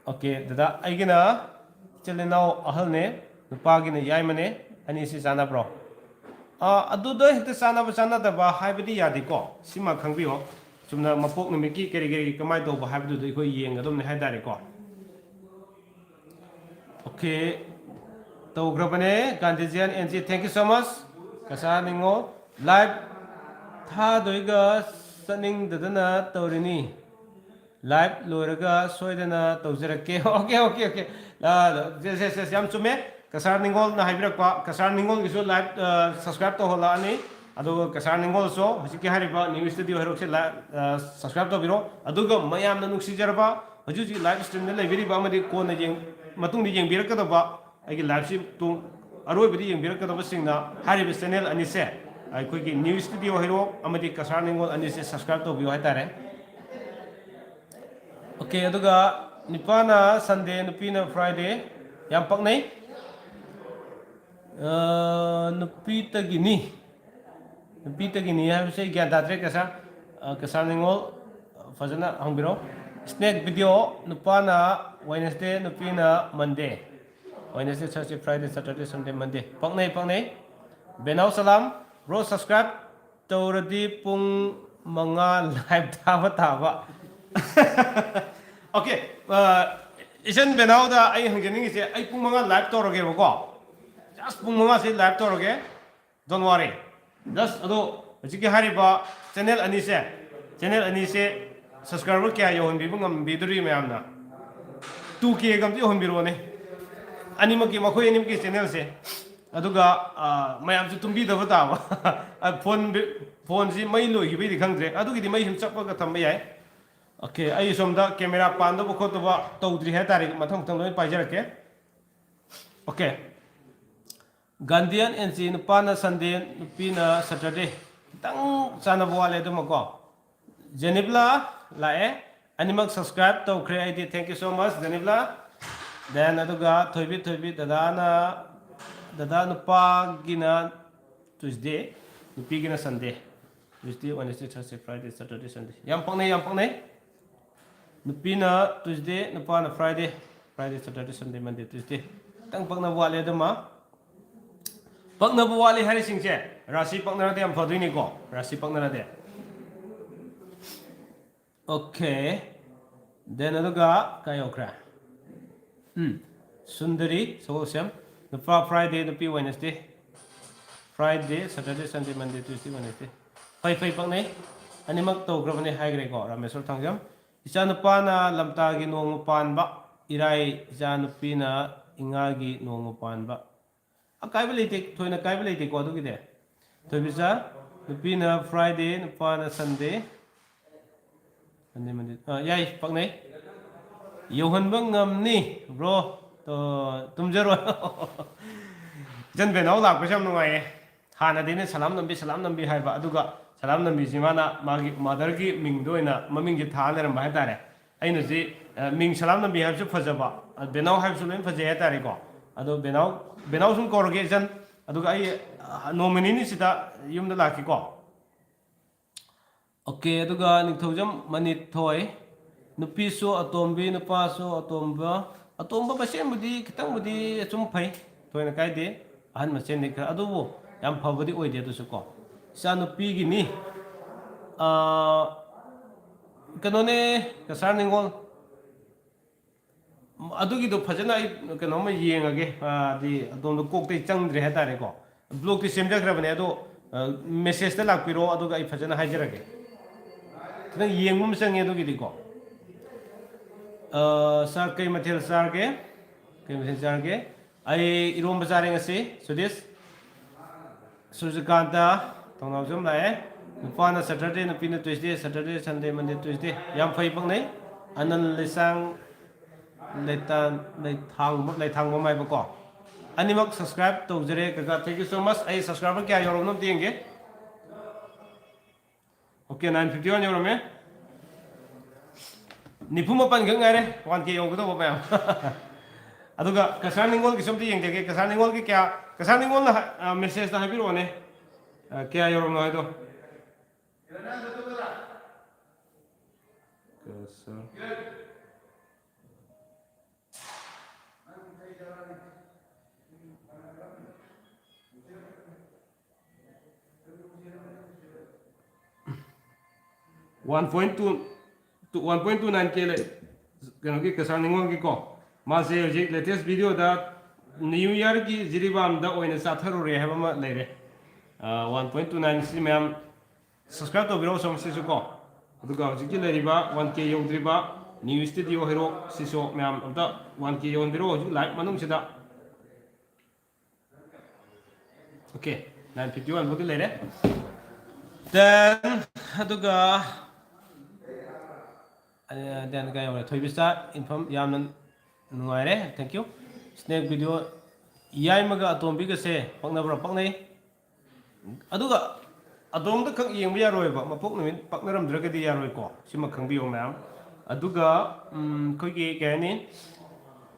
Okay, ꯗꯗꯥ, ꯑꯩꯒꯤꯅ ꯏꯆꯤꯜ ꯏꯅꯥꯎ ꯑꯍꯜꯅꯦ, ꯅꯨꯄꯥꯒꯤꯅ ꯌꯥꯏꯃꯅꯦ, ꯑꯅꯤꯁꯤ ꯆꯥꯟꯅꯕ꯭ꯔꯣ? ꯑꯥ, ꯑꯗꯨꯗ ꯍꯦꯛꯇ ꯆꯥꯟꯅꯕ ꯆꯥꯟꯅꯗꯕ ꯍꯥꯏꯕꯗꯤ ꯌꯥꯗꯦꯀꯣ, ꯁꯤꯃ ꯈꯪꯕꯤꯌꯣ꯫ ꯆꯨꯝꯅ ꯃꯄꯣꯛ ꯅꯨꯃꯤꯠꯀꯤ ꯀꯔꯤ ꯀꯔꯤ ꯀꯃꯥꯏꯅ ꯇꯧꯕ ꯍꯥꯏꯕꯗꯨꯗ ꯑꯩꯈꯣꯏ ꯌꯦꯡꯒꯗꯕꯅꯤ ꯍꯥꯏꯇꯥꯔꯦꯀꯣ꯫ Okay, ꯇꯧꯈ꯭ꯔꯕꯅꯦ꯫ ꯒꯥꯟꯙꯤꯖꯤꯌꯥꯟ N G, thank you so much꯫ ꯀꯁꯥꯔ ꯅꯤꯉꯣꯜ, live ꯊꯥꯗꯣꯏꯒ ꯆꯠꯅꯤꯡꯗꯗꯅ ꯇꯧꯔꯤꯅꯤ꯫ Live ꯂꯣꯏꯔꯒ ꯁꯣꯏꯗꯅ ꯇꯧꯖꯔꯛꯀꯦ꯫ Okay, okay, okay꯫ ꯑ, yes, yes, yes, ꯌꯥꯝ ꯆꯨꯝꯃꯦ꯫ ꯀꯁꯥꯔ ꯅꯤꯉꯣꯜꯅ ꯍꯥꯏꯕꯤꯔꯛꯄ, ꯀꯁꯥꯔ ꯅꯤꯉꯣꯜꯒꯤꯁꯨ live, ꯑ, subscribe ꯇꯧꯍꯜꯂꯛꯑꯅꯤ꯫ ꯑꯗꯨꯒ ꯀꯁꯥꯔ ꯅꯤꯉꯣꯜꯁꯨ ꯍꯧꯖꯤꯛꯀꯤ ꯍꯥꯏꯔꯤꯕ new studio ꯍꯩꯔꯣꯛꯁꯦ ꯂꯥꯏ-, ꯑ, subscribe ꯇꯧꯕꯤꯔꯣ꯫ ꯑꯗꯨꯒ ꯃꯌꯥꯝꯅ ꯅꯨꯡꯁꯤꯖꯔꯕ, ꯍꯧꯖꯤꯛ ꯍꯧꯖꯤꯛ live streamꯗ ꯂꯩꯕꯤꯔꯤꯕ ꯑꯃꯗꯤ ꯀꯣꯟꯅ ꯌꯦꯡ-, ꯃꯇꯨꯡꯗ ꯌꯦꯡꯕꯤꯔꯛꯀꯗꯕ ꯑꯩꯒꯤ liveꯁꯤ ꯇꯨꯡ-, ꯑꯔꯣꯏꯕꯗ ꯌꯦꯡꯕꯤꯔꯛꯀꯗꯕꯁꯤꯡꯅ ꯍꯥꯏꯔꯤꯕ channel ꯑꯅꯤꯁꯦ, ꯑꯩꯈꯣꯏꯒꯤ new studio ꯍꯩꯔꯣꯛ ꯑꯃꯗꯤ ꯀꯁꯥꯔ ꯅꯤꯉꯣꯜ ꯑꯅꯤꯁꯦ subscribe ꯇꯧꯕꯤꯌꯨ ꯍꯥꯏꯇꯥꯔꯦ꯫ Okay, ꯑꯗꯨꯒ ꯅꯨꯄꯥꯅ Sunday, ꯅꯨꯄꯤꯅ Friday꯫ ꯌꯥꯝ ꯄꯛꯅꯩ꯫ ꯑ, ꯅꯨꯄꯤꯇꯒꯤꯅꯤ꯫ ꯅꯨꯄꯤꯇꯒꯤꯅꯤ ꯍꯥꯏꯕꯁꯦ ꯑꯩ ꯒ꯭ꯌꯥꯟ ꯇꯥꯗ꯭ꯔꯦ, ꯀꯁꯥꯔ, ꯑ, ꯀꯁꯥꯔ ꯅꯤꯉꯣꯜ, ꯐꯖꯅ ꯍꯪꯕꯤꯔꯣ꯫ Snack video, ꯅꯨꯄꯥꯅ Wednesday, ꯅꯨꯄꯤꯅ Monday꯫ Wednesday, Thursday, Friday, Saturday, Sunday, Monday꯫ ꯄꯛꯅꯩ, ꯄꯛꯅꯩ꯫ ꯕꯦꯅꯥꯎ ꯁꯂꯥꯝ, bro, subscribe ꯇꯧꯔꯗꯤ ꯄꯨꯡ ꯃꯉꯥ live ꯊꯥꯕ ꯇꯥꯕ꯫ Okay, ꯏꯆꯟ ꯕꯦꯅꯥꯎꯗ ꯑꯩ ꯍꯪꯖꯅꯤꯡꯉꯤꯁꯦ, ꯑꯩ ꯄꯨꯡ ꯃꯉꯥ live ꯇꯧꯔꯒꯦꯕꯀꯣ, just ꯄꯨꯡ ꯃꯉꯥꯁꯦ live ꯇꯧꯔꯒꯦ, don't worry. Just ꯑꯗꯣ ꯍꯧꯖꯤꯛꯀꯤ ꯍꯥꯏꯔꯤꯕ channel ꯑꯅꯤꯁꯦ, channel ꯑꯅꯤꯁꯦ subscriber ꯀꯌꯥ ꯌꯧꯍꯟꯕꯤꯕ ꯉꯝꯕꯤꯗꯣꯔꯤ ꯃꯌꯥꯝꯅ? Two K ꯑꯝꯇ ꯌꯧꯍꯟꯕꯤꯔꯛꯑꯣꯅꯦ, ꯑꯅꯤꯃꯛꯀꯤ, ꯃꯈꯣꯏ ꯑꯅꯤꯃꯛꯀꯤ channelꯁꯦ꯫ ꯑꯗꯨꯒ ꯃꯌꯥꯝꯁꯨ ꯇꯨꯝꯕꯤꯗꯕ ꯇꯥꯕ꯫ ꯐꯣꯟ, ꯐꯣꯟꯁꯤ ꯃꯩ ꯂꯣꯏꯈꯤꯕꯩꯗꯤ ꯈꯪꯗ꯭ꯔꯦ, ꯑꯗꯨꯒꯤꯗꯤ ꯃꯩ ꯁꯨꯝ ꯆꯞꯄꯒ ꯊꯝꯕ ꯌꯥꯏ꯫ Okay, ꯑꯩ ꯁꯣꯝꯗ camera ꯄꯥꯟꯗꯕ ꯈꯣꯠꯇꯕ ꯇꯧꯗ꯭ꯔꯤ ꯍꯥꯏꯇꯥꯔꯦ, ꯃꯊꯪ ꯃꯊꯪ ꯂꯣꯏ ꯄꯥꯏꯖꯔꯛꯀꯦ꯫ Okay, Guardian ꯑꯦꯟ ꯁꯤ, ꯅꯨꯄꯥꯅ Sunday, ꯅꯨꯄꯤꯅ Saturday꯫ ꯈꯤꯇꯪ ꯆꯥꯟꯅꯕ ꯋꯥꯠꯂꯦ ꯑꯗꯨꯃꯀꯣ꯫ ꯖꯦꯅꯤꯕꯂꯥ ꯂꯥꯛꯑꯦ, ꯑꯅꯤꯃꯛ subscribe ꯇꯧꯈ꯭ꯔꯦ ꯑꯩꯗꯤ, thank you so much ꯖꯦꯅꯤꯕꯂꯥ꯫ Then ꯑꯗꯨꯒ ꯊꯣꯏꯕꯤ, ꯊꯣꯏꯕꯤ ꯗꯗꯥꯅ, ꯗꯗꯥ ꯅꯨꯄꯥꯒꯤꯅ Tuesday, ꯅꯨꯄꯤꯒꯤꯅ Sunday꯫ Tuesday, Wednesday, Thursday, Friday, Saturday, Sunday꯫ ꯌꯥꯝ ꯄꯛꯅꯩ, ꯌꯥꯝ ꯄꯛꯅꯩ꯫ ꯅꯨꯄꯤꯅ Tuesday, ꯅꯨꯄꯥꯅ Friday꯫ Friday, Saturday, Sunday, Monday, Tuesday꯫ ꯈꯤꯇꯪ ꯄꯛꯅꯕ ꯋꯥꯠꯂꯦ ꯑꯗꯨꯃ꯫ ꯄꯛꯅꯕ ꯋꯥꯠꯂꯤ ꯍꯥꯏꯔꯤꯁꯤꯡꯁꯦ ꯔꯥꯁꯤ ꯄꯛꯅꯔꯗꯤ ꯌꯥꯝ ꯐꯗꯣꯏꯅꯤꯀꯣ, ꯔꯥꯁꯤ ꯄꯛꯅꯔꯗꯤ꯫ Okay, then ꯑꯗꯨꯒ ꯀꯥꯏ ꯌꯧꯈ꯭ꯔꯦ? ꯎꯝ, ꯁꯨꯟꯗꯔꯤ ꯁꯒꯣꯜꯁꯦꯝ, ꯅꯨꯄꯥ Friday, ꯅꯨꯄꯤ Wednesday꯫ Friday, Saturday, Sunday, Monday, Tuesday, Wednesday꯫ ꯐꯩ, ꯐꯩ, ꯄꯛꯅꯩ꯫ ꯑꯅꯤꯃꯛ ꯇꯧꯈ꯭ꯔꯕꯅꯦ ꯍꯥꯏꯈ꯭ꯔꯦꯀꯣ, ꯔꯥꯃꯦꯁꯣꯔ ꯊꯥꯡꯖꯝ꯫ ꯏꯆꯥꯅꯨꯄꯥꯅ ꯂꯝꯇꯥꯒꯤ ꯅꯣꯡꯃ ꯄꯥꯟꯕ, ꯏꯔꯥꯏ, ꯏꯆꯥꯅꯨꯄꯤꯅ ꯏꯉꯥꯒꯤ ꯅꯣꯡꯃ ꯄꯥꯟꯕ꯫ ꯑꯀꯥꯏꯕ ꯂꯩꯇꯦ, ꯊꯣꯏꯅ ꯀꯥꯏꯕ ꯂꯩꯇꯦꯀꯣ ꯑꯗꯨꯒꯤꯗꯤ꯫ ꯊꯣꯏꯕꯤꯆꯥ, ꯅꯨꯄꯤꯅ Friday, ꯅꯨꯄꯥꯅ Sunday꯫ Sunday, Monday꯫ ꯑ, ꯌꯥꯏ, ꯄꯛꯅꯩ꯫ ꯌꯧꯍꯟꯕ ꯉꯝꯅꯤ, bro꯫ ꯑ, ꯇꯨꯝꯖꯔꯣ꯫ ꯏꯆꯟ ꯕꯦꯅꯥꯎ ꯂꯥꯛꯄꯁꯦ ꯌꯥꯝ ꯅꯨꯡꯉꯥꯏꯌꯦ꯫ ꯍꯥꯟꯅꯗꯤ ꯑꯩꯅ ꯁꯂꯥꯝ ꯅꯝꯕꯤ, ꯁꯂꯥꯝ ꯅꯝꯕꯤ ꯍꯥꯏꯕ, ꯑꯗꯨꯒ ꯁꯂꯥꯝ ꯅꯝꯕꯤꯁꯤ ꯃꯥꯅ ꯃꯥꯒꯤ motherꯒꯤ ꯃꯤꯡꯗ ꯑꯣꯏꯅ ꯃꯃꯤꯡꯁꯦ ꯊꯥ ꯂꯩꯔꯝꯕ ꯍꯥꯏꯇꯥꯔꯦ꯫ ꯑꯩꯅꯗꯤ, ꯑ, ꯃꯤꯡ ꯁꯂꯥꯝ ꯅꯝꯕꯤ ꯍꯥꯏꯕꯁꯨ ꯐꯖꯕ, ꯑ, ꯕꯦꯅꯥꯎ ꯍꯥꯏꯕꯁꯨ ꯂꯣꯏꯅ ꯐꯖꯩ ꯍꯥꯏꯇꯥꯔꯦꯀꯣ꯫ ꯑꯗꯣ ꯕꯦꯅꯥꯎ, ꯕꯦꯅꯥꯎ ꯁꯨꯝ ꯀꯧꯔꯒꯦ ꯏꯆꯟ, ꯑꯗꯨꯒ ꯑꯩ, ꯑ, ꯅꯣꯡꯃ ꯅꯤꯅꯤꯁꯤꯗ ꯌꯨꯝꯗ ꯂꯥꯛꯀꯦꯀꯣ꯫ Okay, ꯑꯗꯨꯒ ꯅꯤꯡꯊꯧꯖꯝ ꯃꯅꯤꯊꯣꯏ, ꯅꯨꯄꯤꯁꯨ ꯑꯇꯣꯝꯕꯤ, ꯅꯨꯄꯥꯁꯨ ꯑꯇꯣꯝꯕ, ꯑꯇꯣꯝꯕ ꯃꯁꯦꯟꯕꯨꯗꯤ ꯈꯤꯇꯪꯕꯨꯗꯤ ꯑꯁꯨꯝ ꯐꯩ, ꯊꯣꯏꯅ ꯀꯥꯏꯗꯦ꯫ ꯑꯍꯟ ꯃꯁꯦꯟꯗꯤ ꯈꯔ, ꯑꯗꯨꯕꯨ ꯌꯥꯝ ꯐꯕꯗꯤ ꯑꯣꯏꯗꯦ ꯑꯗꯨꯁꯨ ꯀꯣ꯫ ꯏꯆꯥꯅꯨꯄꯤꯒꯤꯅꯤ꯫ ꯑꯥ, ꯀꯩꯅꯣꯅꯦ, ꯀꯁꯥꯔ ꯅꯤꯉꯣꯜ꯫ ꯑꯗꯨꯒꯤꯗꯣ ꯐꯖꯅ ꯑꯩ ꯀꯩꯅꯣꯝꯃ ꯌꯦꯡꯉꯒꯦ꯫ ꯑꯗꯤ ꯑꯗꯣꯝꯗ ꯀꯣꯛꯇꯩ ꯆꯪꯗ꯭ꯔꯦ ꯍꯥꯏꯇꯥꯔꯦꯀꯣ꯫ ꯕ꯭ꯂꯣꯛꯇꯤ ꯁꯦꯝꯖꯈ꯭ꯔꯕꯅꯦ, ꯑꯗꯣ ꯃꯦꯁꯦꯖꯇ ꯂꯥꯛꯄꯤꯔꯣ, ꯑꯗꯨꯒ ꯑꯩ ꯐꯖꯅ ꯍꯥꯏꯖꯔꯒꯦ꯫ ꯈꯤꯇꯪ ꯌꯦꯡꯕ ꯑꯃ ꯆꯪꯉꯦ ꯑꯗꯨꯒꯤꯗꯤꯀꯣ꯫ ꯁꯥꯔ, ꯀꯩ ꯃꯊꯦꯜ ꯆꯥꯔꯒꯦ? ꯀꯩ ꯃꯊꯦꯜ ꯆꯥꯔꯒꯦ? ꯑꯩ ꯏꯔꯣꯝꯕ ꯆꯥꯔꯦ ꯉꯁꯤ, ꯁꯨꯗꯤꯁ꯫ ꯁꯨꯔꯖꯀꯥꯟꯇ, ꯊꯧꯅꯥꯎꯖꯝ ꯂꯥꯛꯑꯦ꯫ ꯅꯨꯄꯥꯅ ꯁꯇꯔꯗꯦ, ꯅꯨꯄꯤꯅ ꯇ꯭ꯌꯨꯁꯗꯦ, ꯁꯇꯔꯗꯦ, ꯁꯟꯗꯦ, ꯃꯟꯗꯦ, ꯇ꯭ꯌꯨꯁꯗꯦ꯫ ꯌꯥꯝ ꯐꯩ, ꯄꯛꯅꯩ꯫ ꯑꯅꯟ ꯂꯩꯁꯥꯡ, ꯂꯩꯇꯥꯟ, ꯂꯩꯊꯥꯡꯕ, ꯂꯩꯊꯥꯡꯕꯝ ꯍꯥꯏꯕꯀꯣ꯫ ꯑꯅꯤꯃꯛ subscribe ꯇꯧꯖꯔꯦ ꯀꯀꯥ, thank you so much꯫ ꯑꯩ subscriber ꯀꯌꯥ ꯌꯧꯔꯕꯅꯣ ꯑꯝꯇ ꯌꯦꯡꯒꯦ꯫ Okay, nine fifty one ꯌꯧꯔꯝꯃꯦ꯫ ꯅꯤꯐꯨ ꯃꯥꯄꯟ ꯈꯛ ꯉꯥꯏꯔꯦ one K ꯌꯧꯒꯗꯧꯕ ꯃꯌꯥꯝ꯫ ꯑꯗꯨꯒ ꯀꯁꯥꯔ ꯅꯤꯉꯣꯜꯒꯤꯁꯨ ꯑꯝꯇ ꯌꯦꯡꯖꯒꯦ꯫ ꯀꯁꯥꯔ ꯅꯤꯉꯣꯜꯒꯤ ꯀꯌꯥ, ꯀꯁꯥꯔ ꯅꯤꯉꯣꯜꯅ ꯍꯥꯏ-, ꯑ, ꯃꯦꯁꯦꯖꯇ ꯍꯥꯏꯕꯤꯔꯛꯑꯣꯅꯦ꯫ ꯑ, ꯀꯌꯥ ꯌꯧꯔꯝꯅꯣ ꯍꯥꯏꯗꯣ꯫ Cachar. One point two, one point two nine K ꯂꯩ꯫ ꯀꯩꯅꯣꯒꯤ ꯀꯁꯥꯔ ꯅꯤꯉꯣꯜꯒꯤꯀꯣ꯫ ꯃꯥꯁꯦ ꯍꯧꯖꯤꯛ latest video ꯗ New Year ꯒꯤ ꯖꯤꯔꯤꯕꯥꯝꯗ ꯑꯣꯏꯅ ꯆꯥꯊꯔꯨꯔꯦ ꯍꯥꯏꯕ ꯑꯃ ꯂꯩꯔꯦ꯫ ꯑ, one point two nine ꯁꯤ ꯃꯌꯥꯝ subscribe ꯇꯧꯕꯤꯔꯣ ꯁꯣꯝ ꯁꯤꯁꯨ ꯀꯣ꯫ ꯑꯗꯨꯒ ꯍꯧꯖꯤꯛꯀꯤ ꯂꯩꯔꯤꯕ one K ꯌꯧꯗ꯭ꯔꯤꯕ New Studio Hero ꯁꯤꯁꯨ ꯃꯌꯥꯝ ꯑꯝꯇ one K ꯌꯧꯍꯟꯕꯤꯔꯣ ꯍꯧꯖꯤꯛ live ꯃꯅꯨꯡꯁꯤꯗ꯫ Okay, nine fifty one ꯐꯥꯎꯗꯤ ꯂꯩꯔꯦ꯫ Then, ꯑꯗꯨꯒ, ꯑ, then ꯀꯩ ꯌꯧꯔꯦ? ꯊꯣꯏꯕꯤꯆꯥ ꯏꯟꯐꯝ, ꯌꯥꯝꯅ ꯅꯨꯡꯉꯥꯏꯔꯦ, thank you꯫ Snake video, ꯌꯥꯏꯃꯒ ꯑꯇꯣꯝꯕꯤꯒꯁꯦ ꯄꯛꯅꯕ꯭ꯔꯥ? ꯄꯛꯅꯩ꯫ ꯑꯗꯨꯒ ꯑꯗꯣꯝꯗ ꯈꯛ ꯌꯦꯡꯕ ꯌꯥꯔꯣꯏꯕ, ꯃꯄꯣꯛ ꯅꯨꯃꯤꯠ ꯄꯛꯅꯔꯝꯗ꯭ꯔꯒꯗꯤ ꯌꯥꯔꯣꯏꯀꯣ, ꯁꯤꯃ ꯈꯪꯕꯤꯌꯣ ꯃꯌꯥꯝ꯫ ꯑꯗꯨꯒ, ꯎꯝ, ꯑꯩꯈꯣꯏꯒꯤ ꯀꯩ ꯍꯥꯏꯅꯤ,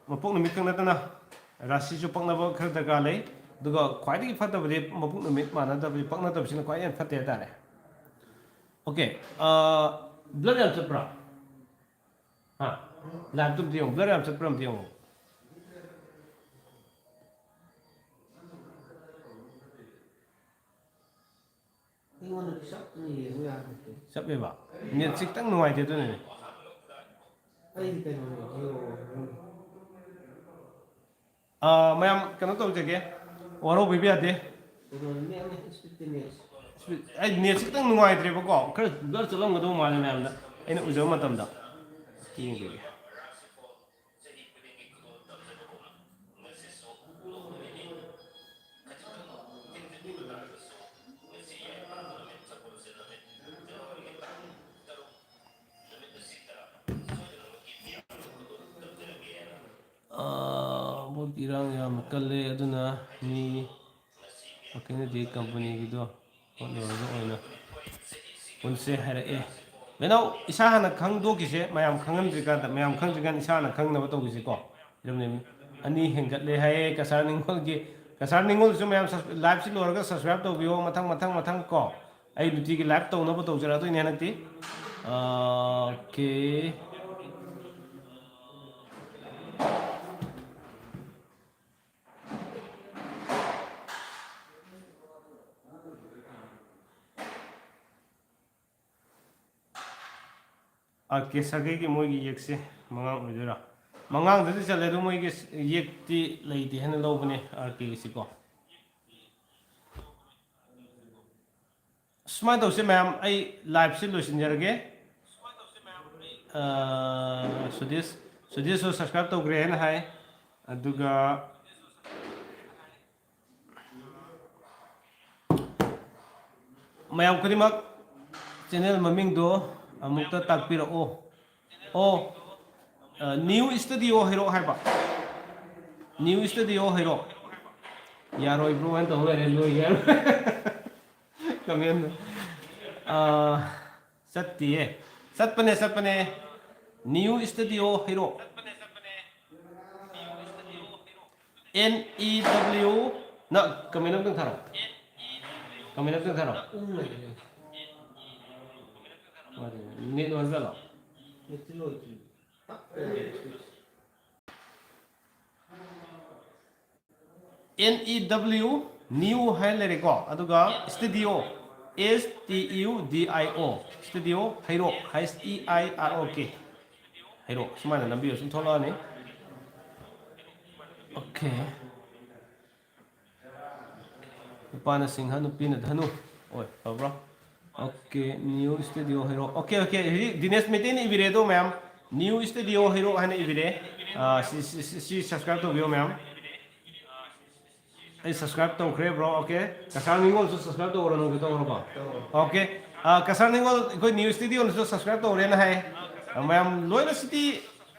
ꯃꯄꯣꯛ ꯅꯨꯃꯤꯠ ꯈꯛ ꯅꯠꯇꯅ ꯔꯥꯁꯤꯁꯨ ꯄꯛꯅꯕ ꯈꯔ ꯗꯔꯀꯥꯔ ꯂꯩ꯫ ꯑꯗꯨꯒ ꯈ꯭ꯋꯥꯏꯗꯒꯤ ꯐꯠꯇꯕꯗꯤ ꯃꯄꯣꯛ ꯅꯨꯃꯤꯠ ꯃꯥꯟꯅꯗꯕꯁꯤ, ꯄꯛꯅꯗꯕꯁꯤꯅ ꯈ꯭ꯋꯥꯏꯗꯒꯤ ꯍꯦꯟꯅ ꯐꯠꯇꯦ ꯍꯥꯏꯇꯥꯔꯦ꯫ Okay, ꯑ, blur ꯌꯥꯝ ꯆꯠꯄ꯭ꯔꯥ? ꯍꯥ? Live ꯇꯨ ꯑꯝꯇ ꯌꯦꯡꯉꯨ, blur ꯌꯥꯝ ꯆꯠꯄ꯭ꯔꯥ ꯑꯝꯇ ꯌꯦꯡꯉꯨ꯫ ꯑꯩꯉꯣꯟꯗꯗꯤ ꯆꯞꯅ ꯌꯦꯡꯉꯨ ꯌꯥꯗꯦ꯫ ꯆꯞꯄꯦꯕ? Net ꯁꯤ ꯈꯤꯇꯪ ꯅꯨꯡꯉꯥꯏꯇꯦ, ꯑꯗꯨꯅꯅꯦ꯫ ꯑꯩꯗꯤ ꯀꯩꯅꯣꯅꯦ, Jio꯫ ꯑꯥ, ꯃꯌꯥꯝ ꯀꯩꯅꯣ ꯇꯧꯖꯒꯦ, ꯋꯥꯔꯧꯕꯤꯕ ꯌꯥꯗꯦ꯫ ꯑꯩ ꯅꯦꯠꯁꯦ ꯈꯤꯇꯪ ꯅꯨꯡꯉꯥꯏꯇ꯭ꯔꯦꯕꯀꯣ, ꯈꯔ ꯈꯔ ꯆꯠꯂꯝꯒꯗꯧꯕ ꯃꯥꯜꯂꯦ ꯃꯌꯥꯝꯗ, ꯑꯩꯅ ꯎꯖꯕ ꯃꯇꯝꯗ꯫ ꯌꯦꯡꯖꯒꯦ꯫ ꯑꯥ, ꯚꯣꯠꯀꯤ ꯏꯔꯥꯡ ꯌꯥꯝꯅ ꯀꯜꯂꯦ, ꯑꯗꯨꯅ ꯃꯤ ꯋꯥꯀꯤꯡꯗꯗꯤ ꯀꯝꯄꯅꯤꯒꯤꯗꯣ ꯚꯣꯠ ꯂꯣꯏꯔꯒ ꯑꯣꯏꯅ ꯄꯨꯟꯁꯦ ꯍꯥꯏꯔꯛꯑꯦ꯫ ꯃꯦꯅꯥꯎ, ꯏꯁꯥ ꯍꯥꯟꯅ ꯈꯪꯗꯣꯛꯈꯤꯁꯦ, ꯃꯌꯥꯝ ꯈꯪꯍꯟꯗ꯭ꯔꯤꯀꯥꯟꯗ, ꯃꯌꯥꯝ ꯈꯪꯗ꯭ꯔꯤꯀꯥꯟꯗ ꯏꯁꯥ ꯍꯥꯟꯅ ꯈꯪꯅꯕ ꯇꯧꯈꯤꯁꯦꯀꯣ꯫ ꯏꯔꯝꯅꯦ, ꯑꯅꯤ ꯍꯦꯟꯒꯠꯂꯦ ꯍꯥꯏꯌꯦ ꯀꯁꯥꯔ ꯅꯤꯉꯣꯜꯒꯤ꯫ ꯀꯁꯥꯔ ꯅꯤꯉꯣꯜꯁꯨ ꯃꯌꯥꯝ ꯁꯕ-, ꯂꯥꯏꯚꯁꯤ ꯂꯣꯏꯔꯒ ꯁꯕꯁꯀ꯭ꯔꯥꯏꯕ ꯇꯧꯕꯤꯌꯣ, ꯃꯊꯪ, ꯃꯊꯪ, ꯃꯊꯪ ꯀꯣ꯫ ꯑꯩ ꯅꯨꯡꯇꯤꯒꯤ ꯂꯥꯏꯚ ꯇꯧꯅꯕ ꯇꯧꯖꯔꯛꯑꯗꯣꯏꯅꯦ ꯍꯟꯗꯛꯇꯤ꯫ ꯑꯣꯀꯦ꯫ ꯑꯥꯔ ꯀꯦ ꯁꯥꯒꯩꯒꯤ ꯃꯣꯏꯒꯤ ꯌꯦꯛꯁꯦ ꯃꯉꯥꯡ ꯑꯣꯏꯗꯣꯏꯔꯥ? ꯃꯉꯥꯡꯗꯗꯤ ꯆꯠꯂꯦ, ꯑꯗꯣ ꯃꯣꯏꯒꯤ ꯌꯦꯛꯇꯤ ꯂꯩꯇꯦ ꯍꯥꯏꯅ ꯂꯧꯕꯅꯦ, ꯑꯥꯔ ꯀꯦꯒꯤꯁꯤꯀꯣ꯫ ꯁꯨꯃꯥꯏꯅ ꯇꯧꯁꯦ ꯃꯌꯥꯝ, ꯑꯩ ꯂꯥꯏꯚꯁꯤ ꯂꯣꯏꯁꯤꯟꯖꯔꯒꯦ꯫ ꯑꯥ, ꯁꯨꯗꯤꯁ, ꯁꯨꯗꯤꯁꯁꯨ ꯁꯕꯁꯀ꯭ꯔꯥꯏꯕ ꯇꯧꯈ꯭ꯔꯦ ꯍꯥꯏꯅ ꯍꯥꯏ꯫ ꯑꯗꯨꯒ ꯃꯌꯥꯝ ꯈꯨꯗꯤꯡꯃꯛ, ꯆꯦꯅꯦꯜ ꯃꯃꯤꯡꯗꯣ ꯑꯃꯨꯛꯇ ꯇꯥꯛꯄꯤꯔꯛꯑꯣ꯫ ꯑꯣ, ꯑ, ꯅ꯭ꯌꯨ ꯁ꯭ꯇꯨꯗꯤꯑꯣ ꯍꯩꯔꯣꯛ ꯍꯥꯏꯕ꯫ ꯅ꯭ꯌꯨ ꯁ꯭ꯇꯨꯗꯤꯑꯣ ꯍꯩꯔꯣꯛ꯫ ꯌꯥꯔꯣꯏ bro ꯍꯥꯏꯅ ꯇꯧ ꯂꯩꯔꯦ, ꯂꯣꯏꯒꯦ ꯍꯥꯏꯔꯣꯏ꯫ ꯀꯃꯦꯟꯗ꯫ ꯑ, ꯆꯠꯇꯤꯌꯦ꯫ ꯆꯠꯄꯅꯦ, ꯆꯠꯄꯅꯦ꯫ ꯅ꯭ꯌꯨ ꯁ꯭ꯇꯨꯗꯤꯑꯣ ꯍꯩꯔꯣꯛ꯫ N E W, ꯅ ꯀꯃꯦꯟ ꯑꯝꯇꯪ ꯊꯥꯔꯛꯑꯣ꯫ ꯀꯃꯦꯟ ꯑꯝꯇꯪ ꯊꯥꯔꯛꯑꯣ꯫ ꯎꯝ, ꯂꯩꯔꯦ꯫ ꯅꯦꯠ ꯅꯨꯡꯉꯥꯏꯕ ꯖꯥꯠꯂꯣ? ꯅꯦꯠꯇꯤ ꯂꯣꯏꯗ꯭ꯔꯤ꯫ N E W, new ꯍꯥꯏꯅ ꯂꯩꯔꯦꯀꯣ, ꯑꯗꯨꯒ studio, S T U D I O, studio Heirok, H E I R O K, ꯍꯩꯔꯣꯛ, ꯁꯨꯃꯥꯏꯅ ꯅꯝꯕꯤꯌꯨ, ꯁꯨꯝ ꯊꯣꯛꯂꯛꯑꯅꯤ꯫ Okay. ꯅꯨꯄꯥꯅ ꯁꯤꯡꯍ, ꯅꯨꯄꯤꯅ ꯙꯅꯨ꯫ ꯑꯣꯏ, ꯐꯕ꯭ꯔꯣ? Okay, new studio hero. Okay, okay. ꯍꯧꯖꯤꯛ ꯗꯤꯅꯦꯁ ꯃꯩꯇꯩꯅ ꯏꯕꯤꯔꯦ ꯑꯗꯣ ꯃꯌꯥꯝ, new studio hero ꯍꯥꯏꯅ ꯏꯕꯤꯔꯦ꯫ ꯑꯥ, ꯁꯤ, ꯁꯤ, ꯁꯤ, ꯁꯤ subscribe ꯇꯧꯕꯤꯌꯣ ꯃꯌꯥꯝ꯫ ꯑꯩ subscribe ꯇꯧꯈ꯭ꯔꯦ, bro. Okay. ꯀꯁꯥꯔ ꯅꯤꯉꯣꯜꯁꯨ subscribe ꯇꯧꯔꯣ, ꯅꯪꯁꯨ ꯇꯧꯔꯕꯣ? Okay. ꯑꯥ, ꯀꯁꯥꯔ ꯅꯤꯉꯣꯜ ꯑꯩꯈꯣꯏ new studioꯅꯁꯨ subscribe ꯇꯧꯔꯦꯅ ꯍꯥꯏ꯫ ꯃꯌꯥꯝ ꯂꯣꯏꯅ ꯁꯤꯗꯤ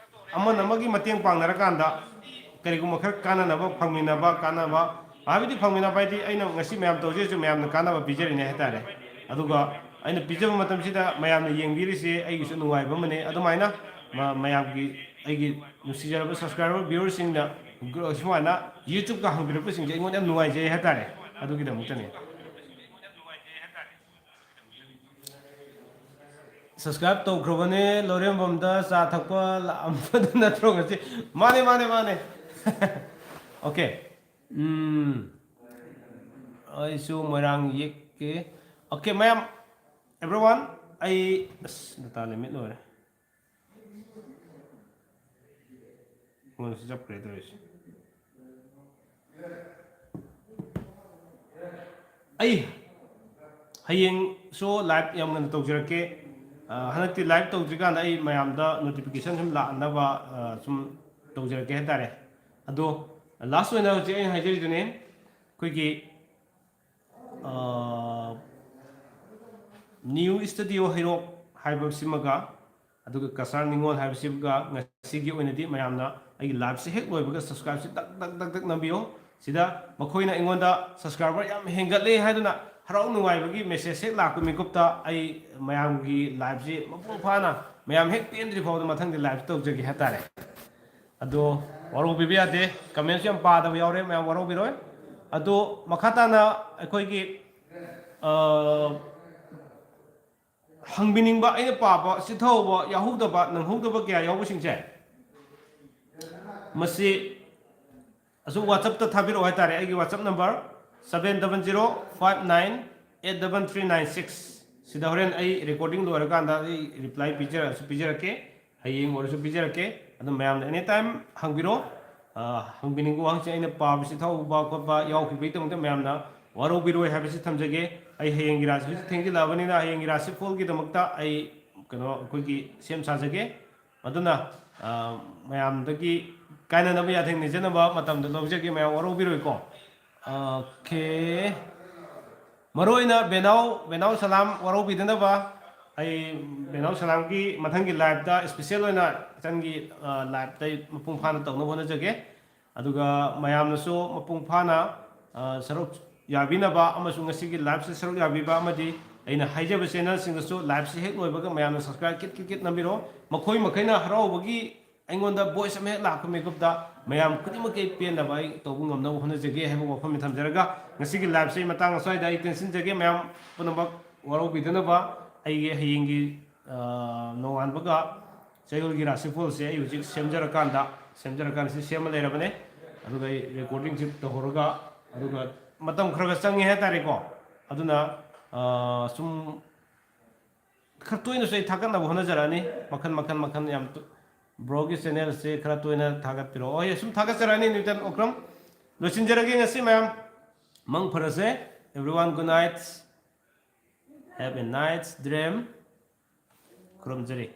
ꯑꯃꯅ ꯑꯃꯒꯤ ꯃꯇꯦꯡ ꯄꯥꯡꯅꯔꯀꯥꯟꯗ ꯀꯔꯤꯒꯨꯝꯕ ꯈꯔ ꯀꯥꯟꯅꯅꯕ ꯐꯪꯃꯤꯟꯅꯕ, ꯀꯥꯟꯅꯕ ꯍꯥꯏꯕꯗꯤ ꯐꯪꯃꯤꯟꯅꯕ ꯍꯥꯏꯗꯤ ꯑꯩꯅ ꯉꯁꯤ ꯃꯌꯥꯝ ꯇꯧꯖꯔꯤꯁꯨ ꯃꯌꯥꯝꯅ ꯀꯥꯟꯅꯕ ꯄꯤꯖꯔꯤꯅꯦ ꯍꯥꯏꯇꯥꯔꯦ꯫ ꯑꯗꯨꯒ ꯑꯩꯅ ꯄꯤꯖꯕ ꯃꯇꯝꯁꯤꯗ ꯃꯌꯥꯝꯅ ꯌꯦꯡꯕꯤꯔꯤꯁꯦ ꯑꯩꯒꯤꯁꯨ ꯅꯨꯡꯉꯥꯏꯕ ꯑꯃꯅꯤ꯫ ꯑꯗꯨꯃꯥꯏꯅ ꯃ-, ꯃꯌꯥꯝꯒꯤ, ꯑꯩꯒꯤ ꯅꯨꯡꯁꯤꯖꯔꯕ subscriber viewerꯁꯤꯡꯅ ꯒ꯭ꯔꯣ-, ꯁꯨꯃꯥꯏꯅ YouTubeꯀ ꯍꯥꯡꯕꯤꯔꯛꯄꯁꯤꯡꯁꯦ ꯑꯩꯉꯣꯟꯗ ꯌꯥꯝ ꯅꯨꯡꯉꯥꯏꯖꯩ ꯍꯥꯏꯇꯥꯔꯦ꯫ ꯑꯗꯨꯒꯤꯗꯃꯛꯇꯅꯤ꯫ Subscribe ꯇꯧꯈ꯭ꯔꯕꯅꯦ, ꯂꯧꯔꯦꯝꯕꯝꯗ ꯆꯥ ꯊꯛꯄ ꯂꯥꯛꯑꯝꯕꯗꯨ ꯅꯠꯇ꯭ꯔꯣ ꯉꯁꯤ? ꯃꯥꯅꯦ, ꯃꯥꯅꯦ, ꯃꯥꯅꯦ꯫ Okay. ꯎꯝ꯫ ꯑꯩꯁꯨ ꯃꯣꯏꯔꯥꯡ ꯌꯦꯛꯀꯦ꯫ Okay, ꯃꯌꯥꯝ, everyone, ꯑꯩ, ꯑꯁ, data limit ꯂꯣꯏꯔꯦ꯫ ꯑꯩꯉꯣꯟꯗꯁꯨ ꯆꯞꯈ꯭ꯔꯦ ꯇꯧꯔꯤꯁꯦ꯫ ꯑꯩ ꯍꯌꯦꯡꯁꯨ live ꯌꯥꯝ ꯉꯟꯅ ꯇꯧꯖꯔꯛꯀꯦ꯫ ꯑ, ꯍꯟꯗꯛꯇꯤ live ꯇꯧꯗ꯭ꯔꯤꯀꯥꯟꯗ ꯑꯩ ꯃꯌꯥꯝꯗ notification ꯁꯨꯝ ꯂꯥꯛꯅꯕ, ꯑ, ꯁꯨꯝ ꯇꯧꯖꯔꯛꯀꯦ ꯍꯥꯏꯇꯥꯔꯦ꯫ ꯑꯗꯣ last ꯑꯣꯏꯅ ꯍꯧꯖꯤꯛ ꯑꯩꯅ ꯍꯥꯏꯖꯔꯤꯗꯨꯅꯦ, ꯑꯩꯈꯣꯏꯒꯤ ꯑ, new studio ꯍꯩꯔꯣꯛ ꯍꯥꯏꯕꯁꯤꯃꯒ, ꯑꯗꯨꯒ ꯀꯁꯥꯔ ꯅꯤꯉꯣꯜ ꯍꯥꯏꯕꯁꯤꯒ ꯉꯁꯤꯒꯤ ꯑꯣꯏꯅꯗꯤ ꯃꯌꯥꯝꯅ ꯑꯩꯒꯤ liveꯁꯦ ꯍꯦꯛ ꯂꯣꯏꯕꯒ subscribeꯁꯦ ꯇꯛ, ꯇꯛ, ꯇꯛ, ꯇꯛ ꯅꯝꯕꯤꯌꯣ꯫ ꯁꯤꯗ ꯃꯈꯣꯏꯅ ꯑꯩꯉꯣꯟꯗ subscriber ꯌꯥꯝ ꯍꯦꯟꯒꯠꯂꯦ ꯍꯥꯏꯗꯨꯅ ꯍꯔꯥꯎ ꯅꯨꯡꯉꯥꯏꯕꯒꯤ message ꯍꯦꯛ ꯂꯥꯛꯄ ꯃꯤꯀꯨꯞꯇ ꯑꯩ ꯃꯌꯥꯝꯒꯤ liveꯁꯤ ꯃꯄꯨꯡ ꯐꯥꯅ ꯃꯌꯥꯝ ꯍꯦꯛ ꯄꯦꯟꯗ꯭ꯔꯤ ꯐꯥꯎꯗ ꯃꯊꯪꯗꯤ live ꯇꯧꯖꯒꯦ ꯍꯥꯏꯇꯥꯔꯦ꯫ ꯑꯗꯣ ꯋꯥꯔꯧꯕꯤꯕ ꯌꯥꯗꯦ, comments ꯌꯥꯝ ꯄꯥꯗꯕ ꯌꯥꯎꯔꯦ, ꯃꯌꯥꯝ ꯋꯥꯔꯧꯕꯤꯔꯣꯏ꯫ ꯑꯗꯣ ꯃꯈꯥ ꯇꯥꯅ ꯑꯩꯈꯣꯏꯒꯤ, ꯑ, ꯍꯪꯕꯤꯅꯤꯡꯕ, ꯑꯩꯅ ꯄꯥꯕ ꯆꯤꯠꯊꯍꯧꯕ, ꯌꯥꯎꯍꯧꯗꯕ, ꯅꯪꯍꯧꯗꯕ ꯀꯌꯥ ꯌꯥꯎꯕꯁꯤꯡꯁꯦ, ꯃꯁꯤ ꯑꯁꯨꯝ WhatsAppꯇ ꯊꯥꯕꯤꯔꯛꯑꯣ ꯍꯥꯏꯇꯥꯔꯦ꯫ ꯑꯩꯒꯤ WhatsApp number seven double zero five nine eight double three nine six꯫ ꯁꯤꯗ ꯍꯣꯔꯦꯟ ꯑꯩ recording ꯂꯣꯏꯔꯀꯥꯟꯗ ꯑꯩ reply ꯄꯤꯖꯔꯛꯑꯁꯨ ꯄꯤꯖꯔꯛꯀꯦ, ꯍꯌꯦꯡ ꯑꯣꯏꯔꯁꯨ ꯄꯤꯖꯔꯛꯀꯦ꯫ ꯑꯗꯨꯝ ꯃꯌꯥꯝꯅ anytime ꯍꯪꯕꯤꯔꯣ꯫ ꯍꯪꯕꯤꯅꯤꯡꯕ ꯋꯥꯍꯪꯁꯦ ꯑꯩꯅ ꯄꯥꯕꯁꯤ ꯊꯧꯕ ꯈꯣꯠꯄ ꯌꯥꯎꯈꯤꯕꯒꯤꯗꯃꯛꯇ ꯃꯌꯥꯝꯅ ꯋꯥꯔꯧꯕꯤꯔꯣꯏ ꯍꯥꯏꯕꯁꯤ ꯊꯝꯖꯒꯦ꯫ ꯑꯩ ꯍꯌꯦꯡꯒꯤ ꯔꯥꯁꯤꯁꯨ ꯊꯦꯡꯖꯤꯜꯂꯛꯑꯕꯅꯤꯅ ꯍꯌꯦꯡꯒꯤ ꯔꯥꯁꯤꯐꯣꯜꯒꯤꯗꯃꯛꯇ ꯑꯩ ꯀꯩꯅꯣ ꯑꯩꯈꯣꯏꯒꯤ ꯁꯦꯝ ꯁꯥꯖꯒꯦ꯫ ꯑꯗꯨꯅ ꯃꯌꯥꯝꯗꯒꯤ ꯀꯥꯏꯅꯅꯕ ꯌꯥꯊꯦꯡ ꯅꯤꯖꯅꯕ ꯃꯇꯝꯗ ꯂꯧꯖꯒꯦ꯫ ꯃꯌꯥꯝ ꯋꯥꯔꯧꯕꯤꯔꯣꯏꯀꯣ꯫ ꯑꯣꯀꯦ꯫ ꯃꯔꯨ ꯑꯣꯏꯅ ꯕꯦꯅꯥꯎ ꯕꯦꯅꯥꯎ ꯁꯂꯥꯝ ꯋꯥꯔꯧꯕꯤꯗꯅꯕ꯫ ꯑꯩ ꯕꯦꯅꯥꯎ ꯁꯂꯥꯝꯒꯤ ꯃꯊꯪꯒꯤ ꯂꯥꯏꯞꯇ ꯏꯁꯄꯤꯁꯦꯜ ꯑꯣꯏꯅ ꯏꯆꯟꯒꯤ ꯂꯥꯏꯞꯇ ꯑꯩ ꯃꯄꯨꯡ ꯐꯥꯅ ꯇꯧꯅꯕ ꯍꯣꯠꯅꯖꯒꯦ꯫ ꯑꯗꯨꯒ ꯃꯌꯥꯝꯅꯁꯨ ꯃꯄꯨꯡ ꯐꯥꯅ ꯁꯔꯨꯛ ꯌꯥꯕꯤꯅꯕ ꯑꯃꯁꯨꯡ ꯉꯁꯤꯒꯤ ꯂꯥꯏꯞꯁꯤ ꯁꯔꯨꯛ ꯌꯥꯕꯤꯕ ꯑꯃꯗꯤ ꯑꯩꯅ ꯍꯥꯏꯖꯕ ꯆꯦꯅꯦꯜꯁꯤꯡꯗꯁꯨ ꯂꯥꯏꯞꯁꯤ ꯍꯦꯛ ꯂꯣꯏꯕꯒ ꯃꯌꯥꯝꯅ ꯁꯕꯁꯀ꯭ꯔꯥꯏꯕ ꯀꯤꯠ ꯀꯤꯠ ꯀꯤꯠ ꯅꯝꯕꯤꯔꯣ꯫ ꯃꯈꯣꯏ ꯃꯈꯩꯅ ꯍꯔꯥꯎꯕꯒꯤ ꯑꯩꯉꯣꯟꯗ ꯚꯣꯏꯁ ꯑꯃ ꯍꯦꯛ ꯂꯥꯛꯄ ꯃꯤꯀꯨꯞꯇ ꯃꯌꯥꯝ ꯈꯨꯗꯤꯡꯃꯛꯀꯤ ꯑꯩ ꯄꯦꯟꯅꯕ ꯑꯩ ꯇꯧꯕ ꯉꯝꯅꯕ ꯍꯣꯠꯅꯖꯒꯦ ꯍꯥꯏꯕ ꯋꯥꯐꯝ ꯑꯃ ꯊꯝꯖꯔꯒ ꯉꯁꯤꯒꯤ ꯂꯥꯏꯞꯁꯤ ꯑꯩ ꯃꯇꯥꯡ ꯑꯁ꯭ꯋꯥꯏꯗ ꯑꯩ ꯇꯦꯟꯁꯤꯟꯖꯒꯦ꯫ ꯃꯌꯥꯝ ꯄꯨꯝꯅꯃꯛ ꯋꯥꯔꯧꯕꯤꯗꯅꯕ꯫ ꯑꯩꯒꯤ ꯍꯌꯦꯡꯒꯤ ꯅꯣꯡꯉꯥꯟꯕꯒ ꯆꯌꯣꯜꯒꯤ ꯔꯥꯁꯤꯐꯣꯜꯁꯦ ꯑꯩ ꯍꯧꯖꯤꯛ ꯁꯦꯝꯖꯔꯀꯥꯟꯗ ꯁꯦꯝꯖꯔꯀꯥꯟꯗ ꯁꯤ ꯁꯦꯝꯃ ꯂꯩꯔꯕꯅꯦ꯫ ꯑꯗꯨꯒ ꯑꯩ ꯔꯦꯀꯣꯔꯗꯤꯡꯁꯤ ꯇꯧꯍꯧꯔꯒ ꯑꯗꯨꯒ ꯃꯇꯝ ꯈꯔ ꯈꯔ ꯆꯪꯉꯦ ꯍꯥꯏꯇꯥꯔꯦꯀꯣ꯫ ꯑꯗꯨꯅ ꯁꯨꯝ ꯈꯔ ꯇꯣꯏꯅꯁꯨ ꯑꯩ ꯊꯥꯒꯠꯅꯕ ꯍꯣꯠꯅꯖꯔꯛꯑꯅꯤ꯫ ꯃꯈꯜ ꯃꯈꯜ ꯃꯈꯜ ꯌꯥꯝ ꯕ꯭ꯔꯣꯒꯤ ꯆꯦꯅꯦꯜꯁꯦ ꯈꯔ ꯇꯣꯏꯅ ꯊꯥꯒꯠꯄꯤꯔꯛꯑꯣ꯫ ꯍꯣꯏ, ꯁꯨꯝ ꯊꯥꯒꯠꯆꯔꯛꯑꯅꯤ ꯅ꯭ꯌꯨꯇꯟ ꯑꯣꯀ꯭ꯔꯝ꯫ ꯂꯣꯏꯁꯤꯟꯖꯔꯒꯦ ꯉꯁꯤ ꯃꯌꯥꯝ꯫ ꯃꯪ ꯐꯔꯁꯦ꯫ Everyone, good night. Have a nice dream. ꯈꯨꯔꯨꯝꯖꯔꯤ꯫